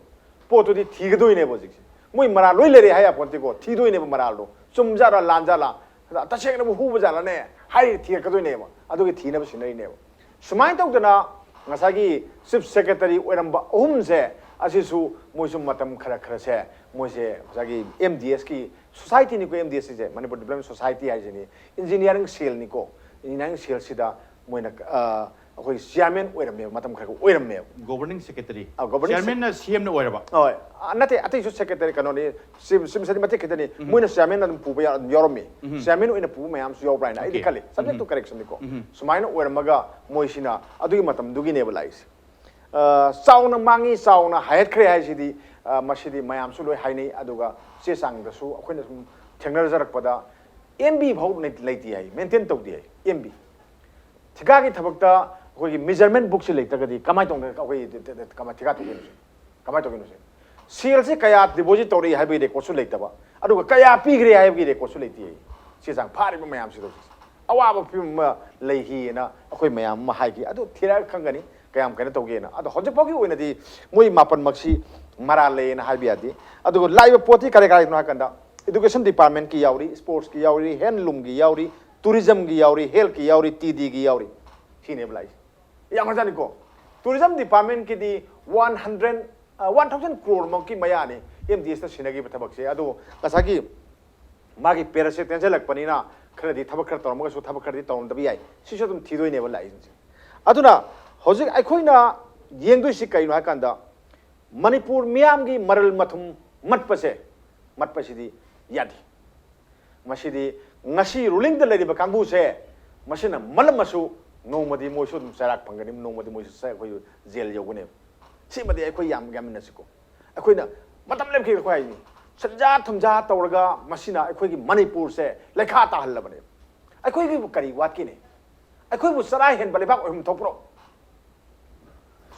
ꯄꯣꯠꯇꯨꯗꯤ ꯊꯤꯒꯗꯣꯏꯅꯦꯕ ꯍꯧꯖꯤꯛꯁꯦ꯫ ꯃꯣꯏ ꯃꯔꯥꯜ ꯂꯣꯏ ꯂꯩꯔꯦ ꯍꯥꯏ ꯌꯥꯄꯣꯟꯇꯦꯀꯣ, ꯊꯤꯗꯣꯏꯅꯦꯕ ꯃꯔꯥꯜꯗꯣ꯫ ꯆꯨꯝꯖꯥꯠꯂ, ꯂꯥꯟꯖꯥꯠꯂ, ꯇꯁꯦꯡꯅꯕꯨ ꯍꯨꯕ ꯖꯥꯠꯂꯅꯦ ꯍꯥꯏꯔ ꯊꯤꯔꯛꯀꯗꯣꯏꯅꯦꯕ꯫ ꯑꯗꯨꯒꯤ ꯊꯤꯅꯕ ꯁꯤꯟꯅꯔꯤꯅꯦꯕ꯫ ꯁꯨꯃꯥꯏꯅ ꯇꯧꯗꯅ ꯉꯁꯥꯏꯒꯤ ꯆꯤꯐ ꯁꯦꯀ꯭ꯔꯦꯇꯔꯤ ꯑꯣꯏꯔꯝꯕ ꯑꯍꯨꯝꯁꯦ ꯑꯁꯤꯁꯨ ꯃꯣꯏꯁꯨ ꯃꯇꯝ ꯈꯔ ꯈꯔꯁꯦ ꯃꯣꯏꯁꯦ ꯉꯁꯥꯏꯒꯤ M D ꯑꯦꯁꯀꯤ ꯁꯣꯁꯥꯏꯇꯤꯅꯤꯀꯣ, M D S ꯁꯤꯁꯦ, ꯃꯅꯤꯄꯨꯔ ꯗꯤꯕ꯭ꯂꯞꯃꯦꯟ ꯁꯣꯁꯥꯏꯇꯤ ꯍꯥꯏꯁꯤꯅꯤ, ꯏꯟꯖꯤꯅꯤꯌꯥꯔꯤꯡ ꯁꯦꯜꯅꯤꯀꯣ꯫ ꯏꯟꯖꯤꯅꯤꯌꯥꯔꯤꯡ ꯁꯦꯜꯁꯤꯗ ꯃꯣꯏꯅ ꯑ, ꯑꯩꯈꯣꯏ ꯆꯤꯌꯥꯔꯃꯦꯟ ꯑꯣꯏꯔꯝꯃꯦꯕ, ꯃꯇꯝ ꯈꯔ ꯈꯔ ꯑꯣꯏꯔꯝꯃꯦꯕ꯫ Governing secretary. ꯑ, ꯒꯣꯕꯔꯅꯤꯡ ꯁꯦ- ꯆꯤꯌꯥꯔꯃꯦꯟꯅ ꯁꯤ ꯑꯦꯝꯅ ꯑꯣꯏꯔꯕ꯫ ꯍꯣꯏ꯫ ꯑ, ꯅꯠꯇꯦ, ꯑꯇꯩꯁꯨ ꯁꯦꯀ꯭ꯔꯦꯇꯔꯤ ꯀꯩꯅꯣꯅꯤ, ꯆꯤꯞ ꯆꯤꯞ ꯃꯤꯅꯤꯁꯇꯔꯗꯤ ꯃꯇꯦꯛ ꯈꯤꯇꯅꯤ꯫ ꯃꯣꯏꯅ ꯆꯤꯌꯥꯔꯃꯦꯟ ꯑꯗꯨꯝ ꯄꯨꯕ ꯌꯥ- ꯌꯥꯎꯔꯝꯃꯤ꯫ ꯆꯤꯌꯥꯔꯃꯦꯟ ꯑꯣꯏꯅ ꯄꯨꯕ ꯃꯌꯥꯝꯁꯨ ꯌꯥꯎꯕ꯭ꯔꯥ ꯍꯥꯏꯅ ꯑꯩꯗꯤ Okay. ꯈꯜꯂꯤ꯫ Subject to correction ꯅꯤꯀꯣ꯫ ꯁꯨꯃꯥꯏꯅ ꯑꯣꯏꯔꯝꯃꯒ ꯃꯣꯏꯁꯤꯅ ꯑꯗꯨꯒꯤ ꯃꯇꯝꯗꯨꯒꯤꯅꯦꯕ ꯂꯥꯛꯏꯁꯦ꯫ ꯑ, ꯆꯥꯎꯅ ꯃꯥꯡꯉꯤ, ꯆꯥꯎꯅ ꯍꯥꯏꯒꯠꯈ꯭ꯔꯦ ꯍꯥꯏꯁꯤꯗꯤ, ꯑ, ꯃꯁꯤꯗꯤ ꯃꯌꯥꯝꯁꯨ ꯂꯣꯏ ꯍꯥꯏꯅꯩ꯫ ꯑꯗꯨꯒ ꯆꯦ ꯆꯥꯡꯗꯁꯨ ꯑꯩꯈꯣꯏꯅ ꯁꯨꯝ ꯊꯦꯡꯅꯖꯔꯛꯄꯗ ꯑꯦꯝ ꯕꯤ ꯐꯥꯎ ꯂꯩ- ꯂꯩꯇꯦ ꯍꯥꯏ, ꯃꯦꯟꯇꯦꯟ ꯇꯧꯗꯦ ꯍꯥꯏ, ꯑꯦꯝ ꯕꯤ꯫ ꯊꯤꯀꯥꯒꯤ ꯊꯕꯛꯇ ꯑꯩꯈꯣꯏꯒꯤ ꯃꯦꯖꯔꯃꯦꯟ ꯕꯨꯛꯁꯤ ꯂꯩꯇ꯭ꯔꯒꯗꯤ ꯀꯃꯥꯏꯅ ꯇꯧꯅ ꯑꯩꯈꯣꯏ ꯊꯤ- ꯊꯤ- ꯊꯤ- ꯀꯃꯥꯏ ꯊꯤꯀꯥ ꯇꯧꯗꯣꯏꯅꯣ ꯁꯤ? ꯀꯃꯥꯏꯅ ꯇꯧꯗꯣꯏꯅꯣ ꯁꯤ? ꯁꯦꯜꯁꯤ ꯀꯌꯥ ꯗꯤꯄꯣꯖꯤꯠ ꯇꯧꯔꯛꯏ ꯍꯥꯏꯕꯒꯤ ꯔꯦꯀꯣꯔꯠꯁꯨ ꯂꯩꯇꯕ, ꯑꯗꯨꯒ ꯀꯌꯥ ꯄꯤꯈ꯭ꯔꯦ ꯍꯥꯏꯕꯒꯤ ꯔꯦꯀꯣꯔꯠꯁꯨ ꯂꯩꯇꯦ꯫ ꯆꯦ ꯆꯥꯡ ꯐꯥꯔꯤꯕ ꯃꯌꯥꯝꯁꯤꯗ ꯍꯧꯖꯤꯛ ꯑꯋꯥꯕ ꯐꯤꯕꯝ ꯑꯃ ꯂꯩꯈꯤꯑꯅ ꯑꯩꯈꯣꯏ ꯃꯌꯥꯝ ꯑꯃ ꯍꯥꯏꯈꯤ꯫ ꯑꯗꯨ ꯊꯤꯔꯛꯑꯒ ꯈꯪꯒꯅꯤ ꯀꯌꯥꯝ ꯀꯩꯅꯣ ꯇꯧꯒꯦꯅ꯫ ꯑꯗꯣ ꯍꯧꯖꯤꯛ ꯐꯥꯎꯒꯤ ꯑꯣꯏꯅꯗꯤ ꯃꯣꯏ ꯃꯥꯄꯟꯃꯛꯁꯤ ꯃꯔꯥꯜ ꯂꯩꯌꯦꯅ ꯍꯥꯏꯕ ꯌꯥꯗꯦ꯫ ꯑꯗꯨꯒ ꯂꯥꯛꯏꯕ ꯄꯣꯠꯇꯤ ꯀꯔꯤ ꯀꯔꯤꯅꯣ ꯍꯥꯏ ꯀꯥꯟꯗ, ꯏꯗꯨꯀꯦꯁꯟ ꯗꯤꯄꯥꯔꯠꯃꯦꯟꯀꯤ ꯌꯥꯎꯔꯤ, ꯁ꯭ꯄꯣꯔꯠꯁꯀꯤ ꯌꯥꯎꯔꯤ, ꯍꯦꯟꯂꯨꯝꯒꯤ ꯌꯥꯎꯔꯤ, ꯇꯨꯔꯤꯖꯝꯒꯤ ꯌꯥꯎꯔꯤ, ꯍꯦꯜꯊꯀꯤ ꯌꯥꯎꯔꯤ, ꯇꯤ ꯗꯤꯒꯤ ꯌꯥꯎꯔꯤ꯫ ꯁꯤꯅꯦꯕ ꯂꯥꯛꯏꯁꯦ꯫ ꯌꯥꯝꯈ꯭ꯔꯖꯥꯠꯅꯤꯀꯣ꯫ ꯇꯨꯔꯤꯖꯝ ꯗꯤꯄꯥꯔꯠꯃꯦꯟꯀꯤꯗꯤ ꯋꯥꯟ ꯍꯟꯗ꯭ꯔꯦꯠ, ꯋꯥꯟ ꯊꯥꯎꯖꯟ ꯀ꯭ꯔꯣꯔꯃꯛꯀꯤ ꯃꯌꯥꯅꯤ ꯑꯦꯝ ꯗꯤ ꯑꯦꯁꯅ ꯁꯤꯟꯅꯈꯤꯕ ꯊꯕꯛꯁꯦ꯫ ꯑꯗꯨ ꯉꯁꯥꯏꯒꯤ ꯃꯥꯒꯤ ꯄꯦꯔꯥꯁꯦ ꯇꯦꯟꯁꯤꯜꯂꯛꯄꯅꯤꯅ ꯈꯔꯗꯤ ꯊꯕꯛ ꯈꯔ ꯇꯧꯔꯝꯃꯒꯁꯨ ꯊꯕꯛ ꯈꯔꯗꯤ ꯇꯧꯔꯝꯗꯕ ꯌꯥꯏ꯫ ꯁꯤꯁꯨ ꯑꯗꯨꯝ ꯊꯤꯗꯣꯏꯅꯦꯕ ꯂꯥꯛꯏꯁꯤꯡꯁꯦ꯫ ꯑꯗꯨꯅ ꯍꯧꯖꯤꯛ ꯑꯩꯈꯣꯏꯅ ꯌꯦꯡꯗꯣꯏꯁꯤ ꯀꯩꯅꯣ ꯍꯥꯏ ꯀꯥꯟꯗ, ꯃꯅꯤꯄꯨꯔ ꯃꯤꯌꯥꯝꯒꯤ ꯃꯔꯜ ꯃꯊꯨꯝ ꯃꯠꯄꯁꯦ, ꯃꯠꯄꯁꯤꯗꯤ ꯌꯥꯗꯦ꯫ ꯃꯁꯤꯗꯤ ꯉꯁꯤ ꯔꯨꯂꯤꯡꯗ ꯂꯩꯔꯤꯕ ꯀꯥꯡꯕꯨꯁꯦ, ꯃꯁꯤꯅ ꯃꯜꯂꯝꯃꯁꯨ ꯅꯣꯡꯃꯗꯤ ꯃꯣꯏꯁꯨ ꯑꯗꯨꯝ ꯆꯩꯔꯥꯛ ꯐꯪꯒꯅꯤ, ꯅꯣꯡꯃꯗꯤ ꯃꯣꯏꯁꯨ ꯆ-, ꯑꯩꯈꯣꯏ ꯖꯦꯜ ꯌꯧꯒꯅꯦꯕ꯫ ꯁꯤꯃꯗꯤ ꯑꯩꯈꯣꯏ ꯌꯥꯝ ꯌꯥꯃꯤꯟꯅꯁꯤꯀꯣ꯫ ꯑꯩꯈꯣꯏꯅ ꯃꯇꯝ ꯂꯦꯞꯈꯤꯕ ꯑꯩꯈꯣꯏ ꯍꯥꯏꯅꯤ, ꯁꯦꯟꯖꯥ ꯊꯨꯝꯖꯥ ꯇꯧꯔꯒ ꯃꯁꯤꯅ ꯑꯩꯈꯣꯏꯒꯤ ꯃꯅꯤꯄꯨꯔꯁꯦ ꯂꯩꯈꯥ ꯇꯥꯍꯜꯂꯕꯅꯦꯕ꯫ ꯑꯩꯈꯣꯏꯒꯤꯕꯨ ꯀꯔꯤ ꯋꯥꯠꯀꯦꯅꯦ? ꯑꯩꯈꯣꯏꯕꯨ ꯆꯔꯥ ꯍꯦꯟꯕ ꯂꯩꯕꯥꯛ ꯑꯣꯏꯍꯟ ꯊꯣꯛꯄ꯭ꯔꯣ?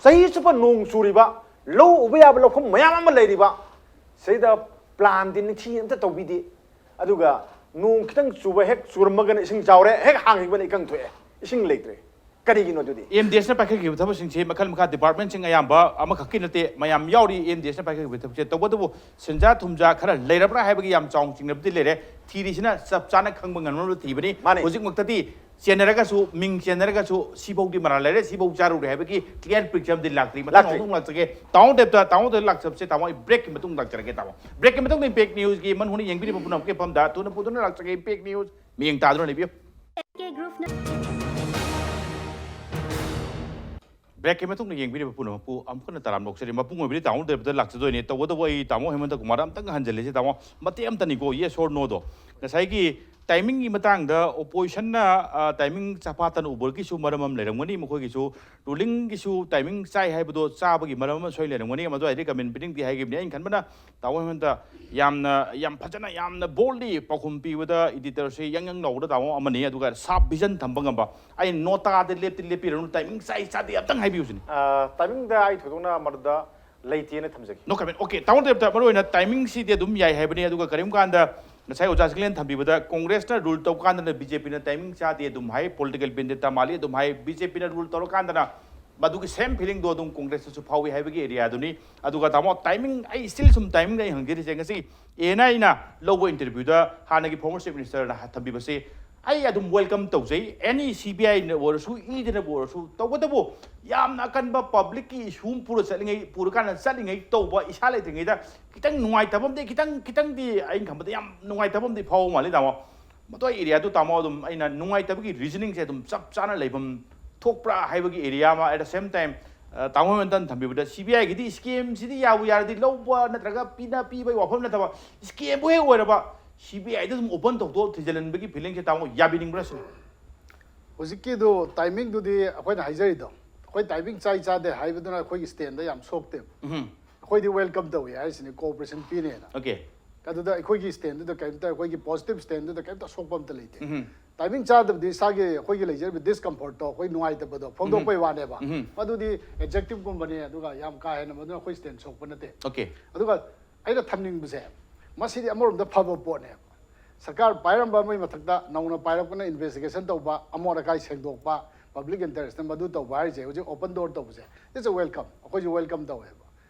ꯆꯍꯤ ꯆꯨꯞꯄ ꯅꯣꯡ ꯆꯨꯔꯤꯕ, ꯂꯧ ꯎꯕ ꯌꯥꯕ ꯂꯧꯐꯝ ꯃꯌꯥꯝ ꯑꯃ ꯂꯩꯔꯤꯕ, ꯁꯤꯗ ꯄ꯭ꯂꯥꯟꯗꯤ ꯅꯤꯡꯊꯤ ꯑꯝꯇ ꯇꯧꯕꯤꯗꯦ꯫ ꯑꯗꯨꯒ ꯅꯣꯡ ꯈꯤꯇꯪ ꯆꯨꯕ ꯍꯦꯛ ꯆꯨꯔꯝꯃꯒꯅ ꯏꯁꯤꯡ ꯆꯥꯎꯔꯦ, ꯍꯦꯛ ꯍꯥꯡꯈꯤꯕꯅ ꯏꯀꯪ ꯊꯣꯛꯑꯦ, ꯏꯁꯤꯡ ꯂꯩꯇ꯭ꯔꯦ꯫ ꯀꯔꯤꯒꯤꯅꯣ ꯑꯗꯨꯗꯤ? ꯑꯦꯝ ꯗꯤ ꯑꯦꯁꯅ ꯄꯥꯏꯈꯠꯈꯤꯕ ꯊꯕꯛꯁꯤꯡꯁꯦ ꯃꯈꯜ ꯃꯈꯥ ꯗꯤꯄꯥꯔꯠꯃꯦꯟꯁꯤꯡ ꯑꯌꯥꯝꯕ ꯑꯃꯈꯛꯀꯤ ꯅꯠꯇꯦ, ꯃꯌꯥꯝ ꯌꯥꯎꯔꯤ ꯑꯦꯝ ꯗꯤ ꯑꯦꯁꯅ ꯄꯥꯏꯈꯠꯈꯤꯕ ꯊꯕꯛꯁꯦ꯫ ꯇꯧꯕꯇꯕꯨ ꯁꯦꯟꯖꯥ ꯊꯨꯝꯖꯥ ꯈꯔ ꯂꯩꯔꯕ꯭ꯔꯥ ꯍꯥꯏꯕꯒꯤ ꯌꯥꯝ ꯆꯥꯎꯅ ꯆꯤꯡꯅꯕꯗꯤ ꯂꯩꯔꯦ꯫ ꯊꯤꯔꯤꯁꯤꯅ ꯆꯞ ꯆꯥꯅ ꯈꯪꯕ ꯉꯝꯅꯕ ꯊꯤꯕꯅꯤ꯫ ꯃꯥꯅꯤ꯫ ꯍꯧꯖꯤꯛꯃꯛꯇꯗꯤ ꯆꯦꯟꯅꯔꯒꯁꯨ, ꯃꯤꯡ ꯆꯦꯟꯅꯔꯒꯁꯨ, ꯁꯤꯐꯧꯗꯤ ꯃꯔꯥꯜ ꯂꯩꯔꯦ, ꯁꯤꯐꯧ ꯆꯥꯔꯨꯔꯦ ꯍꯥꯏꯕꯒꯤ clear picture ꯑꯃꯗꯤ ꯂꯥꯛꯇ꯭ꯔꯤ꯫ ꯃꯊꯪ ꯂꯥꯛꯇ꯭ꯔꯤ꯫ ꯑꯃꯨꯛ ꯂꯥꯛꯆꯒꯦ꯫ ꯇꯥꯃꯣ ꯇꯦꯞꯇ, ꯇꯥꯃꯣ ꯇꯦꯞꯇ ꯂꯥꯛꯆꯕꯁꯦ, ꯇꯥꯃꯣ, ꯑꯩ break ꯀꯤ ꯃꯇꯨꯡ ꯂꯥꯛꯆꯔꯒꯦ, ꯇꯥꯃꯣ꯫ Break ꯀꯤ ꯃꯇꯨꯡꯗ Impact News ꯀꯤ ꯃꯟ ꯍꯨꯅ ꯌꯦꯡꯕꯤꯔꯤꯕ ꯄꯨꯝꯅꯃꯛꯀꯤ ꯃꯐꯝꯗ ꯊꯨꯅ ꯄꯨꯗꯨꯅ ꯂꯥꯛꯆꯒꯦ, Impact News꯫ ꯃꯤꯠꯌꯦꯡ ꯇꯥꯗꯨꯅ ꯂꯩꯕꯤꯌꯨ꯫ Break ꯀꯤ ꯃꯇꯨꯡꯗ ꯌꯦꯡꯕꯤꯔꯤꯕ ꯄꯨꯝꯅꯃꯛꯄꯨ ꯑꯃꯨꯛ ꯍꯟꯅ ꯇꯔꯥꯝꯅ ꯑꯣꯛꯆꯔꯤ꯫ ꯃꯄꯨꯡ ꯑꯣꯏꯕꯗꯤ ꯇꯥꯃꯣ ꯇꯦꯞꯇ ꯂꯥꯛꯆꯗꯣꯏꯅꯤ꯫ ꯇꯧꯕꯇꯕꯨ ꯑꯩ ꯇꯥꯃꯣ ꯍꯦꯃꯟꯇ ꯀꯨꯃꯥꯔ ꯑꯝꯇꯪ ꯍꯟꯖꯤꯜꯂꯤꯁꯦ, ꯇꯥꯃꯣ꯫ ꯃꯇꯦꯛ ꯑꯝꯇꯅꯤꯀꯣ, yes or no ꯗꯣ꯫ ꯉꯁꯥꯏꯒꯤ timing ꯒꯤ ꯃꯇꯥꯡꯗ opposition ꯅ, ꯑ, timing ꯆꯐꯥ ꯇꯟ ꯎꯕꯒꯤꯁꯨ ꯃꯔꯝ ꯑꯃ ꯂꯩꯔꯝꯒꯅꯤ, ꯃꯈꯣꯏꯒꯤꯁꯨ ruling ꯒꯤꯁꯨ timing ꯆꯥꯏ ꯍꯥꯏꯕꯗꯣ ꯆꯥꯕꯒꯤ ꯃꯔꯝ ꯑꯃ ꯁꯣꯏ ꯂꯩꯔꯝꯒꯅꯤ꯫ ꯃꯗꯨꯋꯥꯏꯗꯤ comment ꯄꯤꯅꯤꯡꯗꯦ ꯍꯥꯏꯈꯤꯕꯅꯤ꯫ ꯑꯩꯅ ꯈꯟꯕꯅ ꯇꯥꯃꯣ ꯍꯦꯃꯟꯇ ꯌꯥꯝꯅ, ꯌꯥꯝ ꯐꯖꯅ, ꯌꯥꯝꯅ boldly ꯄꯥꯎꯈꯨꯝ ꯄꯤꯕꯗ editor ꯁꯤ ꯌꯪ ꯌꯪ ꯂꯥꯎꯕꯗ ꯇꯥꯃꯣ ꯑꯃꯅꯤ, ꯑꯗꯨꯒ sharp vision ꯊꯝꯕ ꯉꯝꯕ꯫ ꯑꯩ ꯅꯣꯇꯥꯗ ꯂꯦꯞꯇꯤ ꯂꯦꯞꯄꯤꯔꯅꯨ, timing ꯆꯥꯏ ꯆꯥꯗꯦ ꯑꯝꯇꯪ ꯍꯥꯏꯕꯤꯌꯨ ꯁꯤꯅꯤ꯫ ꯑ, timing ꯗ ꯑꯩ ꯊꯣꯏꯗꯣꯛꯅ ꯃꯗꯨꯗ ꯂꯩꯇꯦꯅ ꯊꯝꯖꯒꯦ꯫ No comment꯫ Okay, ꯇꯥꯃꯣ ꯇꯦꯞꯇ ꯃꯔꯨ ꯑꯣꯏꯅ timing ꯁꯤꯗꯤ ꯑꯗꯨꯝ ꯌꯥꯏ ꯍꯥꯏꯕꯅꯤ, ꯑꯗꯨꯒ ꯀꯔꯤꯒꯨꯝꯕ ꯀꯥꯟꯗ ꯉꯁꯥꯏ ꯑꯣꯖꯥ ꯁꯤꯀꯂꯦꯟ ꯊꯝꯕꯤꯕꯗ ꯀꯣꯡꯒ꯭ꯔꯦꯁꯅ rule ꯇꯧꯕ ꯀꯥꯟꯗꯅ ꯕꯤ ꯖꯦ ꯄꯤꯅ timing ꯆꯥꯗꯦ ꯑꯗꯨꯝ ꯍꯥꯏ, political vendetta ꯃꯥꯜꯂꯤ ꯑꯗꯨꯝ ꯍꯥꯏ, ꯕꯤ ꯖꯦ ꯄꯤꯅ rule ꯇꯧꯔꯀꯥꯟꯗꯅ ꯃꯗꯨꯒꯤ same feeling ꯗꯣ ꯑꯗꯨꯝ ꯀꯣꯡꯒ꯭ꯔꯦꯁꯇꯁꯨ ꯐꯥꯎꯏ ꯍꯥꯏꯕꯒꯤ area ꯗꯨꯅꯤ꯫ ꯑꯗꯨꯒ ꯇꯥꯃꯣ, timing, ꯑꯩ still ꯁꯨꯝ timing ꯗ ꯑꯩ ꯍꯪꯖꯔꯤꯁꯦ, ꯉꯁꯤ ꯑꯦ ꯑꯦꯟ ꯑꯥꯏ ꯅ ꯂꯧꯕ interview ꯗ ꯍꯥꯟꯅꯒꯤ former chief minister ꯅ ꯊꯝꯕꯤꯕꯁꯦ ꯑꯩ ꯑꯗꯨꯝ welcome ꯇꯧꯖꯩ꯫ Any ꯁꯤ ꯕꯤ ꯑꯥꯏ ꯅ ꯑꯣꯏꯔꯁꯨ, ꯏ ꯗꯅꯕꯨ ꯑꯣꯏꯔꯁꯨ, ꯇꯧꯕꯇꯕꯨ ꯌꯥꯝꯅ ꯑꯀꯟꯕ public ꯀꯤ issue ꯑꯃ ꯄꯨꯔ ꯆꯠꯂꯤꯉꯩ, ꯄꯨꯔꯀꯥꯟꯗ ꯆꯠꯂꯤꯉꯩ ꯇꯧꯕ ꯏꯁꯥ ꯂꯩꯇ꯭ꯔꯤꯉꯩꯗ ꯈꯤꯇꯪ ꯅꯨꯡꯉꯥꯏꯇꯕ ꯑꯃꯗꯤ, ꯈꯤꯇꯪ, ꯈꯤꯇꯪꯗꯤ ꯑꯩꯅ ꯈꯟꯕꯗ ꯌꯥꯝ ꯅꯨꯡꯉꯥꯏꯇꯕ ꯑꯃꯗꯤ ꯐꯥꯎꯕ ꯃꯥꯜꯂꯤ, ꯇꯥꯃꯣ꯫ ꯃꯗꯨ area ꯗꯨ, ꯇꯥꯃꯣ, ꯑꯗꯨꯝ ꯑꯩꯅ ꯅꯨꯡꯉꯥꯏꯇꯕꯒꯤ reasoning ꯁꯦ ꯑꯗꯨꯝ ꯆꯞ ꯆꯥꯅ ꯂꯩꯐꯝ ꯊꯣꯛꯄ꯭ꯔꯥ ꯍꯥꯏꯕꯒꯤ area ꯑꯃ, at the same time, ꯑ, ꯇꯥꯃꯣ ꯍꯦꯃꯟꯇꯅ ꯊꯝꯕꯤꯕꯗ ꯁꯤ ꯕꯤ ꯑꯥꯏ ꯒꯤꯗꯤ scam ꯁꯤꯗꯤ ꯌꯥꯕꯨ ꯌꯥꯔꯗꯤ ꯂꯧꯕ ꯅꯠꯇ꯭ꯔꯒ ꯄꯤꯅ ꯄꯤꯕꯒꯤ ꯋꯥꯐꯝ ꯅꯠꯇꯕ, scam ꯕꯨ ꯍꯦꯛ ꯑꯣꯏꯔꯕ ꯁꯤ ꯕꯤ ꯑꯥꯏ ꯗ ꯑꯗꯨꯝ open ꯇꯧꯊꯣꯛ ꯊꯤꯖꯤꯜꯍꯟꯕꯒꯤ feeling ꯁꯦ ꯇꯥꯃꯣ ꯌꯥꯕꯤꯅꯤꯡꯕ꯭ꯔꯥ ꯁꯤꯅꯤ? ꯍꯧꯖꯤꯛꯀꯤꯗꯨ timing ꯗꯨꯗꯤ ꯑꯩꯈꯣꯏꯅ ꯍꯥꯏꯖꯔꯤꯗꯣ, ꯑꯩꯈꯣꯏ timing ꯆꯥꯏ ꯆꯥꯗꯦ ꯍꯥꯏꯕꯗꯨꯅ ꯑꯩꯈꯣꯏꯒꯤ stand ꯗ ꯌꯥꯝ ꯁꯣꯛꯇꯦꯕ꯫ ꯎꯝ꯫ ꯑꯩꯈꯣꯏꯗꯤ welcome ꯇꯧꯏ ꯍꯥꯏꯔꯤꯁꯤꯅꯤ, cooperation ꯄꯤꯅꯦꯅ꯫ Okay꯫ ꯑꯗꯨꯗ ꯑꯩꯈꯣꯏꯒꯤ stand ꯗꯨꯗ ꯀꯔꯤꯝꯇ, ꯑꯩꯈꯣꯏꯒꯤ positive stand ꯗꯨꯗ ꯀꯔꯤꯝꯇ ꯑꯁꯣꯛꯄ ꯑꯝꯇ ꯂꯩꯇꯦ꯫ ꯎꯝ꯫ Timing ꯆꯥꯗꯕꯗꯤ ꯏꯁꯥꯒꯤ, ꯑꯩꯈꯣꯏꯒꯤ ꯂꯩꯖꯔꯤꯕ discomfort ꯇꯣ, ꯑꯩꯈꯣꯏ ꯅꯨꯡꯉꯥꯏꯇꯕꯗꯣ ꯐꯣꯡꯗꯣꯛꯄꯩ ꯎꯝ꯫ ꯋꯥꯅꯦꯕ꯫ ꯎꯝ꯫ ꯃꯗꯨꯗꯤ adjective ꯒꯨꯝꯕꯅꯦ, ꯑꯗꯨꯒ ꯌꯥꯝ ꯀꯥ ꯍꯦꯟꯅ ꯃꯗꯨꯅ ꯑꯩꯈꯣꯏ stand ꯁꯣꯛꯄ ꯅꯠꯇꯦ꯫ Okay꯫ ꯑꯗꯨꯒ ꯑꯩꯅ ꯊꯝꯅꯤꯡꯕꯁꯦ, ꯃꯁꯤꯗꯤ ꯑꯃꯔꯣꯝꯗ ꯐꯕ ꯄꯣꯠꯅꯦꯕ꯫ ꯁꯔꯀꯥꯔ ꯄꯥꯏꯔꯝꯕ ꯑꯃꯒꯤ ꯃꯊꯛꯇ ꯅꯧꯅ ꯄꯥꯏꯔꯛꯄꯅ investigation ꯇꯧꯕ, ꯑꯃꯣꯠ ꯑꯀꯥꯏ ꯁꯦꯡꯗꯣꯛꯄ, public interest ꯇ ꯃꯗꯨ ꯇꯧꯕ ꯍꯥꯏꯔꯤꯁꯦ ꯍꯧꯖꯤꯛ open door ꯇꯧꯕꯁꯦ, it's a welcome, ꯑꯩꯈꯣꯏꯁꯨ welcome ꯇꯧꯋꯦꯕ꯫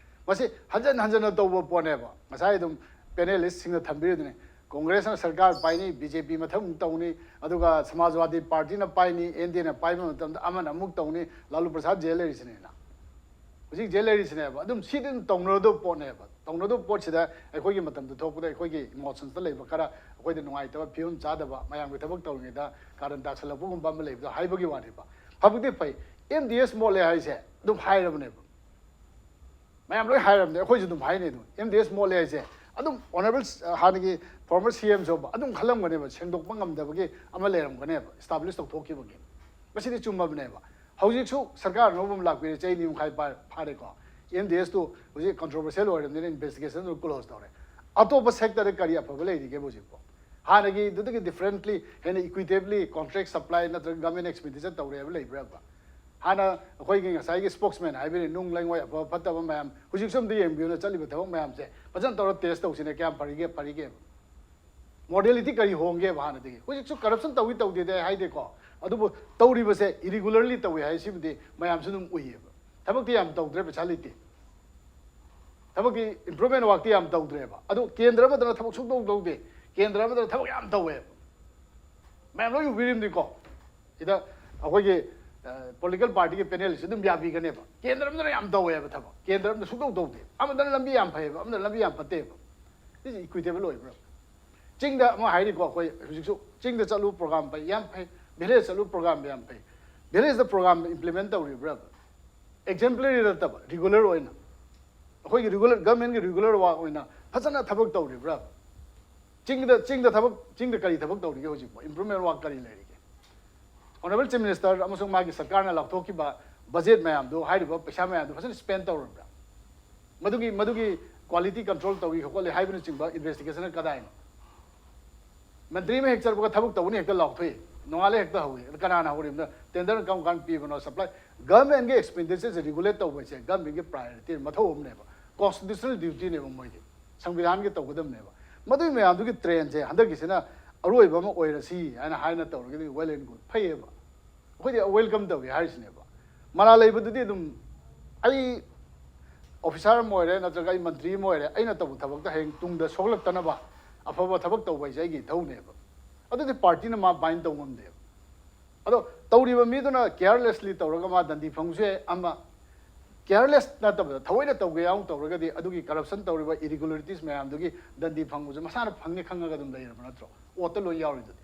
ꯃꯁꯤ ꯍꯟꯖꯟ ꯍꯟꯖꯟꯅ ꯇꯧꯕ ꯄꯣꯠꯅꯦꯕ꯫ ꯉꯁꯥꯏ ꯑꯗꯨꯝ panelist ꯁꯤꯡꯅ ꯊꯝꯕꯤꯔꯤꯗꯨꯅꯤ, ꯀꯣꯡꯒ꯭ꯔꯦꯁꯅ ꯁꯔꯀꯥꯔ ꯄꯥꯏꯅꯤ, ꯕꯤ ꯖꯦ ꯄꯤ ꯃꯊꯪ ꯑꯃꯨꯛ ꯇꯧꯅꯤ, ꯑꯗꯨꯒ ꯁꯃꯥꯖꯋꯥꯗꯤ ꯄꯥꯔꯇꯤꯅ ꯄꯥꯏꯅꯤ, ꯑꯦꯟ ꯗꯤ ꯑꯦꯅ ꯄꯥꯏꯕ ꯃꯇꯝꯗ ꯑꯃꯅ ꯑꯃꯨꯛ ꯇꯧꯅꯤ, ꯂꯥꯂꯨ ꯄ꯭ꯔꯁꯥꯗ ꯖꯦꯜ ꯂꯩꯔꯤꯁꯤꯅꯦꯅ꯫ ꯍꯧꯖꯤꯛ ꯖꯦꯜ ꯂꯩꯔꯤꯁꯤꯅꯦꯕ꯫ ꯑꯗꯨꯝ ꯁꯤꯗꯤ ꯑꯗꯨꯝ ꯇꯧꯅꯔꯗꯧꯕ ꯄꯣꯠꯅꯦꯕ꯫ ꯇꯧꯅꯔꯗꯧꯕ ꯄꯣꯠꯁꯤꯗ ꯑꯩꯈꯣꯏꯒꯤ ꯃꯇꯝꯗ ꯊꯣꯛꯄꯗ ꯑꯩꯈꯣꯏꯒꯤ ꯏꯃꯣꯁꯟꯁꯇ ꯂꯩꯕ ꯈꯔ, ꯑꯩꯈꯣꯏꯗ ꯅꯨꯡꯉꯥꯏꯇꯕ, ꯐꯤꯕꯝ ꯆꯥꯗꯕ, ꯃꯌꯥꯝꯒꯤ ꯊꯕꯛ ꯇꯧꯔꯤꯉꯩꯗ ꯀꯥꯔꯟ ꯇꯥꯁꯜꯂꯛꯄꯒꯨꯝꯕ ꯑꯃ ꯂꯩꯕꯗꯣ ꯍꯥꯏꯕꯒꯤ ꯋꯥꯅꯦꯕ꯫ ꯐꯕꯨꯗꯤ ꯐꯩ, ꯑꯦꯝ ꯗꯤ ꯑꯦꯁ ꯃꯣꯠꯂꯦ ꯍꯥꯏꯁꯦ ꯑꯗꯨꯝ ꯍꯥꯏꯔꯕꯅꯦꯕ꯫ ꯃꯌꯥꯝ ꯂꯣꯏ ꯍꯥꯏꯔꯕꯅꯦ, ꯑꯩꯈꯣꯏꯁꯨ ꯑꯗꯨꯝ ꯍꯥꯏꯅꯦ꯫ ꯑꯗꯨꯝ ꯑꯦꯝ ꯗꯤ ꯑꯦꯁ ꯃꯣꯠꯂꯦ ꯍꯥꯏꯁꯦ ꯑꯗꯨꯝ ꯑꯣꯅꯔꯦꯕꯜ ꯍꯥꯟꯅꯒꯤ ꯐꯣꯔꯃꯔ ꯁꯤ ꯑꯦꯝꯁꯨ ꯑꯗꯨꯝ ꯈꯜꯂꯝꯒꯅꯦꯕ, ꯁꯦꯡꯗꯣꯛꯄ ꯉꯝꯗꯕꯒꯤ ꯑꯃ ꯂꯩꯔꯝꯒꯅꯦꯕ, ꯏꯁꯇꯥꯕ꯭ꯂꯤꯁ ꯇꯧꯊꯣꯛꯈꯤꯕꯒꯤ꯫ ꯃꯁꯤꯗꯤ ꯆꯨꯝꯃꯕꯅꯦꯕ꯫ ꯍꯧꯖꯤꯛꯁꯨ ꯁꯔꯀꯥꯔ ꯑꯅꯧꯕ ꯑꯃ ꯂꯥꯛꯄꯤꯔꯦ, ꯆꯍꯤ ꯑꯅꯤ ꯃꯈꯥꯏ ꯄꯥ-, ꯐꯥꯔꯦꯀꯣ꯫ ꯑꯦꯝ ꯗꯤ ꯑꯦꯁꯇꯨ ꯍꯧꯖꯤꯛ ꯀꯟꯇ꯭ꯔꯣꯚꯔꯁꯤꯌꯦꯜ ꯑꯣꯏꯔꯕꯅꯤꯅ ꯏꯟꯚꯦꯁꯇꯤꯒꯦꯁꯟꯗꯨ ꯀ꯭ꯂꯣꯖ ꯇꯧꯔꯦ꯫ ꯑꯇꯣꯞꯄ ꯁꯦꯛꯇꯔꯗ ꯀꯔꯤ ꯑꯐꯕ ꯂꯩꯔꯤꯒꯦꯕ ꯍꯧꯖꯤꯛꯄꯣ? ꯍꯥꯟꯅꯒꯤꯗꯨꯗꯒꯤ ꯗꯤꯐ꯭ꯔꯦꯟꯠꯂꯤ, ꯍꯦꯟꯅ ꯏꯀ꯭ꯋꯤꯇꯦꯕꯂꯤ ꯀꯣꯟꯇ꯭ꯔꯦꯛ ꯁꯄ꯭ꯂꯥꯏ ꯅꯠꯇ꯭ꯔꯒ ꯒꯚꯔꯟꯃꯦꯟ ꯑꯦꯛꯁꯄꯦꯟꯗꯤꯆꯔ ꯇꯧꯔꯦ ꯍꯥꯏꯕ ꯂꯩꯕ꯭ꯔꯕ? ꯍꯥꯟꯅ ꯑꯩꯈꯣꯏꯒꯤ ꯉꯁꯥꯏꯒꯤ ꯁ꯭ꯄꯣꯛꯁꯃꯦꯟ ꯍꯥꯏꯕꯤꯔꯤ, ꯅꯨꯡ ꯂꯩꯉꯣꯏ ꯑꯐꯕ ꯐꯠꯇꯕ ꯃꯌꯥꯝ, ꯍꯧꯖꯤꯛꯁꯨ ꯑꯝꯇ ꯌꯦꯡꯕꯤꯌꯨꯅ, ꯆꯠꯂꯤꯕ ꯊꯕꯛ ꯃꯌꯥꯝꯁꯦ ꯐꯖꯅ ꯇꯧꯔ ꯇꯦꯁ ꯇꯧꯁꯤꯅꯦ, ꯀꯌꯥꯝ ꯐꯔꯤꯒꯦ, ꯐꯔꯤꯒꯦꯕ? ꯃꯣꯗꯦꯂꯤꯇꯤ ꯀꯔꯤ ꯍꯣꯡꯒꯦꯕ ꯍꯥꯟꯅꯗꯒꯤ? ꯍꯧꯖꯤꯛꯁꯨ ꯀꯔꯞꯁꯟ ꯇꯧꯏ ꯇꯧꯗꯦꯗꯤ ꯑꯩ ꯍꯥꯏꯗꯦꯀꯣ, ꯑꯗꯨꯕꯨ ꯇꯧꯔꯤꯕꯁꯦ ꯏꯔꯤꯒꯨꯂꯔꯂꯤ ꯇꯧꯏ ꯍꯥꯏ, ꯁꯤꯃꯗꯤ ꯃꯌꯥꯝꯁꯨ ꯑꯗꯨꯝ ꯎꯏꯌꯦꯕ꯫ ꯊꯕꯛꯇꯤ ꯌꯥꯝ ꯇꯧꯗ꯭ꯔꯦ, ꯄꯩꯁꯥ ꯂꯩꯇꯦ꯫ ꯊꯕꯛꯀꯤ ꯏꯝꯄ꯭ꯔꯨꯚꯃꯦꯟ ꯋꯥꯛꯇꯤ ꯌꯥꯝ ꯇꯧꯗ꯭ꯔꯦꯕ꯫ ꯑꯗꯨ ꯀꯦꯟꯗ꯭ꯔ ꯑꯃꯗꯅ ꯊꯕꯛ ꯁꯨꯡꯇꯧ ꯇꯧꯗꯦ, ꯀꯦꯟꯗ꯭ꯔ ꯑꯃꯗꯅ ꯊꯕꯛ ꯌꯥꯝ ꯇꯧꯋꯦꯕ꯫ ꯃꯌꯥꯝ ꯂꯣꯏ ꯎꯕꯤꯔꯤꯕꯅꯤꯀꯣ꯫ ꯁꯤꯗ ꯑꯩꯈꯣꯏꯒꯤ ꯄꯣꯂꯤꯇꯤꯀꯦꯜ ꯄꯥꯔꯇꯤꯒꯤ ꯄꯦꯅꯦꯜꯁꯤ ꯑꯗꯨꯝ ꯌꯥꯕꯤꯒꯅꯦꯕ꯫ ꯀꯦꯟꯗ꯭ꯔ ꯑꯃꯗꯅ ꯌꯥꯝ ꯇꯧꯋꯦꯕ ꯊꯕꯛ, ꯀꯦꯟꯗ꯭ꯔ ꯑꯃꯗ ꯁꯨꯡꯇꯧ ꯇꯧꯗꯦ꯫ ꯑꯃꯗꯅ ꯂꯝꯕꯤ ꯌꯥꯝ ꯐꯩꯌꯦꯕ, ꯑꯃꯗꯅ ꯂꯝꯕꯤ ꯌꯥꯝ ꯐꯠꯇꯦꯕ꯫ ꯁꯤꯁꯦ ꯏꯀ꯭ꯋꯤꯇꯦꯕꯜ ꯑꯣꯏꯕ꯭ꯔꯥ? ꯆꯤꯡꯗ ꯑꯃ ꯍꯥꯏꯔꯤꯀꯣ, ꯑꯩꯈꯣꯏ ꯍꯧꯖꯤꯛꯁꯨ ꯆꯤꯡꯗ ꯆꯠꯂꯨ ꯄ꯭ꯔꯣꯒ꯭ꯔꯥꯝ ꯐꯩ, ꯌꯥꯝ ꯐꯩ, ꯚꯤꯂꯦꯖ ꯆꯠꯂꯨ ꯄ꯭ꯔꯣꯒ꯭ꯔꯥꯝ ꯌꯥꯝ ꯐꯩ꯫ ꯚꯤꯂꯦꯖꯇ ꯄ꯭ꯔꯣꯒ꯭ꯔꯥꯝ ꯏꯝꯄ꯭ꯂꯤꯃꯦꯟ ꯇꯧꯔꯤꯕ꯭ꯔꯕ? ꯑꯦꯛꯖꯦꯝꯄ꯭ꯂꯔꯤ ꯅꯠꯇꯕ, ꯔꯤꯒꯨꯂꯔ ꯑꯣꯏꯅ ꯑꯩꯈꯣꯏꯒꯤ ꯔꯤꯒꯨꯂꯔ, ꯒꯚꯔꯟꯃꯦꯟꯒꯤ ꯔꯤꯒꯨꯂꯔ ꯋꯥꯛ ꯑꯣꯏꯅ ꯐꯖꯅ ꯊꯕꯛ ꯇꯧꯔꯤꯕ꯭ꯔꯕ? ꯆꯤꯡꯗ, ꯆꯤꯡꯗ ꯊꯕꯛ, ꯆꯤꯡꯗ ꯀꯔꯤ ꯊꯕꯛ ꯇꯧꯔꯤꯒꯦ ꯍꯧꯖꯤꯛꯄꯣ? ꯏꯝꯄ꯭ꯔꯨꯚꯃꯦꯟ ꯋꯥꯛ ꯀꯔꯤ ꯂꯩꯔꯤꯒꯦ? ꯑꯣꯅꯔꯦꯕꯜ ꯆꯤꯐ ꯃꯤꯅꯤꯁꯇꯔ ꯑꯃꯁꯨꯡ ꯃꯥꯒꯤ ꯁꯔꯀꯥꯔꯅ ꯂꯥꯎꯊꯣꯛꯈꯤꯕ ꯕꯖꯦꯠ ꯃꯌꯥꯝꯗꯨ, ꯍꯥꯏꯔꯤꯕ ꯄꯩꯁꯥ ꯃꯌꯥꯝꯗꯨ ꯐꯖꯅ ꯁ꯭ꯄꯦꯟ ꯇꯧꯔꯕ꯭ꯔꯥ? ꯃꯗꯨꯒꯤ, ꯃꯗꯨꯒꯤ ꯀ꯭ꯋꯥꯂꯤꯇꯤ ꯀꯟꯇ꯭ꯔꯣꯜ ꯇꯧꯏ ꯈꯣꯠꯂꯤ ꯍꯥꯏꯕꯅꯆꯤꯡꯕ ꯏꯟꯚꯦꯁꯇꯤꯒꯦꯁꯟꯅ ꯀꯗꯥꯏꯅꯣ? ꯃꯟꯇ꯭ꯔꯤ ꯑꯃ ꯍꯦꯛ ꯆꯠꯄꯒ ꯊꯕꯛ ꯇꯧꯒꯅꯤ ꯍꯦꯛꯇ ꯂꯥꯎꯊꯣꯛꯏ, ꯅꯣꯡꯉꯥꯜꯂꯦ ꯍꯦꯛꯇ ꯍꯧꯏ꯫ ꯑꯗ ꯀꯅꯥꯅ ꯍꯧꯔꯤꯕꯅꯣ? ꯇꯦꯟꯗꯔ ꯀꯔꯝ ꯀꯥꯟꯗ ꯄꯤꯕꯅꯣ? ꯁꯄ꯭ꯂꯥꯏ, ꯒꯚꯔꯟꯃꯦꯟꯒꯤ ꯑꯦꯛꯁꯄꯦꯟꯗꯤꯆꯔꯁꯦ ꯔꯤꯒꯨꯂꯦꯠ ꯇꯧꯕꯁꯦ ꯒꯚꯔꯟꯃꯦꯟꯒꯤ ꯄ꯭ꯔꯥꯏꯑꯣꯔꯤꯇꯤ, ꯃꯊꯧ ꯑꯃꯅꯦꯕ, ꯀꯣꯟꯁꯇꯤꯇ꯭ꯌꯨꯁꯅꯦꯜ ꯗ꯭ꯌꯨꯇꯤꯅꯦꯕ ꯃꯣꯏꯒꯤ, ꯁꯪꯕꯤꯙꯥꯟꯒꯤ ꯇꯧꯒꯗꯕꯅꯦꯕ꯫ ꯃꯗꯨꯒꯤ ꯃꯌꯥꯝꯗꯨꯒꯤ ꯇ꯭ꯔꯦꯟꯁꯦ ꯍꯟꯗꯛꯀꯤꯁꯤꯅ ꯑꯔꯣꯏꯕ ꯑꯃ ꯑꯣꯏꯔꯁꯤ ꯍꯥꯏꯅ ꯍꯥꯏꯅ ꯇꯧꯔꯒꯗꯤ well and good, ꯐꯩꯌꯦꯕ꯫ ꯑꯩꯈꯣꯏꯗꯤ ꯋꯦꯜꯀꯝ ꯇꯧꯏ ꯍꯥꯏꯔꯤꯁꯤꯅꯦꯕ꯫ ꯃꯔꯥꯜ ꯂꯩꯕꯗꯨꯗꯤ ꯑꯗꯨꯝ, ꯑꯩ ꯑꯣꯐꯤꯁꯥꯔ ꯑꯃ ꯑꯣꯏꯔꯦ ꯅꯠꯇ꯭ꯔꯒ ꯑꯩ ꯃꯟꯇ꯭ꯔꯤ ꯑꯃ ꯑꯣꯏꯔꯦ, ꯑꯩꯅ ꯇꯧꯕ ꯊꯕꯛꯇ ꯍꯌꯦꯡ ꯇꯨꯡꯗ ꯁꯣꯛꯂꯛꯇꯅꯕ ꯑꯐꯕ ꯊꯕꯛ ꯇꯧꯕ ꯍꯥꯏꯁꯦ ꯑꯩꯒꯤ ꯏꯊꯧꯅꯦꯕ꯫ ꯑꯗꯨꯗꯤ ꯄꯥꯔꯇꯤꯅ ꯃꯥ ꯕꯥꯏꯟ ꯇꯧ ꯉꯝꯗꯦꯕ꯫ ꯑꯗꯣ ꯇꯧꯔꯤꯕ ꯃꯤꯗꯨꯅ ꯀꯦꯌꯔꯂꯦꯁꯂꯤ ꯇꯧꯔꯒ ꯃꯥ ꯗꯟꯗꯤ ꯐꯪꯕꯁꯨ ꯌꯥꯏ꯫ ꯑꯃ ꯀꯦꯌꯔꯂꯦꯁ ꯅꯠꯇꯕꯗ ꯊꯑꯣꯏꯅ ꯇꯧꯒꯦ ꯌꯥꯎꯅ ꯇꯧꯔꯒꯗꯤ ꯑꯗꯨꯒꯤ ꯀꯔꯞꯁꯟ ꯇꯧꯔꯤꯕ ꯏꯔꯤꯒꯨꯂꯔꯤꯇꯤꯁ ꯃꯌꯥꯝꯗꯨꯒꯤ ꯗꯟꯗꯤ ꯐꯪꯕꯁꯦ ꯃꯁꯥꯅ ꯐꯪꯅꯤ ꯈꯪꯉꯒ ꯑꯗꯨꯝ ꯂꯩꯔꯕ ꯅꯠꯇ꯭ꯔꯣ? ꯑꯣꯠꯇ ꯂꯣꯏ ꯌꯥꯎꯔꯤꯗꯨꯗꯤ,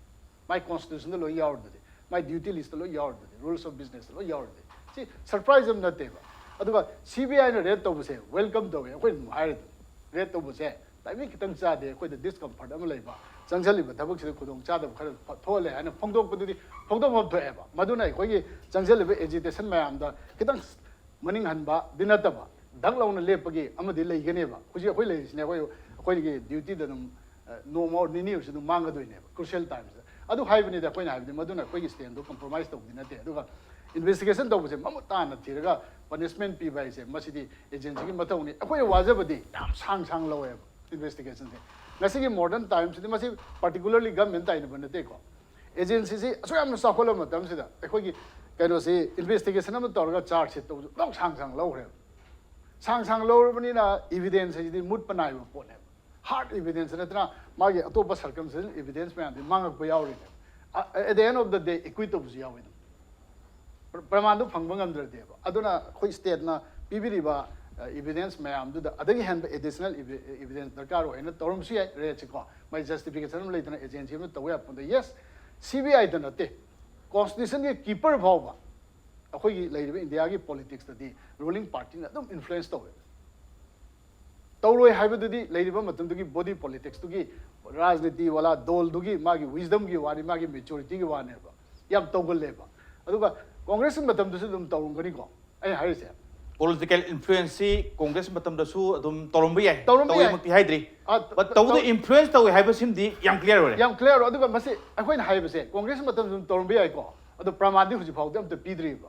ꯃꯥꯏ ꯀꯣꯟꯁꯇꯤꯇ꯭ꯌꯨꯁꯟꯗ ꯂꯣꯏ ꯌꯥꯎꯔꯤꯗꯨꯗꯤ, ꯃꯥꯏ ꯗ꯭ꯌꯨꯇꯤ ꯂꯤꯁꯇ ꯂꯣꯏ ꯌꯥꯎꯔꯤꯗꯨꯗꯤ, ꯔꯨꯜꯁ ꯑꯣꯐ ꯕꯤꯖꯤꯅꯦꯁꯇ ꯂꯣꯏ ꯌꯥꯎꯔꯤꯗꯨꯗꯤ꯫ ꯁꯤ ꯁꯔꯄ꯭ꯔꯥꯏꯁ ꯑꯃ ꯅꯠꯇꯦꯕ꯫ ꯑꯗꯨꯒ ꯁꯤ ꯕꯤ ꯑꯥꯏꯅ ꯔꯦꯠ ꯇꯧꯕꯁꯦ ꯋꯦꯜꯀꯝ ꯇꯧꯋꯦ꯫ ꯑꯩꯈꯣꯏꯅ ꯑꯗꯨꯝ ꯍꯥꯏꯔꯤꯗꯨꯅꯤ, ꯔꯦꯠ ꯇꯧꯕꯁꯦ ꯇꯥꯏꯃꯤꯡ ꯈꯤꯇꯪ ꯆꯥꯗꯦ, ꯑꯩꯈꯣꯏꯗ ꯗꯤꯁꯀꯝꯐꯔꯠ ꯑꯃ ꯂꯩꯕ, ꯆꯪꯁꯤꯜꯂꯤꯕ ꯊꯕꯛꯁꯤꯗ ꯈꯨꯗꯣꯡ ꯆꯥꯗꯕ ꯈꯔ ꯐ- ꯊꯣꯛꯍꯜꯂꯦ ꯍꯥꯏꯅ ꯐꯣꯡꯗꯣꯛꯄꯗꯨꯗꯤ ꯐꯣꯡꯗꯣꯛꯐꯝ ꯊꯣꯛꯑꯦꯕ꯫ ꯃꯗꯨꯅ ꯑꯩꯈꯣꯏꯒꯤ ꯆꯪꯁꯤꯜꯂꯤꯕ ꯑꯦꯖꯤꯇꯦꯁꯟ ꯃꯌꯥꯝꯗ ꯈꯤꯇꯪ ꯃꯅꯤꯡ ꯍꯟꯕꯗꯤ ꯅꯠꯇꯕ, ꯙꯛ ꯂꯥꯎꯅ ꯂꯦꯞꯄꯒꯤ ꯑꯃꯗꯤ ꯂꯩꯒꯅꯦꯕ꯫ ꯍꯧꯖꯤꯛ ꯑꯩꯈꯣꯏ ꯂꯩꯔꯤꯁꯤꯅꯦ, ꯑꯩꯈꯣꯏ ꯑꯩꯈꯣꯏꯒꯤ ꯗ꯭ꯌꯨꯇꯤꯗ ꯑꯗꯨꯝ ꯑ, ꯅꯣꯡꯃ ꯑꯣꯔ ꯅꯤꯅꯤ ꯑꯣꯏꯔꯁꯨ ꯑꯗꯨꯝ ꯃꯥꯡꯒꯗꯣꯏꯅꯦꯕ, ꯀ꯭ꯔꯨꯁꯤꯌꯦꯜ ꯇꯥꯏꯝꯁꯤꯗ꯫ ꯑꯗꯨ ꯍꯥꯏꯕꯅꯤꯗ ꯑꯩꯈꯣꯏꯅ ꯍꯥꯏꯕꯗꯤ ꯃꯗꯨꯅ ꯑꯩꯈꯣꯏꯒꯤ ꯁ꯭ꯇꯦꯟꯗꯣ ꯀꯝꯄ꯭ꯔꯣꯃꯥꯏꯁ ꯇꯧꯕꯗꯤ ꯅꯠꯇꯦ꯫ ꯑꯗꯨꯒ ꯏꯟꯚꯦꯁꯇꯤꯒꯦꯁꯟ ꯇꯧꯕꯁꯦ ꯃꯃꯨꯠ ꯇꯥꯅ ꯊꯤꯔꯒ ꯄꯅꯤꯁꯃꯦꯟ ꯄꯤꯕ ꯍꯥꯏꯁꯦ ꯃꯁꯤꯗꯤ ꯑꯦꯖꯦꯟꯁꯤꯒꯤ ꯃꯊꯧꯅꯤ꯫ ꯑꯩꯈꯣꯏꯅ ꯋꯥꯖꯕꯗꯤ ꯌꯥꯝ ꯁꯥꯡ ꯁꯥꯡ ꯂꯧꯋꯦꯕ ꯏꯟꯚꯦꯁꯇꯤꯒꯦꯁꯟꯁꯦ꯫ ꯉꯁꯤꯒꯤ ꯃꯣꯗꯔꯟ ꯇꯥꯏꯝꯁꯤꯗꯤ ꯃꯁꯤ ꯄꯥꯔꯇꯤꯀꯨꯂꯔꯂꯤ ꯒꯃꯦꯟ ꯇꯥꯏꯅꯕ ꯅꯠꯇꯦꯀꯣ꯫ ꯑꯦꯖꯦꯟꯁꯤꯁꯤ ꯑꯁꯨꯛ ꯌꯥꯝꯅ ꯆꯥꯎꯈꯠꯂꯕ ꯃꯇꯝꯁꯤꯗ ꯑꯩꯈꯣꯏꯒꯤ ꯀꯩꯅꯣꯁꯤ, ꯏꯟꯚꯦꯁꯇꯤꯒꯦꯁꯟ ꯑꯃ ꯇꯧꯔꯒ ꯆꯥꯔꯖ ꯁꯤꯠ ꯇꯧꯕꯁꯨ ꯑꯗꯨꯛ ꯁꯥꯡ ꯁꯥꯡ ꯂꯧꯈ꯭ꯔꯦꯕ꯫ ꯁꯥꯡ ꯁꯥꯡ ꯂꯧꯔꯕꯅꯤꯅ ꯏꯚꯤꯗꯦꯟꯁ ꯍꯥꯏꯁꯤꯗꯤ ꯃꯨꯠꯄ ꯅꯥꯏꯕ ꯄꯣꯠꯅꯦꯕ꯫ ꯍꯥꯔꯗ ꯏꯚꯤꯗꯦꯟꯁ ꯅꯠꯇꯅ ꯃꯥꯒꯤ ꯑꯇꯣꯞꯄ ꯁꯔꯀꯝꯁꯇꯦꯟꯁꯤꯌꯦꯜ ꯏꯚꯤꯗꯦꯟꯁ ꯃꯌꯥꯝꯗꯤ ꯃꯥꯡꯉꯛꯄ ꯌꯥꯎꯔꯤꯅꯦꯕ꯫ ꯑ- at the end of the day, acquit ꯇꯧꯕꯁꯨ ꯌꯥꯎꯋꯤ ꯑꯗꯨꯝ꯫ ꯄ꯭ꯔ- ꯄ꯭ꯔꯃꯥꯟꯗꯨ ꯐꯪꯕ ꯉꯝꯗ꯭ꯔꯗꯤꯕ꯫ ꯑꯗꯨꯅ ꯑꯩꯈꯣꯏ ꯁ꯭ꯇꯦꯠꯅ ꯄꯤꯕꯤꯔꯤꯕ ꯏꯚꯤꯗꯦꯟꯁ ꯃꯌꯥꯝꯗꯨꯗ ꯑꯗꯒꯤ ꯍꯦꯟꯕ ꯑꯦꯗꯤꯁꯅꯦꯜ ꯏꯚꯤꯗꯦꯟꯁ ꯗꯔꯀꯥꯔ ꯑꯣꯏꯅ ꯇꯧꯔꯝꯕꯁꯨ ꯌꯥꯏ ꯔꯦꯠꯁꯦꯀꯣ꯫ ꯃꯥꯏ ꯖꯁꯇꯤꯐꯤꯀꯦꯁꯟ ꯑꯃ ꯂꯩꯇꯅ ꯑꯦꯖꯦꯟꯁꯤ ꯑꯃ ꯇꯧꯕ ꯌꯥꯕ ꯄꯣꯠ ꯅꯠꯇꯦ꯫ ꯌꯦꯁ, ꯁꯤ ꯕꯤ ꯑꯥꯏꯗ ꯅꯠꯇꯦ, ꯀꯣꯟꯁꯇꯤꯇ꯭ꯌꯨꯁꯟꯒꯤ ꯀꯤꯄꯔ ꯐꯥꯎꯕ ꯑꯩꯈꯣꯏꯒꯤ ꯂꯩꯔꯤꯕ ꯏꯟꯗꯤꯌꯥꯒꯤ ꯄꯣꯂꯤꯇꯤꯛꯁꯇꯗꯤ ꯔꯨꯂꯤꯡ ꯄꯥꯔꯇꯤꯅ ꯑꯗꯨꯝ ꯏꯟꯐ꯭ꯂꯨꯌꯦꯟꯁ ꯇꯧꯋꯦ꯫ ꯇꯧꯔꯣꯏ ꯍꯥꯏꯕꯗꯨꯗꯤ ꯂꯩꯔꯤꯕ ꯃꯇꯝꯗꯨꯒꯤ ꯕꯣꯗꯤ ꯄꯣꯂꯤꯇꯤꯛꯁꯇꯨꯒꯤ, ꯔꯥꯖꯅꯤꯇꯤ ꯋꯥꯂꯥ ꯗꯣꯜꯗꯨꯒꯤ ꯃꯥꯒꯤ ꯋꯤꯁꯗꯝꯒꯤ ꯋꯥꯅꯤ, ꯃꯥꯒꯤ ꯃꯦꯆꯨꯔꯤꯇꯤꯒꯤ ꯋꯥꯅꯦꯕ꯫ ꯌꯥꯝ ꯇꯧꯒꯜꯂꯦꯕ꯫ ꯑꯗꯨꯒ ꯀꯣꯡꯒ꯭ꯔꯦꯁꯀꯤ ꯃꯇꯝꯗꯁꯨ ꯑꯗꯨꯝ ꯇꯧꯔꯝꯒꯅꯤꯀꯣ ꯑꯩꯅ ꯍꯥꯏꯔꯤꯁꯦ꯫ ꯄꯣꯂꯤꯇꯤꯀꯦꯜ ꯏꯟꯐ꯭ꯂꯨꯌꯦꯟꯁꯁꯤ ꯀꯣꯡꯒ꯭ꯔꯦꯁ ꯃꯇꯝꯗꯁꯨ ꯑꯗꯨꯝ ꯇꯧꯔꯝꯕ ꯌꯥꯏ, ꯇꯧꯔꯝꯕ ꯌꯥꯏ꯫ ꯇꯧꯋꯦꯃꯛꯇꯤ ꯍꯥꯏꯗ꯭ꯔꯤ꯫ ꯑ, But ꯇꯧꯕꯗ ꯇꯧ- ꯏꯟꯐ꯭ꯂꯨꯌꯦꯟꯁ ꯇꯧꯋꯦ ꯍꯥꯏꯕꯁꯤꯃꯗꯤ ꯌꯥꯝ ꯀ꯭ꯂꯤꯌꯥꯔ ꯑꯣꯏꯔꯦ꯫ ꯌꯥꯝ ꯀ꯭ꯂꯤꯌꯥꯔ ꯑꯣꯏ꯫ ꯑꯗꯨꯒ ꯃꯁꯤ ꯑꯩꯈꯣꯏꯅ ꯍꯥꯏꯕꯁꯦ ꯀꯣꯡꯒ꯭ꯔꯦꯁ ꯃꯇꯝꯗ ꯑꯗꯨꯝ ꯇꯧꯔꯝꯕ ꯌꯥꯏꯀꯣ, ꯑꯗꯣ ꯄ꯭ꯔꯃꯥꯟꯗꯤ ꯍꯧꯖꯤꯛ ꯐꯥꯎꯗꯤ ꯑꯝꯇ ꯄꯤꯗ꯭ꯔꯤꯕ꯫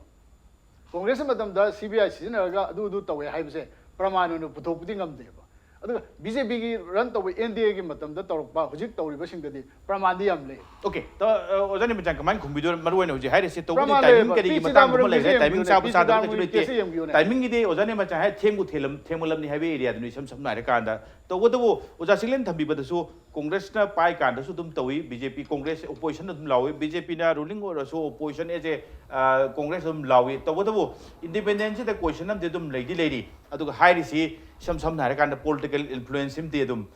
ꯀꯣꯡꯒ꯭ꯔꯦꯁ ꯃꯇꯝꯗ ꯁꯤ ꯕꯤ ꯑꯥꯏ ꯁꯤꯖꯤꯟꯅꯔꯒ ꯑꯗꯨ ꯑꯗꯨ ꯇꯧꯋꯦ ꯍꯥꯏꯕꯁꯦ ꯄ꯭ꯔꯃꯥꯟ ꯑꯣꯏꯅ ꯄꯨꯊꯣꯛꯄꯗꯤ ꯉꯝꯗꯦꯕ꯫ ꯑꯗꯨꯒ ꯕꯤ ꯖꯦ ꯄꯤꯒꯤ ꯔꯟ ꯇꯧꯕ ꯑꯦꯟ ꯗꯤ ꯑꯦꯒꯤ ꯃꯇꯝꯗ ꯇꯧꯔꯛꯄ ꯍꯧꯖꯤꯛ ꯇꯧꯔꯤꯕꯁꯤꯡꯗꯗꯤ ꯄ꯭ꯔꯃꯥꯟꯗꯤ ꯌꯥꯝ ꯂꯩ꯫ ꯑꯣꯀꯦ, ꯑꯣꯖꯥ ꯅꯤꯃꯆꯥꯟ, ꯀꯃꯥꯏꯅ ꯈꯨꯝꯕꯤꯗꯣꯏꯅꯣ? ꯃꯔꯨ ꯑꯣꯏꯅ ꯍꯧꯖꯤꯛ ꯍꯥꯏꯔꯤꯁꯦ ꯇꯧꯕꯗꯤ ꯄ꯭ꯔꯃꯥꯟ ꯇꯥꯏꯃꯤꯡ ꯂꯩꯌꯦꯕ꯫ ꯀꯔꯤꯒꯤ ꯄꯤ ꯃꯇꯥꯡꯗ ꯑꯃ ꯆꯤꯗꯝꯕꯔꯝꯒꯤꯁꯦ ꯂꯩꯈ꯭ꯔꯦ, ꯇꯥꯏꯃꯤꯡ ꯌꯦꯡꯕꯤꯌꯨꯅꯦ, ꯆꯥꯕ ꯄꯤ ꯆꯥꯗꯕ ꯀꯩꯁꯨ ꯆꯤꯗꯝꯕꯔꯝꯒꯤ ꯂꯩꯇꯦ꯫ ꯀꯦꯁꯁꯦ ꯌꯦꯡꯕꯤꯌꯨꯅꯦ꯫ ꯇꯥꯏꯃꯤꯡꯒꯤꯗꯤ ꯑꯣꯖꯥ ꯅꯤꯃꯆꯥꯟ ꯍꯥꯏ ꯊꯦꯡꯕꯨ ꯊꯦꯡꯂꯝ-, ꯊꯦꯡꯃꯜꯂꯝꯅꯤ ꯍꯥꯏꯕ ꯑꯦꯔꯤꯌꯥꯗꯨꯅꯤ ꯏꯁꯝ ꯁꯝꯅ ꯍꯥꯏꯔꯀꯥꯟꯗ꯫ ꯇꯧꯕꯇꯕꯨ ꯑꯣꯖꯥ ꯆꯤꯡꯂꯦꯟ ꯊꯝꯕꯤꯕꯗꯁꯨ ꯀꯣꯡꯒ꯭ꯔꯦꯁꯅ ꯄꯥꯏ ꯀꯥꯟꯗꯁꯨ ꯑꯗꯨꯝ ꯇꯧꯏ, ꯕꯤ ꯖꯦ ꯄꯤ, ꯀꯣꯡꯒ꯭ꯔꯦꯁ ꯑꯣꯄꯣꯖꯤꯁꯟ ꯑꯗꯨꯝ ꯂꯥꯎꯏ, ꯕꯤ ꯖꯦ ꯄꯤꯅ ꯔꯨꯂꯤꯡ ꯑꯣꯏꯔꯁꯨ ꯑꯣꯄꯣꯖꯤꯁꯟ ꯑꯦꯖ ꯑꯦ ꯀꯣꯡꯒ꯭ꯔꯦꯁ ꯑꯗꯨꯝ ꯂꯥꯎꯏ꯫ ꯇꯧꯕꯇꯕꯨ ꯏꯟꯗꯤꯄꯦꯟꯗꯦꯟꯁꯁꯤꯗ ꯀꯣꯏꯁꯟ ꯑꯃꯗꯤ ꯑꯗꯨꯝ ꯂꯩꯗꯤ ꯂꯩꯔꯤ꯫ ꯑꯗꯨꯒ ꯍꯥꯏꯔꯤꯁꯤ ꯏꯁꯝ ꯁꯝꯅ ꯍꯥꯏꯔꯀꯥꯟꯗ ꯄꯣꯂꯤꯇꯤꯀꯦꯜ ꯏꯟꯐ꯭ꯂꯨꯌꯦꯟꯁ ꯁꯤꯃꯗꯤ ꯑꯗꯨꯝ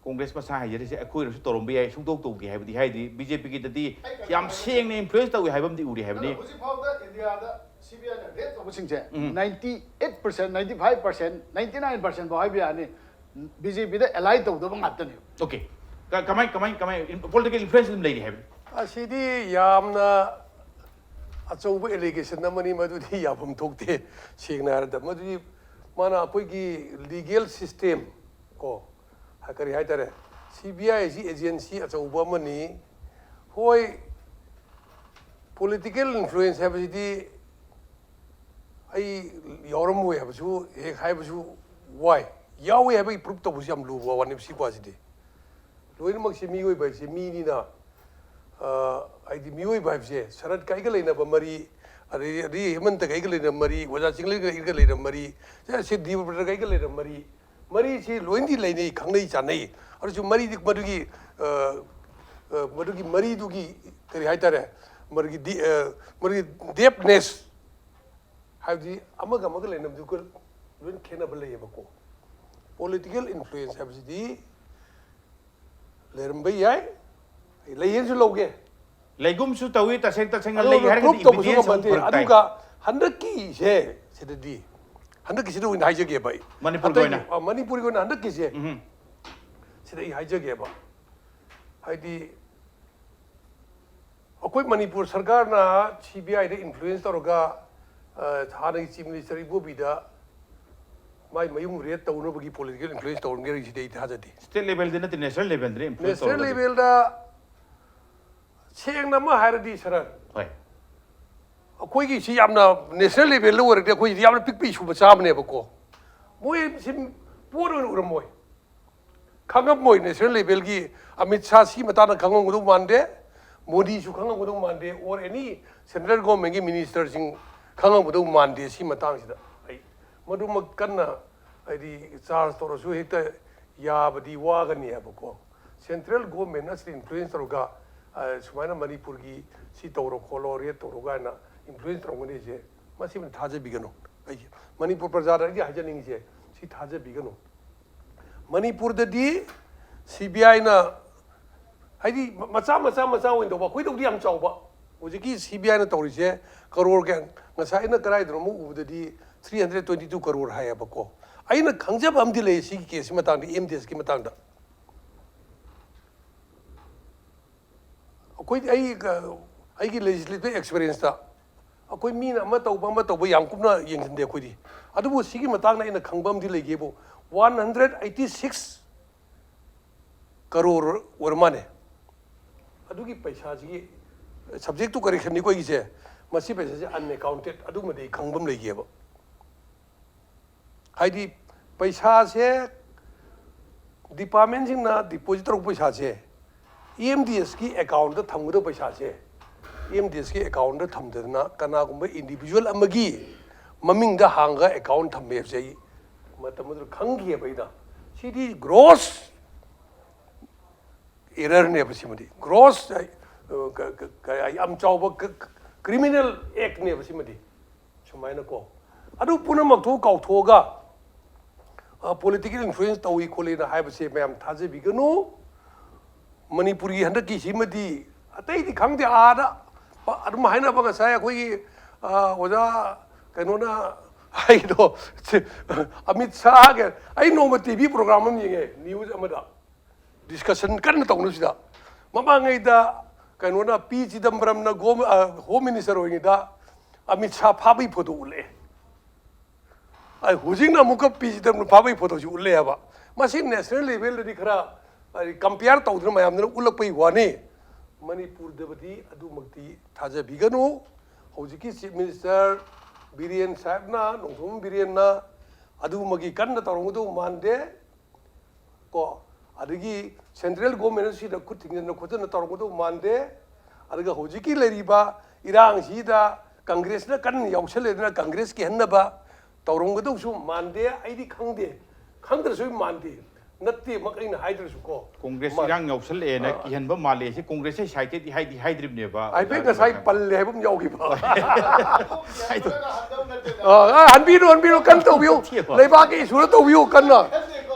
ꯀꯣꯡꯒ꯭ꯔꯦꯁ ꯃꯁꯥ ꯍꯥꯏꯖꯔꯤꯁꯦ ꯑꯩꯈꯣꯏꯅꯁꯨ ꯇꯧꯔꯝꯕ ꯌꯥꯏ, ꯁꯨꯡꯇꯧ ꯇꯧꯗꯦ ꯍꯥꯏꯕꯗꯤ ꯍꯥꯏꯗꯤ ꯕꯤ ꯖꯦ ꯄꯤꯒꯤꯗꯗꯤ ꯌꯥꯝ ꯁꯦꯡꯅ ꯏꯟꯐ꯭ꯂꯨꯌꯦꯟꯁ ꯇꯧꯏ ꯍꯥꯏꯕ ꯑꯃꯗꯤ ꯎꯔꯤ ꯍꯥꯏꯕꯅꯤ꯫ ꯑꯗꯣ ꯍꯧꯖꯤꯛ ꯐꯥꯎꯗ ꯏꯟꯗꯤꯌꯥꯗ ꯁꯤ ꯕꯤ ꯑꯥꯏꯅ ꯔꯦꯠ ꯇꯧꯕꯁꯤꯡꯁꯦ ꯎꯝ꯫ Ninety eight percent, ninety five percent, ninety nine percent ꯐꯥꯎ ꯍꯥꯏꯕ ꯌꯥꯅꯤ ꯕꯤ ꯖꯦ ꯄꯤꯗ ꯑꯦꯂꯥꯏ ꯇꯧꯗꯕ ꯉꯥꯛꯇꯅꯦꯕ꯫ ꯑꯣꯀꯦ, ꯀ-, ꯀꯃꯥꯏ ꯀꯃꯥꯏ ꯀꯃꯥꯏ ꯄꯣꯂꯤꯇꯤꯀꯦꯜ ꯏꯟꯐ꯭ꯂꯨꯌꯦꯟꯁ ꯑꯗꯨꯝ ꯂꯩꯔꯤ ꯍꯥꯏꯕꯅꯤ꯫ ꯑꯁꯤꯗꯤ ꯌꯥꯝꯅ ꯑꯆꯧꯕ ꯑꯦꯂꯤꯒꯦꯁꯟ ꯑꯃꯅꯤ, ꯃꯗꯨꯗꯤ ꯌꯥꯐꯝ ꯊꯣꯛꯇꯦ꯫ ꯁꯦꯡꯅ ꯍꯥꯏꯔꯕꯗ ꯃꯗꯨꯗꯤ ꯃꯥꯅ ꯑꯩꯈꯣꯏꯒꯤ ꯂꯤꯒꯦꯜ ꯁꯤꯁꯇꯦꯝ ꯀꯣ, ꯀꯔꯤ ꯍꯥꯏꯇꯥꯔꯦ, ꯁꯤ ꯕꯤ ꯑꯥꯏ ꯑꯁꯤ ꯑꯦꯖꯦꯟꯁꯤ ꯑꯆꯧꯕ ꯑꯃꯅꯤ꯫ ꯍꯣꯏ, ꯄꯣꯂꯤꯇꯤꯀꯦꯜ ꯏꯟꯐ꯭ꯂꯨꯌꯦꯟꯁ ꯍꯥꯏꯕꯁꯤꯗꯤ ꯑꯩ ꯌꯥꯎꯔꯝꯃꯣꯏ ꯍꯥꯏꯕꯁꯨ ꯍꯦꯛ ꯍꯥꯏꯕꯁꯨ ꯋꯥꯏ꯫ ꯌꯥꯎꯏ ꯍꯥꯏꯕꯒꯤ ꯄ꯭ꯔꯨꯞ ꯇꯧꯕꯁꯨ ꯌꯥꯝ ꯂꯨꯕ ꯋꯥꯅꯤ ꯁꯤ ꯋꯥꯁꯤꯗꯤ꯫ ꯂꯣꯏꯅꯃꯛꯁꯦ ꯃꯤꯑꯣꯏꯕ ꯍꯥꯏꯁꯦ ꯃꯤꯅꯤꯅ, ꯑ, ꯍꯥꯏꯗꯤ ꯃꯤꯑꯣꯏꯕ ꯍꯥꯏꯕꯁꯦ ꯁꯔꯠꯀ ꯑꯩꯒ ꯂꯩꯅꯕ ꯃꯔꯤ, ꯑꯗꯩ, ꯑꯗꯩ ꯍꯦꯃꯟꯇꯒ ꯑꯩꯒ ꯂꯩꯅꯕ ꯃꯔꯤ, ꯑꯣꯖꯥ ꯆꯤꯡꯂꯦꯟꯒ ꯑꯩꯒ ꯂꯩꯅꯕ ꯃꯔꯤ, ꯁꯦ, ꯁꯦ ꯗꯤꯕ꯭ꯔꯇꯒ ꯑꯩꯒ ꯂꯩꯅꯕ ꯃꯔꯤ, ꯃꯔꯤꯁꯤ ꯂꯣꯏꯅꯗꯤ ꯂꯩꯅꯩ, ꯈꯪꯅꯩ, ꯆꯥꯟꯅꯩ꯫ ꯑꯗꯨꯁꯨ ꯃꯔꯤꯗꯤ ꯃꯗꯨꯒꯤ, ꯑ, ꯑ, ꯃꯗꯨꯒꯤ ꯃꯔꯤꯗꯨꯒꯤ ꯀꯔꯤ ꯍꯥꯏꯇꯥꯔꯦ, ꯃꯗꯨꯒꯤ ꯗꯤ-, ꯑ, ꯃꯗꯨꯒꯤ ꯗꯦꯞꯅꯦꯁ ꯍꯥꯏꯕꯗꯤ ꯑꯃꯒ ꯑꯃꯒ ꯂꯩꯅꯕꯗꯨꯒ ꯂꯣꯏꯅ ꯈꯦꯠꯅꯕ ꯂꯩꯌꯦꯕꯀꯣ꯫ ꯄꯣꯂꯤꯇꯤꯀꯦꯜ ꯏꯟꯐ꯭ꯂꯨꯌꯦꯟꯁ ꯍꯥꯏꯕꯁꯤꯗꯤ ꯂꯩꯔꯝꯕ ꯌꯥꯏ, ꯑꯩ ꯂꯩꯌꯦꯅꯁꯨ ꯂꯧꯒꯦ꯫ ꯂꯩꯒꯨꯝꯁꯨ ꯇꯧꯏ, ꯇꯁꯦꯡ ꯇꯁꯦꯡꯅ ꯑꯗꯣ ꯂꯩ ꯍꯥꯏꯔꯒꯗꯤ ꯄ꯭ꯔꯨꯞ ꯇꯧꯕꯁꯨ ꯏꯕꯤꯗꯦꯟꯁ ꯑꯃꯨꯛ ꯉꯝꯕ ꯅꯠꯇꯦ꯫ ꯐꯔꯛ ꯇꯥꯏ꯫ ꯑꯗꯨꯒ ꯍꯟꯗꯛꯀꯤꯁꯦ ꯁꯤꯗꯗꯤ, ꯍꯟꯗꯛꯀꯤꯁꯤꯗ ꯑꯣꯏꯅ ꯍꯥꯏꯖꯒꯦꯕ ꯑꯩ꯫ ꯃꯅꯤꯄꯨꯔꯒꯤ ꯑꯇꯩꯒꯤ, ꯑꯣꯏꯅ? ꯑ, ꯃꯅꯤꯄꯨꯔꯒꯤ ꯑꯣꯏꯅ ꯍꯟꯗꯛꯀꯤꯁꯦ ꯎꯝ꯫ ꯁꯤꯗ ꯑꯩ ꯍꯥꯏꯖꯒꯦꯕ꯫ ꯍꯥꯏꯗꯤ ꯑꯩꯈꯣꯏ ꯃꯅꯤꯄꯨꯔ ꯁꯔꯀꯥꯔꯅ ꯁꯤ ꯕꯤ ꯑꯥꯏꯗ ꯏꯟꯐ꯭ꯂꯨꯌꯦꯟꯁ ꯇꯧꯔꯒ, ꯑ, ꯍꯥꯟꯅꯒꯤ ꯆꯤꯐ ꯃꯤꯅꯤꯁꯇꯔ ꯏꯕꯣꯕꯤꯗ ꯃꯥꯏ ꯃꯌꯨꯝ ꯔꯦꯠ ꯇꯧꯅꯕꯒꯤ ꯄꯣꯂꯤꯇꯤꯀꯦꯜ ꯏꯟꯐ꯭ꯂꯨꯌꯦꯟꯁ ꯇꯧꯔꯝꯒꯦꯔꯤꯁꯤꯗꯤ ꯑꯩ ꯊꯥꯖꯗꯦ꯫ ꯁ꯭ꯇꯦꯠ ꯂꯦꯚꯦꯜꯗ ꯅꯠꯇꯦ, ꯅꯦꯁꯅꯦꯜ ꯂꯦꯚꯦꯜꯗ ꯏꯟꯐ꯭ꯂꯨꯌꯦꯟꯁ ꯅꯦꯁꯅꯦꯜ ꯇꯧꯔꯒꯗꯤ꯫ ꯂꯦꯚꯦꯜꯗ ꯁꯦꯡꯅ ꯑꯃ ꯍꯥꯏꯔꯗꯤ ꯁꯔ, ꯍꯣꯏ꯫ ꯑꯩꯈꯣꯏꯒꯤ ꯁꯤ ꯌꯥꯝꯅ ꯅꯦꯁꯅꯦꯜ ꯂꯦꯚꯦꯜꯗ ꯑꯣꯏꯔꯗꯤ ꯑꯩꯈꯣꯏꯁꯤꯗꯤ ꯌꯥꯝꯅ ꯄꯤꯛꯄ ꯏꯁꯨ ꯃꯆꯥ ꯑꯃꯅꯦꯕꯀꯣ꯫ ꯃꯣꯏ ꯁꯤ ꯄꯣꯠ ꯑꯣꯏꯅ ꯎꯔꯝꯃꯣꯏ꯫ ꯈꯪꯉꯝꯃꯣꯏ, ꯅꯦꯁꯅꯦꯜ ꯂꯦꯚꯦꯜꯒꯤ ꯑꯃꯤꯠ ꯁꯥꯍ ꯁꯤ ꯃꯇꯥꯡꯗ ꯈꯪꯉꯝꯒꯗꯧ ꯃꯥꯟꯗꯦ, ꯃꯣꯗꯤꯁꯨ ꯈꯪꯉꯝꯒꯗꯧ ꯃꯥꯟꯗꯦ, or any central government ꯀꯤ minister ꯁꯤꯡ ꯈꯪꯉꯝꯒꯗꯧ ꯃꯥꯟꯗꯦ ꯁꯤ ꯃꯇꯥꯡꯁꯤꯗ꯫ ꯑꯩ ꯃꯗꯨꯃꯛ ꯀꯟꯅ, ꯍꯥꯏꯗꯤ, ꯆꯥꯔꯖ ꯇꯧꯔꯁꯨ ꯍꯦꯛꯇ ꯌꯥꯕꯗꯤ ꯋꯥꯒꯅꯤ ꯍꯥꯏꯕꯀꯣ꯫ ꯁꯦꯟꯇ꯭ꯔꯦꯜ ꯒꯣꯔꯃꯦꯟꯅ ꯁꯤꯗ ꯏꯟꯐ꯭ꯂꯨꯌꯦꯟꯁ ꯇꯧꯔꯒ, ꯑ, ꯁꯨꯃꯥꯏꯅ ꯃꯅꯤꯄꯨꯔꯒꯤ ꯁꯤ ꯇꯧꯔꯣ ꯈꯣꯠꯂꯣ, ꯔꯦꯠ ꯇꯧꯔꯣ ꯀꯥꯏꯅ ꯏꯟꯐ꯭ꯂꯨꯌꯦꯟꯁ ꯇꯧꯔꯝꯒꯅꯤꯁꯦ, ꯃꯁꯤꯃ ꯊꯥꯖꯕꯤꯒꯅꯨ꯫ ꯑꯩꯁꯦ ꯃꯅꯤꯄꯨꯔ ꯄ꯭ꯔꯖꯥꯗ ꯑꯩꯒꯤ ꯍꯥꯏꯖꯅꯤꯡꯉꯤꯁꯦ, ꯁꯤ ꯊꯥꯖꯕꯤꯒꯅꯨ꯫ ꯃꯅꯤꯄꯨꯔꯗꯗꯤ ꯁꯤ ꯕꯤ ꯑꯥꯏꯅ, ꯍꯥꯏꯗꯤ, ꯃ-, ꯃꯆꯥ ꯃꯆꯥ ꯃꯆꯥ ꯑꯣꯏꯅ ꯇꯧꯕ, ꯑꯩꯈꯣꯏꯗꯧꯗꯤ ꯌꯥꯝ ꯆꯥꯎꯕ꯫ ꯍꯧꯖꯤꯛꯀꯤ ꯁꯤ ꯕꯤ ꯑꯥꯏꯅ ꯇꯧꯔꯤꯁꯦ ꯀꯔꯣꯔ ꯀꯌꯥ? ꯉꯁꯥꯏ ꯑꯩꯅ ꯀꯗꯥꯏꯗꯅꯣ ꯑꯃ ꯎꯕꯗꯗꯤ three hundred twenty two crore ꯍꯥꯏꯌꯦꯕꯀꯣ꯫ ꯑꯩꯅ ꯈꯪꯖꯕ ꯑꯃꯗꯤ ꯂꯩ ꯁꯤꯒꯤ ꯀꯦꯁꯀꯤ ꯃꯇꯥꯡꯗ, ꯑꯦꯝ ꯗꯤ ꯑꯦꯁꯀꯤ ꯃꯇꯥꯡꯗ꯫ ꯑꯩꯈꯣꯏꯗꯤ, ꯑꯩ, ꯑꯩꯒꯤ ꯂꯦꯖꯤꯁꯂꯦꯇꯤꯚ ꯑꯦꯛꯁꯄꯤꯔꯤꯌꯦꯟꯁꯇ ꯑꯩꯈꯣꯏ ꯃꯤꯅ ꯑꯃ ꯇꯧꯕ, ꯑꯃ ꯇꯧꯕ ꯌꯥꯝ ꯀꯨꯞꯅ ꯌꯦꯡꯁꯤꯟꯗꯦ ꯑꯩꯈꯣꯏꯗꯤ꯫ ꯑꯗꯨꯕꯨ ꯁꯤꯒꯤ ꯃꯇꯥꯡꯗ ꯑꯩꯅ ꯈꯪꯕ ꯑꯃꯗꯤ ꯂꯩꯒꯦꯕꯨ, one hundred eighty six crore ꯑꯣꯏꯔ ꯃꯥꯜꯂꯦ꯫ ꯑꯗꯨꯒꯤ ꯄꯩꯁꯥꯁꯤꯒꯤ subject to correction ꯅꯤꯀꯣ ꯑꯩꯒꯤꯁꯦ꯫ ꯃꯁꯤ ꯄꯩꯁꯥꯁꯦ unaccounted, ꯑꯗꯨꯃꯗꯤ ꯑꯩ ꯈꯪꯕ ꯑꯃ ꯂꯩꯒꯦꯕ꯫ ꯍꯥꯏꯗꯤ, ꯄꯩꯁꯥꯁꯦ, ꯗꯤꯄꯥꯔꯠꯃꯦꯟꯁꯤꯡꯅ ꯗꯤꯄꯣꯖꯤꯠ ꯇꯧꯔꯛꯄ ꯄꯩꯁꯥꯁꯦ, ꯑꯦꯝ ꯗꯤ ꯑꯦꯁꯀꯤ ꯑꯦꯀꯥꯎꯟꯗ ꯊꯝꯒꯗꯕ ꯄꯩꯁꯥꯁꯦ, ꯑꯦꯝ ꯗꯤ ꯑꯦꯁꯀꯤ ꯑꯦꯀꯥꯎꯟꯗ ꯊꯝꯗꯗꯅ ꯀꯅꯥꯒꯨꯝꯕ ꯏꯟꯗꯤꯕꯤꯖꯨꯋꯦꯜ ꯑꯃꯒꯤ ꯃꯃꯤꯡꯗ ꯍꯥꯡꯉꯒ ꯑꯦꯀꯥꯎꯟ ꯊꯝꯃꯦ ꯍꯥꯏꯕꯁꯦ ꯑꯩ ꯃꯇꯝ ꯑꯗꯨꯗ ꯈꯪꯈꯤꯑꯕ ꯑꯩꯅ꯫ ꯁꯤꯗꯤ ꯒ꯭ꯔꯣꯁ ꯑꯦꯔꯔꯅꯦꯕ ꯁꯤꯃꯗꯤ, ꯒ꯭ꯔꯣꯁ, ꯑ, ꯀ-, ꯀ-, ꯀ-, ꯌꯥꯝ ꯆꯥꯎꯕ ꯀ-, ꯀ-, ꯀ꯭ꯔꯤꯃꯤꯅꯦꯜ ꯑꯦꯛꯅꯦꯕ ꯁꯤꯃꯗꯤ꯫ ꯁꯨꯃꯥꯏꯅꯀꯣ꯫ ꯑꯗꯨ ꯄꯨꯝꯅꯃꯛꯇꯨ ꯀꯥꯎꯊꯣꯛꯑꯒ, ꯑ, ꯄꯣꯂꯤꯇꯤꯀꯦꯜ ꯏꯟꯐ꯭ꯂꯨꯌꯦꯟꯁ ꯇꯧꯏ ꯈꯣꯠꯂꯤꯅ ꯍꯥꯏꯕꯁꯦ ꯃꯌꯥꯝ ꯊꯥꯖꯕꯤꯒꯅꯨ꯫ ꯃꯅꯤꯄꯨꯔꯒꯤ ꯍꯟꯗꯛꯀꯤꯁꯤꯃꯗꯤ ꯑꯇꯩꯗꯤ ꯈꯪꯗꯦ, ꯑꯥꯗ ꯄ-, ꯑꯗꯨꯝ ꯍꯥꯏꯅꯕ ꯉꯁꯥꯏ ꯑꯩꯈꯣꯏꯒꯤ, ꯑ, ꯑꯣꯖꯥ ꯀꯩꯅꯣꯅ ꯍꯥꯏꯗꯣ, ꯁꯤ, ꯑꯃꯤꯠ ꯁꯥꯍꯒ ꯑꯩ ꯅꯣꯡꯃ ꯇꯤ ꯚꯤ ꯄ꯭ꯔꯣꯒ꯭ꯔꯥꯝ ꯑꯃ ꯌꯦꯡꯉꯦ, ꯅ꯭ꯌꯨꯁ ꯑꯃꯗ꯫ ꯗꯤꯁꯀꯁꯟ ꯀꯟꯅ ꯇꯧꯅꯕꯁꯤꯗ, ꯃꯃꯥꯡꯉꯩꯗ ꯀꯩꯅꯣꯅ, ꯄꯤ ꯆꯤꯗꯝꯕꯔꯝꯅ ꯒꯣꯝ-, ꯑ, ꯍꯣꯝ ꯃꯤꯅꯤꯁꯇꯔ ꯑꯣꯏꯔꯤꯉꯩꯗ ꯑꯃꯤꯠ ꯁꯥꯍ ꯐꯥꯕꯒꯤ ꯐꯣꯇꯣ ꯎꯠꯂꯛꯑꯦ꯫ ꯑꯩ ꯍꯧꯖꯤꯛꯅ ꯑꯃꯨꯛꯀ ꯄꯤ ꯆꯤꯗꯝꯕꯔꯝ ꯐꯥꯕꯒꯤ ꯐꯣꯇꯣꯁꯤ ꯎꯠꯂꯛꯑꯦꯕ꯫ ꯃꯁꯤ ꯅꯦꯁꯅꯦꯜ ꯂꯦꯚꯦꯜꯗꯗꯤ ꯈꯔ, ꯍꯥꯏꯗꯤ, ꯀꯝꯄꯤꯌꯥꯔ ꯇꯧꯗꯅ ꯃꯌꯥꯝꯗꯨꯅ ꯎꯠꯂꯛꯄꯒꯤ ꯋꯥꯅꯤ꯫ ꯃꯅꯤꯄꯨꯔꯗꯕꯨꯗꯤ ꯑꯗꯨꯃꯛꯇꯤ ꯊꯥꯖꯕꯤꯒꯅꯨ꯫ ꯍꯧꯖꯤꯛꯀꯤ ꯆꯤꯐ ꯃꯤꯅꯤꯁꯇꯔ ꯕꯤꯔꯦꯟ ꯁꯥꯍꯦꯕꯅ, ꯅꯣꯡꯊꯣꯝꯕꯝ ꯕꯤꯔꯦꯟꯅ ꯑꯗꯨꯃꯒꯤ ꯀꯟꯅ ꯇꯧꯔꯝꯒꯗꯧꯕ ꯃꯥꯟꯗꯦ꯫ ꯀꯣ, ꯑꯗꯒꯤ ꯁꯦꯟꯇ꯭ꯔꯦꯜ ꯒꯣꯔꯃꯦꯟꯅ ꯁꯤꯗ ꯈꯨꯠ ꯊꯤꯡꯖꯤꯟꯗꯅ ꯈꯣꯠꯇꯅ ꯇꯧꯔꯝꯒꯗꯧꯕ ꯃꯥꯟꯗꯦ꯫ ꯑꯗꯨꯒ ꯍꯧꯖꯤꯛꯀꯤ ꯂꯩꯔꯤꯕ ꯏꯔꯥꯡꯁꯤꯗ ꯀꯪꯒ꯭ꯔꯦꯁꯅ ꯀꯟꯅ ꯌꯥꯎꯁꯜꯂꯦꯗꯅ ꯀꯪꯒ꯭ꯔꯦꯁ ꯀꯤꯍꯟꯅꯕ ꯇꯧꯔꯝꯒꯗꯧꯁꯨ ꯃꯥꯟꯗꯦ꯫ ꯑꯩꯗꯤ ꯈꯪꯗꯦ, ꯈꯪꯗ꯭ꯔꯁꯨ ꯃꯥꯟꯗꯦ꯫ ꯅꯠꯇꯦꯃꯛ ꯑꯩꯅ ꯍꯥꯏꯗ꯭ꯔꯁꯨꯀꯣ꯫ ꯀꯣꯡꯒ꯭ꯔꯦꯁ ꯃꯥ- ꯏꯔꯥꯡ ꯌꯥꯎꯁꯜꯂꯛꯑꯦꯅ ꯑꯥ꯫ ꯀꯤꯍꯟꯕ ꯃꯥꯜꯂꯦ꯫ ꯁꯤ ꯀꯣꯡꯒ꯭ꯔꯦꯁꯁꯦ ꯁꯥꯏꯠꯇꯗꯤ ꯍꯥꯏꯗꯤ ꯍꯥꯏꯗ꯭ꯔꯤꯕꯅꯦꯕ꯫ ꯍꯥꯏꯐꯦꯠ ꯑꯣꯖꯥ ꯉꯁꯥꯏ ꯔꯥꯃꯦꯁꯅ꯫ ꯄꯜꯂꯦ ꯍꯥꯏꯕ ꯑꯃ ꯌꯥꯎꯈꯤꯕ꯫ ꯍꯥꯏꯗꯣ- ꯑꯥ, ꯑꯥ, ꯍꯟꯕꯤꯔꯨ, ꯍꯟꯕꯤꯔꯨ, ꯀꯟꯅ ꯇꯧꯕꯤꯌꯨ꯫ ꯊꯦꯡꯕ꯫ ꯂꯩꯕꯥꯛꯀꯤ ꯏꯁꯨꯗ ꯇꯧꯕꯤꯌꯨ ꯀꯟꯅ꯫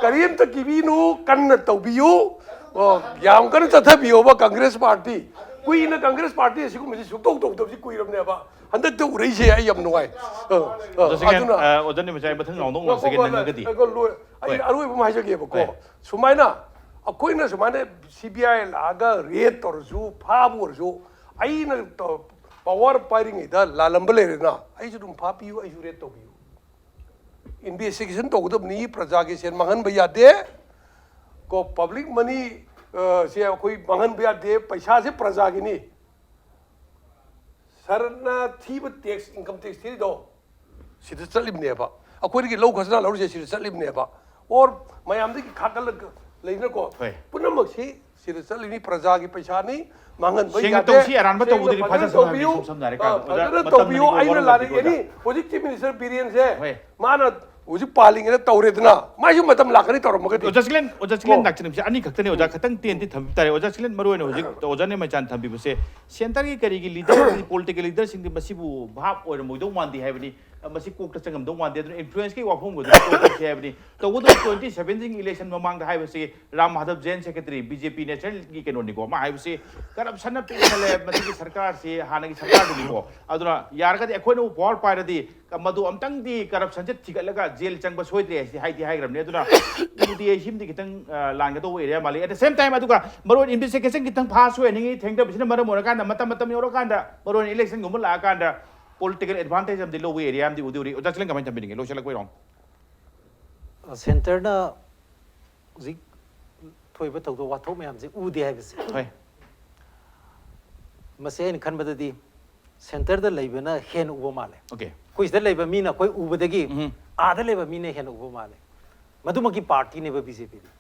ꯀꯔꯤꯝꯇ ꯀꯤꯕꯤꯅꯨ, ꯀꯟꯅ ꯇꯧꯕꯤꯌꯨ꯫ ꯑꯣ, ꯌꯥꯝ ꯀꯟꯅ ꯆꯠꯊꯕꯤꯌꯣꯕ ꯀꯪꯒ꯭ꯔꯦꯁ ꯄꯥꯔꯇꯤ꯫ ꯀꯨꯏꯅ ꯀꯪꯒ꯭ꯔꯦꯁ ꯄꯥꯔꯇꯤ ꯑꯁꯤꯒꯨꯝꯕꯁꯤ ꯁꯨꯛꯇꯧ ꯇꯧꯗꯕꯁꯤ ꯀꯨꯏꯔꯕꯅꯦꯕ꯫ ꯍꯟꯗꯛꯇ ꯎꯔꯛꯏꯁꯦ ꯑꯩ ꯌꯥꯝ ꯅꯨꯡꯉꯥꯏ꯫ ꯑ, ꯑ, ꯑꯣꯖꯥ ꯁꯤꯀꯦꯟ, ꯑꯗꯨꯅ ꯑ, ꯑꯣꯖꯥ ꯅꯤꯃꯆꯥ, ꯑꯩ ꯃꯊꯪ ꯔꯥꯎꯟꯗ ꯑꯃꯨꯛ ꯂꯥꯛꯆꯒꯦ, ꯅꯪꯉꯒꯗꯤ꯫ ꯑꯩ ꯂꯣꯏ-, ꯑꯩ ꯍꯣꯏ꯫ ꯑꯔꯣꯏꯕ ꯑꯃ ꯍꯥꯏꯖꯒꯦꯕꯀꯣ꯫ ꯍꯣꯏ꯫ ꯁꯨꯃꯥꯏꯅ ꯑꯩꯈꯣꯏꯅ ꯁꯨꯃꯥꯏꯅ ꯁꯤ ꯕꯤ ꯑꯥꯏ ꯂꯥꯛꯑꯒ ꯔꯦꯗ ꯇꯧꯔꯁꯨ, ꯐꯥꯕ ꯑꯣꯏꯔꯁꯨ, ꯑꯩꯅ ꯇꯧ-, ꯄꯋꯥꯔ ꯄꯥꯏꯔꯤꯉꯩꯗ ꯂꯥꯜꯂꯝꯕ ꯂꯩꯔꯦꯅ, ꯑꯩꯁꯨ ꯑꯗꯨꯝ ꯐꯥꯕꯤꯌꯨ, ꯑꯩꯁꯨ ꯔꯦꯗ ꯇꯧꯕꯤꯌꯨ꯫ ꯏꯟꯚꯦꯁꯇꯤꯒꯦꯁꯟ ꯇꯧꯒꯗꯕꯅꯤ, ꯄ꯭ꯔꯖꯥꯒꯤ ꯁꯦꯟ ꯃꯥꯡꯍꯟꯕ ꯌꯥꯗꯦ꯫ ꯀꯣ, ꯄꯕ꯭ꯂꯤꯛ ꯃꯅꯤ, ꯑ, ꯁꯦ ꯑꯩꯈꯣꯏ ꯃꯥꯡꯍꯟꯕ ꯌꯥꯗꯦ, ꯄꯩꯁꯥꯁꯦ ꯄ꯭ꯔꯖꯥꯒꯤꯅꯤ꯫ ꯁꯔꯅ ꯊꯤꯕ ꯇꯦꯛꯁ, ꯏꯟꯀꯝ ꯇꯦꯛꯁ ꯊꯤꯔꯤꯗꯣ ꯁꯤꯗ ꯆꯠꯂꯤꯕꯅꯦꯕ꯫ ꯑꯩꯈꯣꯏꯗꯒꯤ ꯂꯧ ꯈꯖꯅꯥ ꯂꯧꯔꯤꯁꯦ ꯁꯤꯗ ꯆꯠꯂꯤꯕꯅꯦꯕ꯫ ꯑꯣꯔ ꯃꯌꯥꯝꯗꯒꯤ ꯈꯥꯀꯠꯂꯒ ꯂꯩꯅꯀꯣ꯫ ꯍꯣꯏ꯫ ꯄꯨꯝꯅꯃꯛꯁꯤ ꯁꯤꯗ ꯆꯠꯂꯤꯅꯤ, ꯄ꯭ꯔꯖꯥꯒꯤ ꯄꯩꯁꯥꯅꯤ, ꯃꯥꯡꯍꯟꯕ ꯁꯦꯡꯅ ꯌꯥꯗꯦ꯫ ꯇꯧꯁꯤ, ꯑꯔꯥꯟꯕ ꯁꯦꯡꯅ ꯇꯧꯕꯗꯨꯗꯤ ꯐꯖꯅ ꯐꯥꯖꯁꯅꯨ ꯍꯥꯏꯕꯅꯤ, ꯇꯧꯕꯤꯌꯨ꯫ ꯁꯝ ꯁꯝꯅ ꯍꯥꯏꯔ ꯑ, ꯀꯥꯟꯗ꯫ ꯑꯣꯖꯥ, ꯐꯖꯅ ꯃꯇꯝ ꯇꯧꯕꯤꯌꯨ꯫ ꯂꯩꯕ ꯑꯩꯅ ꯋꯥꯔꯝꯗꯦꯀꯣ, ꯂꯥꯜꯂꯤ ꯑꯣꯖꯥ꯫ ꯑꯦꯅꯤ ꯍꯧꯖꯤꯛ ꯆꯤꯐ ꯃꯤꯅꯤꯁꯇꯔ ꯕꯤꯔꯦꯟꯁꯦ ꯍꯣꯏ꯫ ꯃꯥꯅ ꯍꯧꯖꯤꯛ ꯄꯥꯜꯂꯤꯉꯩꯗ ꯇꯧꯔꯦꯗꯅ, ꯃꯥꯏꯁꯨ ꯃꯇꯝ ꯂꯥꯛꯀꯅꯤ ꯇꯧꯔꯝꯃꯒꯗꯤ꯫ ꯑꯣꯖꯥ ꯆꯤꯛꯂꯦꯟ, ꯑꯣꯖꯥ ꯆꯤꯛꯂꯦꯟ ꯀꯣ꯫ ꯅꯥꯛꯆꯤꯡꯕꯁꯦ ꯑꯅꯤꯈꯛꯇꯅꯤ ꯑꯣꯖꯥ, ꯈꯇꯪ ꯇꯦꯟꯗꯤ ꯊꯝꯕꯤ ꯇꯥꯔꯦ꯫ ꯑꯣꯖꯥ ꯆꯤꯛꯂꯦꯟ, ꯃꯔꯨ ꯑꯣꯏꯅ ꯍꯧꯖꯤꯛ ꯑꯣꯖꯥ ꯅꯤꯃꯆꯥꯟ ꯊꯝꯕꯤꯕꯁꯦ ꯁꯦꯟꯇꯔꯒꯤ ꯀꯔꯤꯒꯤ ꯂꯤꯗꯔ, ꯄꯣꯂꯤꯇꯤꯀꯦꯜ ꯂꯤꯗꯔꯁꯤꯡꯗꯤ ꯃꯁꯤꯕꯨ ꯚꯥꯞ ꯑꯣꯏꯔꯝꯃꯣꯏꯗꯧ ꯃꯥꯟꯗꯦ ꯍꯥꯏꯕꯅꯤ꯫ ꯃꯁꯤ ꯀꯣꯛꯇ ꯆꯪꯉꯝꯗꯧ ꯃꯥꯟꯗꯦ꯫ ꯑꯗꯨꯅ ꯏꯟꯐ꯭ꯂꯨꯌꯦꯟꯁꯀꯤ ꯋꯥꯐꯝꯒꯗꯨ ꯇꯣꯛꯈꯤꯁꯤ ꯍꯥꯏꯕꯅꯤ꯫ ꯇꯧꯕꯇꯕꯨ ꯇ꯭ꯋꯦꯟꯇꯤ ꯁꯚꯦꯟꯇꯤꯟ ꯏꯂꯦꯛꯁꯟ ꯃꯃꯥꯡꯗ ꯍꯥꯏꯕꯁꯤ ꯔꯥꯝ ꯃꯥꯙꯕ ꯖꯦꯟ, ꯁꯦꯀ꯭ꯔꯦꯇꯔꯤ ꯕꯤ ꯖꯦ ꯄꯤ ꯅꯦꯁꯅꯦꯜꯒꯤ ꯀꯩꯅꯣꯅꯤꯀꯣ, ꯃꯥ ꯍꯥꯏꯕꯁꯤ ꯀꯔꯞꯁꯟꯅ ꯄꯤꯛ ꯊꯜꯂꯦ, ꯃꯁꯤꯒꯤ ꯁꯔꯀꯥꯔꯁꯤ ꯍꯥꯟꯅꯒꯤ ꯁꯔꯀꯥꯔꯗꯨꯅꯤꯀꯣ꯫ ꯑꯗꯨꯅ ꯌꯥꯔꯒꯗꯤ ꯑꯩꯈꯣꯏꯅ ꯄꯋꯥꯔ ꯄꯥꯏꯔꯗꯤ ꯃꯗꯨ ꯑꯝꯇꯪꯗꯤ ꯀꯔꯞꯁꯟꯁꯦ ꯊꯤꯒꯠꯂꯒ ꯖꯦꯜ ꯆꯪꯕ ꯁꯣꯏꯗ꯭ꯔꯦ ꯍꯥꯏꯁꯤ ꯍꯥꯏꯗꯤ ꯍꯥꯏꯈ꯭ꯔꯕꯅꯤ꯫ ꯑꯗꯨꯅ ꯃꯣꯗꯤ ꯍꯥꯏꯁꯤꯃꯗꯤ ꯈꯤꯇꯪ, ꯑ, ꯂꯥꯟꯒꯗꯧꯕ ꯑꯦꯔꯤꯌꯥ ꯃꯥꯜꯂꯤ꯫ At the same time, ꯑꯗꯨꯒ ꯃꯔꯨ ꯑꯣꯏꯅ ꯏꯟꯚꯦꯁꯇꯤꯒꯦꯁꯟ ꯈꯤꯇꯪ ꯐꯥꯁ ꯑꯣꯏꯍꯟꯅꯤꯡꯉꯤ꯫ ꯊꯦꯡꯊꯕꯁꯤꯅ ꯃꯔꯝ ꯑꯣꯏꯔꯀꯥꯟꯗ ꯃꯇꯝ, ꯃꯇꯝ ꯌꯧꯔꯀꯥꯟꯗ, ꯃꯔꯨ ꯑꯣꯏꯅ ꯏꯂꯦꯛꯁꯟꯒꯨꯝꯕ ꯂꯥꯛꯑꯀꯥꯟꯗ ꯄꯣꯂꯤꯇꯤꯀꯦꯜ ꯑꯦꯗꯚꯥꯟꯇꯦꯖ ꯑꯃꯗꯤ ꯂꯧꯕ ꯑꯦꯔꯤꯌꯥ ꯑꯃꯗꯤ ꯎꯗꯤ ꯎꯔꯤ꯫ ꯑꯣꯖꯥ ꯆꯤꯛꯂꯦꯟ ꯀꯃꯥꯏꯅ ꯊꯝꯕꯤꯅꯤꯡꯉꯤ? ꯂꯣꯏꯁꯤꯜꯂꯛꯄꯩ ꯔꯥꯎꯟ꯫ ꯁꯦꯟꯇꯔꯅ ꯍꯧꯖꯤꯛ ꯊꯣꯛꯏꯕ ꯊꯧꯗꯣꯛ ꯋꯥꯊꯣꯛ ꯃꯌꯥꯝꯁꯦ ꯎꯗꯦ ꯍꯥꯏꯕꯁꯦ, ꯍꯣꯏ꯫ ꯃꯁꯤ ꯑꯩꯅ ꯈꯟꯕꯗꯗꯤ ꯁꯦꯟꯇꯔꯗ ꯂꯩꯕꯅ ꯍꯦꯟꯅ ꯎꯕ ꯃꯥꯜꯂꯦ꯫ ꯑꯣꯀꯦ꯫ ꯑꯩꯈꯣꯏ ꯁꯤꯗ ꯂꯩꯕ ꯃꯤꯅ ꯑꯩꯈꯣꯏ ꯎꯕꯗꯒꯤ ꯎꯝ꯫ ꯑꯥꯗ ꯂꯩꯕ ꯃꯤꯅ ꯍꯦꯟꯅ ꯎꯕ ꯃꯥꯜꯂꯦ꯫ ꯃꯗꯨꯃꯛꯀꯤ ꯄꯥꯔꯇꯤꯅꯦꯕ ꯕꯤ ꯖꯦ ꯄꯤꯗꯤ꯫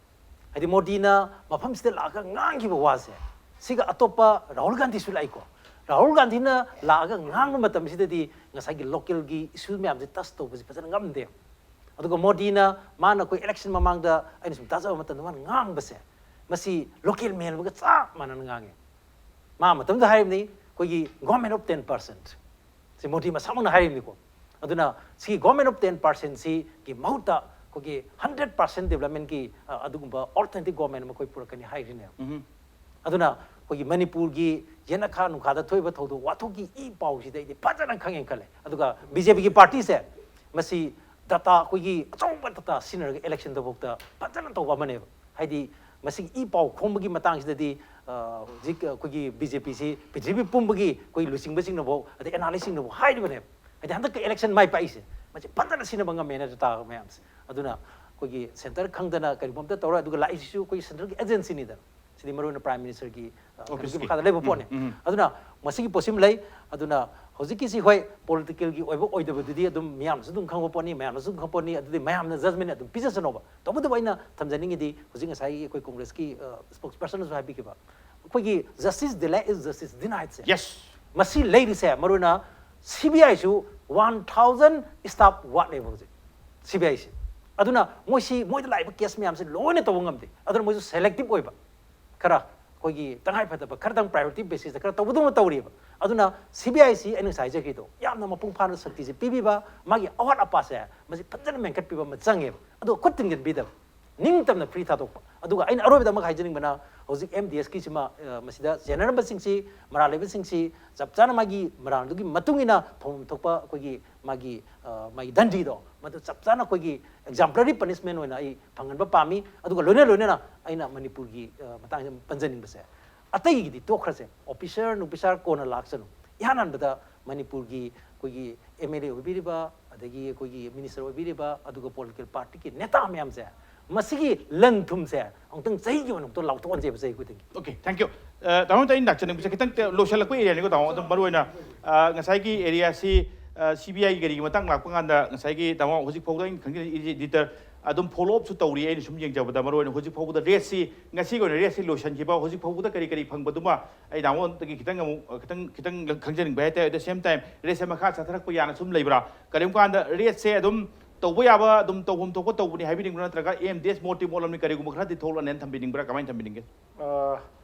ꯍꯥꯏꯗꯤ ꯃꯣꯗꯤꯅ ꯃꯐꯝꯁꯤꯗ ꯂꯥꯛꯑꯒ ꯉꯥꯡꯈꯤꯕ ꯋꯥꯁꯦ, ꯁꯤꯒ ꯑꯇꯣꯞꯄ ꯔꯥꯍꯨꯜ ꯒꯥꯟꯙꯤꯁꯨ ꯂꯥꯛꯏꯀꯣ, ꯔꯥꯍꯨꯜ ꯒꯥꯟꯙꯤꯅ ꯂꯥꯛꯑꯒ ꯉꯥꯡꯕ ꯃꯇꯝꯁꯤꯗꯗꯤ ꯉꯁꯥꯏꯒꯤ ꯂꯣꯀꯦꯜꯒꯤ ꯏꯁꯨ ꯃꯌꯥꯝꯁꯦ ꯇꯁ ꯇꯧꯕꯁꯦ ꯐꯖꯅ ꯉꯝꯗꯦ꯫ ꯑꯗꯨꯒ ꯃꯣꯗꯤꯅ, ꯃꯥꯅ ꯑꯩꯈꯣꯏ ꯏꯂꯦꯛꯁꯟ ꯃꯃꯥꯡꯗ ꯑꯩꯅ ꯁꯨꯝ ꯇꯥꯖꯕ ꯃꯇꯝꯗ ꯃꯥꯅ ꯉꯥꯡꯕꯁꯦ, ꯃꯁꯤ ꯂꯣꯀꯦꯜ ꯃꯦꯟ ꯑꯃꯒ ꯆꯞ ꯃꯥꯟꯅꯅ ꯉꯥꯡꯉꯦ꯫ ꯃꯥ ꯃꯇꯝꯗ ꯍꯥꯏꯔꯤꯕꯅꯤ, ꯑꯩꯈꯣꯏꯒꯤ government of ten percent ꯁꯤ ꯃꯣꯗꯤ ꯃꯁꯥꯃꯛꯅ ꯍꯥꯏꯔꯤꯕꯅꯤꯀꯣ꯫ ꯑꯗꯨꯅ ꯁꯤꯒꯤ government of ten percent ꯁꯤꯒꯤ ꯃꯍꯨꯠꯇ ꯑꯩꯈꯣꯏꯒꯤ hundred percent development ꯀꯤ, ꯑ, ꯑꯗꯨꯒꯨꯝꯕ alternative government ꯑꯃ ꯑꯩꯈꯣꯏ ꯄꯨꯔꯛꯀꯅꯤ ꯍꯥꯏꯔꯤꯅꯦꯕ꯫ ꯑꯗꯨꯅ ꯑꯩꯈꯣꯏꯒꯤ ꯃꯅꯤꯄꯨꯔꯒꯤ ꯌꯦꯅꯈꯥ ꯅꯨꯡꯈꯥꯗ ꯊꯣꯛꯏꯕ ꯊꯧꯗꯣꯛ ꯋꯥꯊꯣꯛꯀꯤ ꯏ ꯄꯥꯎꯁꯤꯗ ꯑꯩꯗꯤ ꯐꯖꯅ ꯈꯪꯉꯦꯅ ꯈꯜꯂꯦ꯫ ꯑꯗꯨꯒ ꯕꯤ ꯖꯦ ꯄꯤꯒꯤ ꯄꯥꯔꯇꯤꯁꯦ ꯃꯁꯤ ꯗꯇꯥ, ꯑꯩꯈꯣꯏꯒꯤ ꯑꯆꯧꯕ ꯗꯇꯥ ꯁꯤꯖꯤꯟꯅꯔꯒ ꯏꯂꯦꯛꯁꯟꯗꯐꯥꯎꯗ ꯐꯖꯅ ꯇꯧꯕ ꯑꯃꯅꯦꯕ꯫ ꯍꯥꯏꯗꯤ ꯃꯁꯤꯒꯤ ꯏ ꯄꯥꯎ ꯈꯣꯝꯕꯒꯤ ꯃꯇꯥꯡꯁꯤꯗꯗꯤ, ꯑ, ꯍꯧꯖꯤꯛ ꯑꯩꯈꯣꯏꯒꯤ ꯕꯤ ꯖꯦ ꯄꯤꯁꯤ ꯄ꯭ꯔꯤꯊꯤꯕꯤ ꯄꯨꯝꯕꯒꯤ ꯑꯩꯈꯣꯏ ꯂꯨꯆꯤꯡꯕꯁꯤꯡꯅꯐꯥꯎ, ꯑꯗꯩ ꯑꯦꯅꯥꯂꯤꯁꯁꯤꯡꯅꯐꯥꯎ ꯍꯥꯏꯔꯤꯕꯅꯦꯕ꯫ ꯍꯥꯏꯗꯤ ꯍꯟꯗꯛꯀꯤ ꯏꯂꯦꯛꯁꯟ ꯃꯥꯏ ꯄꯥꯛꯏꯁꯦ ꯃꯁꯤ ꯐꯖꯅ ꯁꯤꯖꯤꯟꯅꯕ ꯉꯝꯃꯦꯅ ꯗꯇꯥ ꯃꯌꯥꯝꯁꯦ꯫ ꯑꯗꯨꯅ ꯑꯩꯈꯣꯏꯒꯤ ꯁꯦꯟꯇꯔ ꯈꯪꯗꯅ ꯀꯔꯤꯒꯨꯝꯕ ꯑꯝꯇ ꯇꯧꯔꯣꯏ꯫ ꯑꯗꯨꯒ ꯂꯥꯛꯏꯁꯤꯁꯨ ꯑꯩꯈꯣꯏꯒꯤ ꯁꯦꯟꯇ꯭ꯔꯦꯜꯒꯤ ꯑꯦꯖꯦꯟꯁꯤꯅꯤꯗꯅ꯫ ꯁꯤꯗꯤ ꯃꯔꯨꯑꯣꯏꯅ ꯄ꯭ꯔꯥꯏꯝ ꯃꯤꯅꯤꯁꯇꯔꯒꯤ, ꯑ, ꯀꯩꯅꯣꯒꯤ office ꯀꯤ꯫ ꯃꯈꯥꯗ ꯂꯩꯕ ꯎꯝ, ꯄꯣꯠꯅꯤ꯫ ꯎꯝ, ꯎꯝ꯫ ꯑꯗꯨꯅ ꯃꯁꯤꯒꯤ ꯄꯣꯠꯁꯤꯃ ꯂꯩ꯫ ꯑꯗꯨꯅ ꯍꯧꯖꯤꯛꯀꯤꯁꯤ, ꯍꯣꯏ, ꯄꯣꯂꯤꯇꯤꯀꯦꯜꯒꯤ ꯑꯣꯏꯕ ꯑꯣꯏꯗꯕꯗꯨꯗꯤ ꯑꯗꯨꯝ ꯃꯤꯌꯥꯝꯅꯁꯨ ꯑꯗꯨꯝ ꯈꯪꯕ ꯄꯣꯠꯅꯤ, ꯃꯌꯥꯝꯅꯁꯨ ꯑꯗꯨꯝ ꯈꯪꯕ ꯄꯣꯠꯅꯤ, ꯑꯗꯨꯗꯤ ꯃꯌꯥꯝꯅ ꯖꯖꯃꯦꯟ ꯑꯗꯨꯝ ꯄꯤꯖꯁꯅꯣꯕ꯫ ꯇꯧꯕꯇꯕꯨ ꯑꯩꯅ ꯊꯝꯖꯅꯤꯡꯉꯤꯗꯤ, ꯍꯧꯖꯤꯛ ꯉꯁꯥꯏꯒꯤ ꯑꯩꯈꯣꯏ ꯀꯣꯡꯒ꯭ꯔꯦꯁꯀꯤ, ꯑ, ꯁ꯭ꯄꯣꯛꯁ ꯄꯔꯁꯟꯅꯁꯨ ꯍꯥꯏꯕꯤꯈꯤꯕ, ꯑꯩꯈꯣꯏꯒꯤ justice delayed is justice denied say. Yes꯫ ꯃꯁꯤ ꯂꯩꯔꯤꯁꯦ ꯃꯔꯨꯑꯣꯏꯅ ꯁꯤ ꯕꯤ ꯑꯥꯏꯁꯨ one thousand staff ꯋꯥꯠꯂꯦꯕ ꯍꯧꯖꯤꯛ ꯁꯤ ꯕꯤ ꯑꯥꯏꯁꯦ꯫ ꯑꯗꯨꯅ ꯃꯣꯏꯁꯤ, ꯃꯣꯏꯗ ꯂꯥꯛꯏꯕ ꯀꯦꯁ ꯃꯌꯥꯝꯁꯦ ꯂꯣꯏꯅ ꯇꯧꯕ ꯉꯝꯗꯦ꯫ ꯑꯗꯨꯅ ꯃꯣꯏꯁꯨ ꯁꯦꯂꯦꯛꯇꯤꯞ ꯑꯣꯏꯕ, ꯈꯔ ꯑꯩꯈꯣꯏꯒꯤ ꯇꯉꯥꯏ ꯐꯗꯕ ꯈꯔꯗꯪ ꯄ꯭ꯔꯥꯏꯌꯣꯔꯤꯇꯤ ꯕꯦꯁꯤꯁꯇ ꯈꯔ ꯇꯧꯕꯗꯧꯅ ꯇꯧꯔꯤꯕ꯫ ꯑꯗꯨꯅ ꯁꯤ ꯕꯤ ꯑꯥꯏꯁꯤ ꯑꯩꯅ ꯉꯁꯥꯏ ꯍꯥꯏꯖꯈ꯭ꯔꯤꯗꯣ, ꯌꯥꯝꯅ ꯃꯄꯨꯡ ꯐꯥꯅ ꯁꯛꯇꯤꯁꯦ ꯄꯤꯕꯤꯕ, ꯃꯥꯒꯤ ꯑꯋꯥꯠ ꯑꯄꯥꯁꯦ ꯃꯁꯤ ꯐꯖꯅ ꯃꯦꯟꯈꯠꯄꯤꯕ ꯑꯃ ꯆꯪꯉꯦꯕ꯫ ꯑꯗꯨꯒ ꯈꯨꯠ ꯊꯤꯟꯖꯤꯟꯕꯤꯗꯕ, ꯅꯤꯡꯇꯝꯅ ꯐ꯭ꯔꯤ ꯊꯥꯗꯣꯛꯄ꯫ ꯑꯗꯨꯒ ꯑꯩꯅ ꯑꯔꯣꯏꯕꯗ ꯑꯃꯒ ꯍꯥꯏꯖꯅꯤꯡꯕꯅ, ꯍꯧꯖꯤꯛ ꯑꯦꯝ ꯗꯤ ꯑꯦꯁꯀꯤꯁꯤꯃ, ꯑ, ꯃꯁꯤꯗ ꯆꯦꯟꯅꯔꯝꯕꯁꯤꯡꯁꯤ, ꯃꯔꯥꯜ ꯂꯩꯕꯁꯤꯡꯁꯤ ꯆꯞ ꯆꯥꯅ ꯃꯥꯒꯤ ꯃꯔꯥꯜꯗꯨꯒꯤ ꯃꯇꯨꯡ ꯏꯟꯅ ꯐꯪꯐꯝ ꯊꯣꯛꯄ ꯑꯩꯈꯣꯏꯒꯤ ꯃꯥꯒꯤ, ꯑ, ꯃꯥꯒꯤ ꯗꯟꯗꯤꯗꯣ, ꯃꯗꯨ ꯆꯞ ꯆꯥꯅ ꯑꯩꯈꯣꯏꯒꯤ exemplary punishment ꯑꯣꯏꯅ ꯑꯩ ꯐꯪꯍꯟꯕ ꯄꯥꯝꯃꯤ꯫ ꯑꯗꯨꯒ ꯂꯣꯏꯅ ꯂꯣꯏꯅꯅ ꯑꯩꯅ ꯃꯅꯤꯄꯨꯔꯒꯤ, ꯑ, ꯃꯇꯥꯡꯁꯤꯗ ꯄꯟꯖꯅꯤꯡꯕꯁꯦ, ꯑꯇꯩꯒꯤꯗꯤ ꯇꯣꯛꯈ꯭ꯔꯁꯦ, ꯑꯣꯐꯤꯁꯥꯔ ꯅꯨꯐꯤꯁꯥꯔ ꯀꯣꯟꯅ ꯂꯥꯛꯁꯅꯨ, ꯏꯍꯥꯟ ꯍꯥꯟꯕꯗ ꯃꯅꯤꯄꯨꯔꯒꯤ ꯑꯩꯈꯣꯏꯒꯤ ꯑꯦꯝ ꯑꯦꯜ ꯑꯦ ꯑꯣꯏꯕꯤꯔꯤꯕ, ꯑꯗꯒꯤ ꯑꯩꯈꯣꯏꯒꯤ ꯃꯤꯅꯤꯁꯇꯔ ꯑꯣꯏꯕꯤꯔꯤꯕ, ꯑꯗꯨꯒ ꯄꯣꯂꯤꯇꯤꯀꯦꯜ ꯄꯥꯔꯇꯤꯒꯤ ꯅꯦꯇꯥ ꯃꯌꯥꯝꯁꯦ, ꯃꯁꯤꯒꯤ ꯂꯟ ꯊꯨꯝꯁꯦ ꯑꯃꯨꯛꯇꯪ ꯆꯍꯤꯒꯤ ꯑꯣꯏꯅ ꯑꯃꯨꯛꯇꯪ ꯂꯥꯎꯊꯣꯛꯍꯟꯁꯦꯕ ꯆꯍꯤ ꯈꯨꯗꯤꯡꯒꯤ꯫ Okay, thank you꯫ ꯑ, ꯇꯥꯃꯣ, ꯑꯩꯅ ꯂꯥꯛꯆꯅꯤꯡꯕꯁꯦ ꯈꯤꯇꯪ ꯇꯦ-, ꯂꯣꯏꯁꯤꯜꯂꯛꯄ ꯑꯦꯔꯤꯌꯥꯅꯤꯀꯣ, ꯇꯥꯃꯣ꯫ ꯑꯗꯨꯝ ꯃꯔꯨꯑꯣꯏꯅ, ꯑ, ꯉꯁꯥꯏꯒꯤ ꯑꯦꯔꯤꯌꯥꯁꯤ, ꯑ, ꯁꯤ ꯕꯤ ꯑꯥꯏ ꯀꯔꯤꯒꯤ ꯃꯇꯥꯡ ꯂꯥꯛꯄ ꯀꯥꯟꯗ, ꯉꯁꯥꯏꯒꯤ ꯇꯥꯃꯣ ꯍꯧꯖꯤꯛ ꯐꯥꯎꯗ ꯑꯩꯅ ꯈꯪꯖꯔꯤꯁꯦ, ꯏꯗꯤꯇꯔ ꯑꯗꯨꯝ ꯐꯣꯂꯣ ꯑꯞꯁꯨ ꯇꯧꯔꯤ꯫ ꯑꯩꯅ ꯁꯨꯝ ꯌꯦꯡꯖꯕꯗ, ꯃꯔꯨ ꯑꯣꯏꯅ ꯍꯧꯖꯤꯛ ꯐꯥꯎꯕꯗ ꯔꯦꯠꯁꯤ, ꯉꯁꯤꯒꯤ ꯑꯣꯏꯅ ꯔꯦꯠꯁꯤ ꯂꯣꯏꯁꯤꯟꯈꯤꯕ, ꯍꯧꯖꯤꯛ ꯐꯥꯎꯕꯗ ꯀꯔꯤ ꯀꯔꯤ ꯐꯪꯕꯗꯨꯃ ꯑꯩ ꯅꯉꯣꯟꯗꯒꯤ ꯈꯤꯇꯪ ꯑꯃꯨꯛ, ꯑ, ꯈꯤꯇꯪ ꯈꯤꯇꯪ ꯈꯪꯖꯅꯤꯡꯕ ꯍꯥꯏꯇꯥꯔꯦ꯫ At the same time, ꯔꯦꯠꯁꯦ ꯃꯈꯥ ꯆꯠꯊꯔꯛꯄ ꯌꯥꯅ ꯁꯨꯝ ꯂꯩꯕ꯭ꯔꯥ? ꯀꯔꯤꯒꯨꯝꯕ ꯀꯥꯟꯗ ꯔꯦꯠꯁꯦ ꯑꯗꯨꯝ ꯇꯧꯕ ꯌꯥꯕ, ꯑꯗꯨꯝ ꯇꯧꯐꯝ ꯊꯣꯛꯄ ꯇꯧꯕꯅꯤ ꯍꯥꯏꯕꯤꯅꯤꯡꯕ꯭ꯔꯥ, ꯅꯠꯇ꯭ꯔꯒ ꯑꯦꯝ ꯗꯤ ꯑꯦꯁ ꯃꯣꯠꯇꯤ ꯃꯣꯠꯂꯝꯅꯤ, ꯀꯔꯤꯒꯨꯝꯕ ꯈꯔꯗꯤ ꯊꯣꯛꯂꯛꯅꯦꯅ ꯊꯝꯕꯤꯅꯤꯡꯕ꯭ꯔꯥ, ꯀꯃꯥꯏꯅ ꯊꯝꯕꯤꯅꯤꯡꯒꯦ? ꯑ,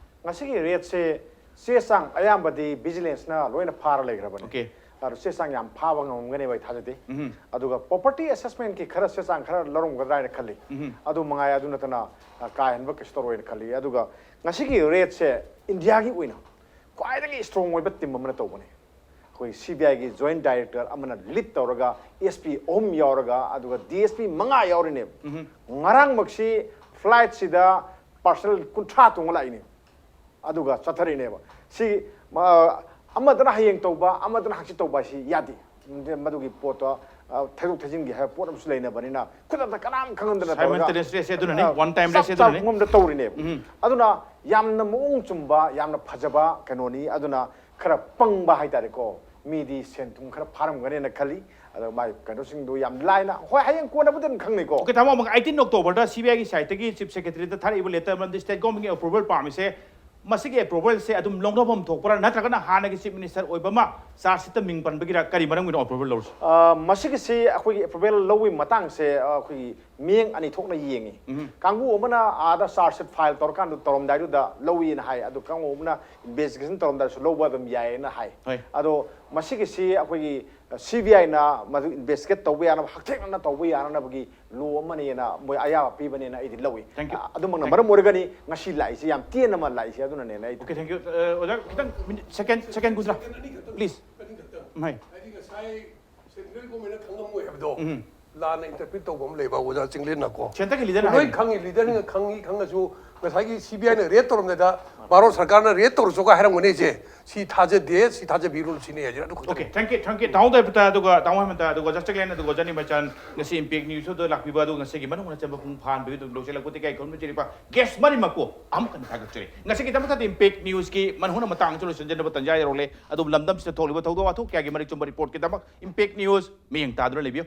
ꯉꯁꯤꯒꯤ ꯔꯦꯠꯁꯦ ꯆꯦ ꯆꯥꯡ ꯑꯌꯥꯝꯕꯗꯤ ꯚꯤꯖꯤꯂꯦꯟꯁꯅ ꯂꯣꯏꯅ ꯐꯥꯔ ꯂꯩꯈ꯭ꯔꯕꯅꯤ꯫ Okay. ꯑꯗꯣ ꯆꯦ ꯆꯥꯡ ꯌꯥꯝ ꯐꯥꯕ ꯉꯝꯒꯅꯦꯕ ꯑꯩ ꯊꯥꯖꯗꯦ꯫ ꯎꯝ꯫ ꯑꯗꯨꯒ ꯄ꯭ꯔꯣꯄꯔꯇꯤ ꯑꯦꯁꯦꯁꯃꯦꯟꯠꯀꯤ ꯈꯔ ꯆꯦ ꯆꯥꯡ ꯈꯔ ꯂꯧꯔꯝꯒꯗ꯭ꯔꯥ ꯍꯥꯏꯅ ꯈꯜꯂꯤ꯫ ꯎꯝ꯫ ꯑꯗꯨ ꯃꯉꯥꯏ, ꯑꯗꯨ ꯅꯠꯇꯅ, ꯑ, ꯀꯥ ꯍꯦꯟꯕ ꯀꯩꯁꯨ ꯇꯧꯔꯣꯏꯅ ꯈꯜꯂꯤ꯫ ꯑꯗꯨꯒ ꯉꯁꯤꯒꯤ ꯔꯦꯠꯁꯦ ꯏꯟꯗꯤꯌꯥꯒꯤ ꯑꯣꯏꯅ ꯈ꯭ꯋꯥꯏꯗꯒꯤ ꯁ꯭ꯇꯔꯣꯡ ꯑꯣꯏꯕ ꯇꯤꯝ ꯑꯃꯅ ꯇꯧꯕꯅꯤ꯫ ꯑꯩꯈꯣꯏ ꯁꯤ ꯕꯤ ꯑꯥꯏꯒꯤ ꯖꯣꯏꯟꯠ ꯗꯥꯏꯔꯦꯛꯇꯔ ꯑꯃꯅ ꯂꯤꯗ ꯇꯧꯔꯒ, ꯑꯦꯁ ꯄꯤ ꯑꯍꯨꯝ ꯌꯥꯎꯔꯒ, ꯑꯗꯨꯒ ꯗꯤ ꯑꯦꯁ ꯄꯤ ꯃꯉꯥ ꯌꯥꯎꯔꯤꯅꯦꯕ꯫ ꯎꯝ꯫ ꯉꯔꯥꯡꯃꯛꯁꯤ ꯐ꯭ꯂꯥꯏꯠꯁꯤꯗ ꯄꯥꯔꯁꯅꯦꯜ ꯀꯨꯟꯊ꯭ꯔꯥ ꯇꯣꯡꯉ ꯂꯥꯛꯏꯅꯦ꯫ ꯑꯗꯨꯒ ꯆꯠꯊꯔꯛꯏꯅꯦꯕ꯫ ꯁꯤ, ꯑ, ꯑꯃꯗꯅ ꯍꯌꯦꯡ ꯇꯧꯕ, ꯑꯃꯗꯅ ꯍꯪꯆꯤꯠ ꯇꯧꯕ ꯍꯥꯏꯁꯤ ꯌꯥꯗꯦ꯫ ꯃꯗꯨꯒꯤ ꯄꯣꯠꯇꯣ, ꯑ, ꯊꯩꯗꯣꯛ ꯊꯩꯖꯤꯟꯒꯤ ꯍꯥꯏꯕ ꯄꯣꯠ ꯑꯃꯁꯨ ꯂꯩꯅꯕꯅꯤꯅ, ꯈꯨꯗꯛꯇ ꯀꯅꯥꯝ ꯈꯪꯍꯟꯗꯅ ꯇꯧꯔꯒ, simultaneous race ꯑꯗꯨꯅꯅꯤ, ꯑ, one time race ꯆꯞ ꯆꯥꯕ ꯑꯗꯨꯅꯅꯤ꯫ ꯃꯐꯝꯗ ꯇꯧꯔꯤꯅꯦꯕ꯫ ꯎꯝ꯫ ꯑꯗꯨꯅ ꯌꯥꯝꯅ ꯃꯑꯣꯡ ꯆꯨꯝꯕ, ꯌꯥꯝꯅ ꯐꯖꯕ ꯀꯩꯅꯣꯅꯤ꯫ ꯑꯗꯨꯅ ꯈꯔ ꯄꯪꯕ ꯍꯥꯏꯇꯥꯔꯦꯀꯣ, ꯃꯤꯗꯤ ꯁꯦꯟ ꯊꯨꯝ ꯈꯔ ꯐꯥꯔꯝꯒꯅꯦꯅ ꯈꯜꯂꯤ꯫ ꯑꯗꯣ ꯃꯥꯏ ꯀꯩꯅꯣꯁꯤꯡꯗꯣ ꯌꯥꯝ ꯂꯥꯏꯅ, ꯍꯣꯏ, ꯍꯌꯦꯡ ꯀꯣꯟꯅꯕꯨꯗꯤ ꯑꯗꯨꯝ ꯈꯪꯅꯤꯀꯣ꯫ Okay, ꯇꯥꯃꯣ, ꯑꯃꯨꯛ eighteen Octoberꯗ ꯁꯤ ꯕꯤ ꯑꯥꯏꯒꯤ ꯁꯥꯏꯠꯇꯒꯤ ꯆꯤꯐ ꯁꯦꯀ꯭ꯔꯦꯇꯔꯤꯗ ꯊꯥꯔꯛꯏꯕ ꯂꯦꯇꯔ, ꯃꯔꯝꯗꯤ ꯁ꯭ꯇꯦꯠ ꯒꯣꯔꯃꯦꯟꯒꯤ ꯑꯦꯄ꯭ꯔꯨꯚꯦꯜ ꯄꯥꯝꯃꯤꯁꯦ, ꯃꯁꯤꯒꯤ ꯑꯦꯄ꯭ꯔꯨꯚꯦꯜꯁꯦ ꯑꯗꯨꯝ ꯂꯧꯅꯐꯝ ꯊꯣꯛꯄ꯭ꯔꯥ, ꯅꯠꯇ꯭ꯔꯒꯅ ꯍꯥꯟꯅꯒꯤ ꯆꯤꯐ ꯃꯤꯅꯤꯁꯇꯔ ꯑꯣꯏꯕ ꯑꯃ ꯆꯥꯔꯖ ꯁꯤꯠꯇ ꯃꯤꯡ ꯄꯟꯕꯒꯤꯔꯥ, ꯀꯔꯤ ꯃꯔꯝꯒꯤꯅꯣ ꯑꯦꯄ꯭ꯔꯨꯚꯦꯜ ꯂꯧꯔꯤꯁꯦ? ꯑ, ꯃꯁꯤꯒꯤꯁꯤ ꯑꯩꯈꯣꯏꯒꯤ ꯑꯦꯄ꯭ꯔꯨꯚꯦꯜ ꯂꯧꯕꯒꯤ ꯃꯇꯥꯡꯁꯦ, ꯑ, ꯑꯩꯈꯣꯏꯒꯤ ꯃꯤꯠꯌꯦꯡ ꯑꯅꯤ ꯊꯣꯛꯅ ꯌꯦꯡꯉꯤ꯫ ꯎꯝ꯫ ꯀꯥꯡꯕꯨ ꯑꯃꯅ ꯑꯥꯗ ꯆꯥꯔꯖ ꯁꯤꯠ ꯐꯥꯏꯜ ꯇꯧꯔꯀꯥꯟꯗ ꯇꯧꯔꯝꯗꯥꯏꯗꯨꯗ ꯂꯧꯏꯅ ꯍꯥꯏ, ꯑꯗꯨ ꯀꯥꯡꯕꯨ ꯑꯃꯅ ꯏꯟꯚꯦꯁꯇꯤꯒꯦꯁꯟ ꯇꯧꯔꯝꯗꯥꯏꯗꯁꯨ ꯂꯧꯕ ꯑꯗꯨꯝ ꯌꯥꯏꯌꯦꯅ ꯍꯥꯏ꯫ ꯍꯣꯏ꯫ ꯑꯗꯣ ꯃꯁꯤꯒꯤꯁꯤ ꯑꯩꯈꯣꯏꯒꯤ ꯁꯤ ꯕꯤ ꯑꯥꯏꯅ ꯃꯗꯨ ꯏꯟꯚꯦꯁꯇꯤꯒꯦꯠ ꯇꯧꯕ ꯌꯥꯅꯕ, ꯍꯛꯊꯦꯡꯅꯅ ꯇꯧꯕ ꯌꯥꯅꯅꯕꯒꯤ ꯂꯣ ꯑꯃꯅꯦꯅ ꯃꯣꯏ ꯑꯌꯥꯕ ꯄꯤꯕꯅꯦꯅ ꯑꯩꯗꯤ ꯂꯧꯏ꯫ Thank you. ꯑ, ꯑꯗꯨꯃꯛꯅ Thank you. ꯃꯔꯝ ꯑꯣꯏꯔꯒꯅꯤ ꯉꯁꯤ ꯂꯥꯛꯏꯁꯤ, ꯌꯥꯝ ꯇꯦꯟꯅ ꯑꯃ ꯂꯥꯛꯏꯁꯤ ꯑꯗꯨꯅꯅꯦꯅ ꯑꯩ Okay, thank you. ꯑ, ꯑꯣꯖꯥ, ꯈꯤꯇꯪ ꯃꯤꯅꯤꯠ, ꯁꯦꯀꯦꯟ, ꯁꯦꯀꯦꯟ ꯀꯨꯟꯊ꯭ꯔꯥ, please. ꯍꯥꯏꯗꯤ ꯉꯁꯥꯏ ꯁꯦꯟꯇ꯭ꯔꯦꯜ ꯒꯣꯔꯃꯦꯟꯅ ꯈꯪꯉꯝꯃꯣꯏ ꯍꯥꯏꯕꯗꯣ ꯎꯝ꯫ ꯂꯥꯟꯅ ꯏꯟꯇꯔꯄ꯭ꯔꯤꯠ ꯇꯧꯕ ꯑꯃ ꯂꯩꯕ, ꯑꯣꯖꯥ ꯆꯤꯡꯂꯦꯟꯅꯀꯣ꯫ ꯁꯦꯟꯇꯔꯒꯤ ꯂꯤꯗꯔꯅ ꯂꯣꯏ ꯍꯥꯏꯅꯤ꯫ ꯈꯪꯉꯤ, ꯂꯤꯗꯔꯅ ꯈꯪꯉꯤ, ꯈꯪꯉꯁꯨ ꯉꯁꯥꯏꯒꯤ ꯁꯤ ꯕꯤ ꯑꯥꯏꯅ ꯔꯦꯠ ꯇꯧꯔꯝꯗꯥꯏꯗ ꯚꯥꯔꯠ ꯁꯔꯀꯥꯔꯅ ꯔꯦꯠ ꯇꯧꯔꯁꯨꯒ ꯍꯥꯏꯔꯝꯒꯅꯤ꯫ ꯁꯤ ꯊꯥꯖꯗꯦ, ꯁꯤ ꯊꯥꯖꯕꯤꯔꯨꯅꯨ ꯁꯤꯅꯤ ꯍꯥꯏꯁꯤꯅ ꯑꯗꯨ ꯈꯛꯇꯅꯤ꯫ Okay, thank you, thank you. ꯇꯥꯃꯣ ꯗꯥꯏꯔꯦꯛꯇꯔ, ꯑꯗꯨꯒ ꯇꯥꯃꯣ ꯍꯦꯃꯟꯇ, ꯑꯗꯨꯒ ꯑꯣꯖꯥ ꯆꯤꯡꯂꯦꯟ, ꯑꯗꯨꯒ ꯑꯣꯖꯥ ꯅꯤꯃꯆꯥꯟ, ꯉꯁꯤ ꯏꯝꯄꯦꯛ ꯅ꯭ꯌꯨꯁꯇ ꯂꯥꯛꯄꯤꯕ, ꯑꯗꯨꯒ ꯉꯁꯤꯒꯤ ꯃꯅꯨꯡ ꯍꯟꯅ ꯆꯟꯕ ꯄꯨꯡ ꯐꯥꯍꯟꯕꯒꯤ ꯑꯗꯨꯝ ꯂꯧꯁꯤꯜꯂꯛꯄ ꯇꯤꯀꯥꯏ ꯈꯨꯝꯅ ꯆꯦꯔꯤꯕ ꯒꯦꯁ ꯃꯔꯤꯃꯛꯄꯨ ꯑꯃꯨꯛ ꯍꯟꯅ ꯊꯥꯒꯠꯆꯔꯤ꯫ ꯉꯁꯤꯒꯤꯗꯃꯛꯇꯗꯤ ꯏꯝꯄꯦꯛ ꯅ꯭ꯌꯨꯁꯀꯤ ꯃꯅꯨꯡ ꯍꯟꯅ ꯃꯇꯥꯡ ꯑꯁꯤꯗ ꯂꯣꯏꯁꯤꯟꯖꯅꯕ ꯇꯟꯖꯥ ꯌꯧꯔꯛꯂꯦ꯫ ꯑꯗꯨꯕꯨ ꯂꯝꯗꯝꯁꯤꯗ ꯊꯣꯛꯂꯤꯕ ꯊꯧꯗꯣꯛ ꯋꯥꯊꯣꯛ ꯀꯌꯥꯒꯤ ꯃꯔꯤꯛ ꯆꯨꯝꯕ ꯔꯤꯄꯣꯔꯠꯀꯤꯗꯃꯛ ꯏꯝꯄꯦꯛ ꯅ꯭ꯌꯨꯁ ꯃꯤꯠꯌꯦꯡ ꯇꯥꯗꯨꯅ ꯂꯩꯕꯤꯌꯨ꯫